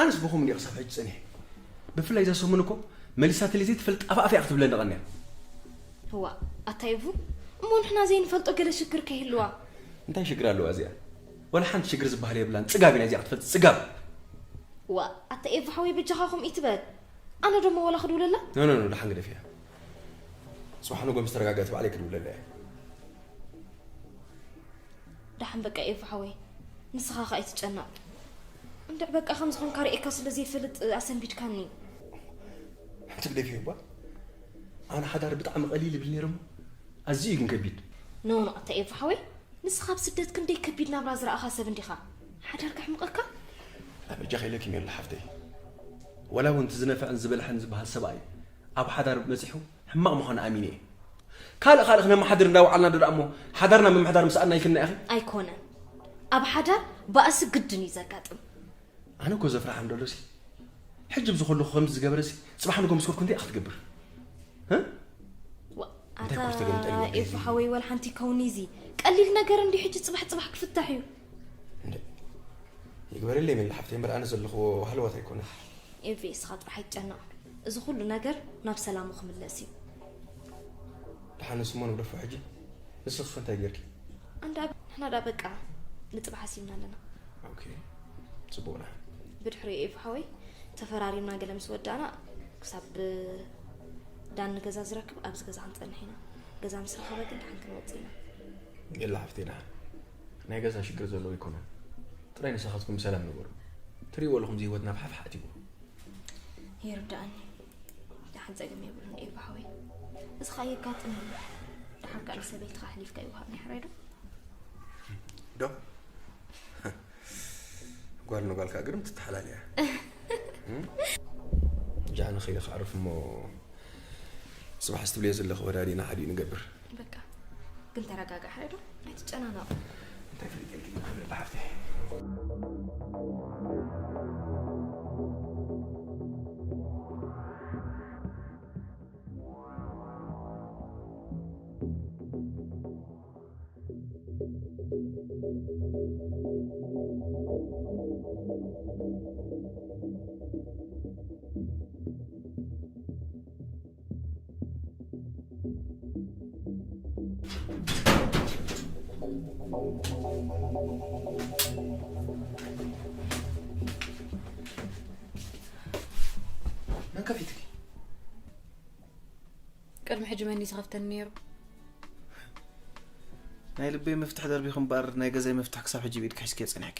ኣነስ ብኹም እንዲየ ክሳብ ሕጂ ጸኒሐ። ብፍላይ እዛ ሰሙን እኮ መሊሳትለይ ዘይትፈልጥ ኣፍ ኣፍ እያ ክትብለኒ ቀንያ። እዋ፣ ኣታ ኤፉ፣ እሞ ንሕና ዘይንፈልጦ ገለ ሽግር ከይህልዋ? እንታይ ሽግር ኣለዋ እዚኣ? ዋላ ሓንቲ ሽግር ዝበሃል የብላን። ጽጋብ ኢና እዚኣ ክትፈልጥ ጽጋብ። ዋ፣ ኣታ ኤፉ ሓወይ በጃኻ ከምኡ ይትበል። ኣነ ደሞ ዋላ ክድውለላ? ኖ፣ ኖ፣ ኖ፣ ደሓን ግደፍያ። ጽባሕ ንጎ ምስ ተረጋገእት ባዕለይ ክድውለላ እየ። ደሓን በቃ ኤፉ ሓወይ፣ ንስኻ ኸኣ ኣይትጨነቕ። እንድዕ በቃ ከም ዝኾንካ ርእየካ ስለ ዘይፈልጥ ኣሰንቢድካኒ። ትግደፍዮ እባ። ኣነ ሓዳር ብጣዕሚ ቀሊል ይብል ነይረ እሞ፣ ኣዝዩ እዩ ግን ከቢድ። ኖ፣ ኖ፣ ኣታ ኤፉ ሓወይ፣ ንስኻ ኣብ ስደት ክንደይ ከቢድ ናብራ ዝረኣኻ ሰብ እንዲኻ። ሓዳር ከሕምቐካ? ኣበጃ ከይለኪ ሜሉ ሓፍተይ። ወላ እውን እቲ ዝነፍዕን ዝበልሐን ዝበሃል ሰብኣይ ኣብ ሓዳር መጺሑ ሕማቕ ምዃኑ ኣሚነ እየ። ካልእ ካልእ ክነመሓድር እንዳወዓልና ዶ ደኣ እሞ ሓዳርና ምምሕዳር ምስኣና ይክና ኢኺ? ኣይኮነን። ኣብ ሓዳር ባእሲ ግድን እዩ ዘጋጥም። ኣነ እኮ ዘፍርሓ እንዶሎሲ፣ ሕጂ ኣብዚ ከለኹ ከምዚ ዝገበረሲ፣ ጽባሕ ንጎ ምስ ከድኩ እንታይ ኢኻ ክትገብር? እ? ዋ፣ እንታይ ኣታ ኮፍ ተገምጠል ይወደይ? ኤፉ ሓወይ፣ ወላ ሓንቲ ይከውን እዚ ቀሊል ነገር እንዲ ሕጂ ጽባሕ ጽባሕ ክፍታሕ እዩ። እንደ ይግበረለይ ሜሉ ሓፍተይ፣ እምበር ኣነ ዘለኽዎ ሃለዋት ኣይኮነን። ኤፊ፣ እስኻ ጥራሕ ኣይትጨነቕ። እዚ ኩሉ ነገር ናብ ሰላሙ ክምለስ እዩ። ደሓን ንሱ እሞ ንግደፎ ሕጂ። ንስኺ ከ እንታይ ጌርኪ? ኣንዳ ንሕና ዳ በቃ ንጽባሕ ሓሲብና ኣለና። ኦኬ፣ ጽቡቕና። ብድሕሪ ኤፉ ሓወይ ተፈራሪምና ገለ ምስ ወዳእና ክሳብ ዳኒ ገዛ ዝረክብ ኣብዚ ገዛ ክንጸንሕ ኢና። ገዛ ምስ ረኸበ ግን ደሓን ክንወጽእ ኢና። ሜሉ ሓፍተይ ደሓን። ናይ ገዛ ሽግር ዘለዎ ኣይኮነን። ጥራይ ንስኻትኩም ብሰላም ንበሩ። ትርእይዎ ኣለኹም እዚ ህይወትና ፋሕፋሕ ኣትይዎ። ይርዳእኒ። ደሓን ጸገም የብሉን ኤባ ሓወይ። እዚ ኸኣ የጋጥም እዩ። ደሓር ከኣ ንሰበይትኻ ኣሕሊፍካ ይወሃብ ናይ ሕራይ ዶ? ዶ? ጓል ንጓል ከኣ ግርም ትተሓላልያ። እም? ጃ ንኸይደ ክዓርፍ እሞ ጽባሕ ዝትብልዮ ዘለኺ ወዳዲና ሓዲኡ ንገብር። በቃ። ግን ተረጋጋእ ሕራይ ዶ? ኣይትጨናነቕ። እንታይ ፈሊጠልኪ ግን ክብለላ ሓፍተይ? መን ከፊትኪ? ቅድሚ ሕጂ መን እዩ ዝኸፍተኒ ነይሩ? ናይ ልበይ መፍትሕ ደርቢኹ እምበኣር፣ ናይ ገዛይ መፍትሕ ክሳብ ሕጂ ብኢድኪ ሒዝክዮ ጸኒሕኪ።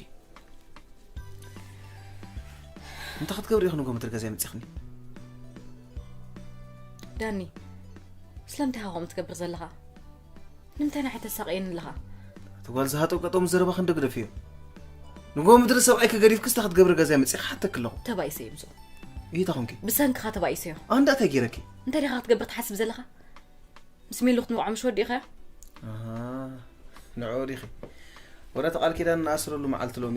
እንታይ ክትገብሪ ኢኺ ንጎ ምድሪ ገዛይ መጺኽኒ? ዳኒ፣ ስለምንታይ ኢኻ ከምኡ ትገብር ዘለኻ? ንምንታይ ንዓይ ተሳቕየኒ ኣለኻ? እቲ ጓል ዝሃጠው ቀጠሙ ዘረባኺ እንዶ ግደፍዮ። ንጎ ምድሪ ሰብኣይኪ ገዲፍኪ እንታይ ክትገብሪ ገዛይ መጺኺ ሓተኪ ኣለኹ። ተባኢሰ እዩ ምስኡ። ይታ ኾንኪ? ብሰንክኻ ተባኢሰዮ። ኣንዳ እንታይ ገይረኪ? እንታይ ዲኻ ክትገብር ትሓስብ ዘለኻ? ምስ ሜሉ ክትንብዖ ምሽ ወዲእኻዮ? ኣሃ፣ ንዕኡ ዲኺ? ወረቲ ቃል ኪዳን ንኣስረሉ መዓልቲ ሎሚ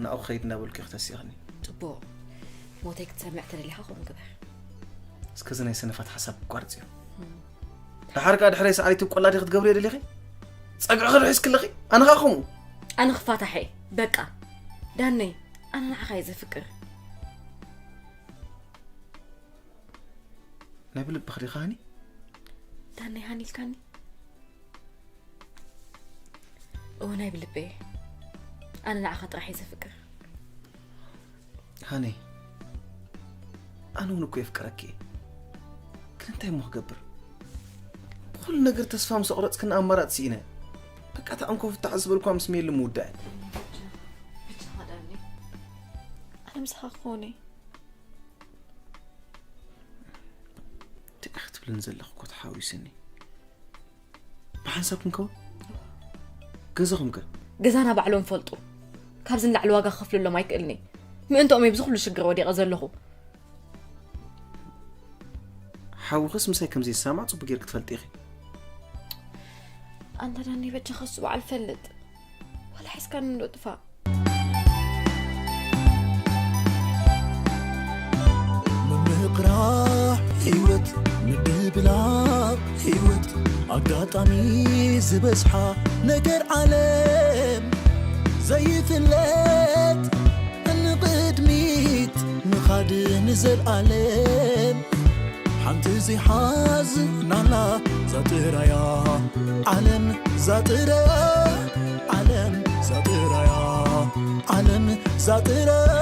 ናብኡ ክኸይድ እናበልኩ ኢኺ ተሲእኽኒ። ጽቡቕ። ሞተይ ክትሰምዕ ተደሊኻ ከምኡ ግበር። እስከ እዚ ናይ ሰነፋት ሓሳብ ቋርጽዮ። እም። ደሓር ከኣ ድሕረይ ሰዓሪት ቆላዲ ክትገብርዮ ደሊኺ? ጸግዕኺ ዶ ሒዝኪ ኣለኺ? ኣነ ኸኣ ከምኡ። ኣነ ክፋታሕ እየ። በቃ። ዳነይ፣ ኣነ ንዓኻ እየ ዘፍቅር። ናይ ብልብኺ ዲኺ ሃኒ? ዳነይ፣ ሃኒ ኢልካኒ? እወ፣ ናይ ብልበይ። ኣነ ንዓኻ ጥራሕ እየ ዘፍቅር። ሃኒ፣ ኣነ እውን እኮ የፍቅረኪ እየ። ግን እንታይ እሞ ክገብር? ብኹሉ ነገር ተስፋ ምስ ኣቑረጽክኒ ኣማራጺ ስኢነ። በቃ፣ እታ እንኮ ፍታሕ ዝበልኳ ምስ ሜሊ ምውዳእ። ብቻኻ ዳኒ። ኣነ ምሳኻ ክኾን እየ። እንታይ ኢኺ ትብልኒ ዘለኺ እኮ ተሓዊስኒ። ብሓንሳብ ክንከውን? ገዛኹም ከ? ገዛና ባዕሎም ፈልጡ። ካብዚ ንላዕሊ ዋጋ ክኸፍለሎም ኣይክእልን እየ። ምእንትኦም እየ ብዚ ኩሉ ሽግር ወዲቐ ዘለኹ። ሓውኽስ ምሳይ ከም ዘይሰማማዕ ጽቡቕ ጌርኪ ትፈልጢ ኢኺ። ኣንታ ዳኒ በጃኻ እሱ በዓል ፈልጥ። ዋላ ሒዝካኒ እንዶ ጥፋእ። ምምቕራሕ ህይወት፣ ምድብላቕ ህይወት፣ ኣጋጣሚ ዝበዝሓ ነገር ዓለም ዘይፍለጥ፣ ንቕድሚት ምኻድ ንዘልኣለም። ሓንቲ ዘይሓዝናላ ዛጥራያ ዓለም ዛጥራያ ዓለም ዛጥራያ ዓለም ዛጥራያ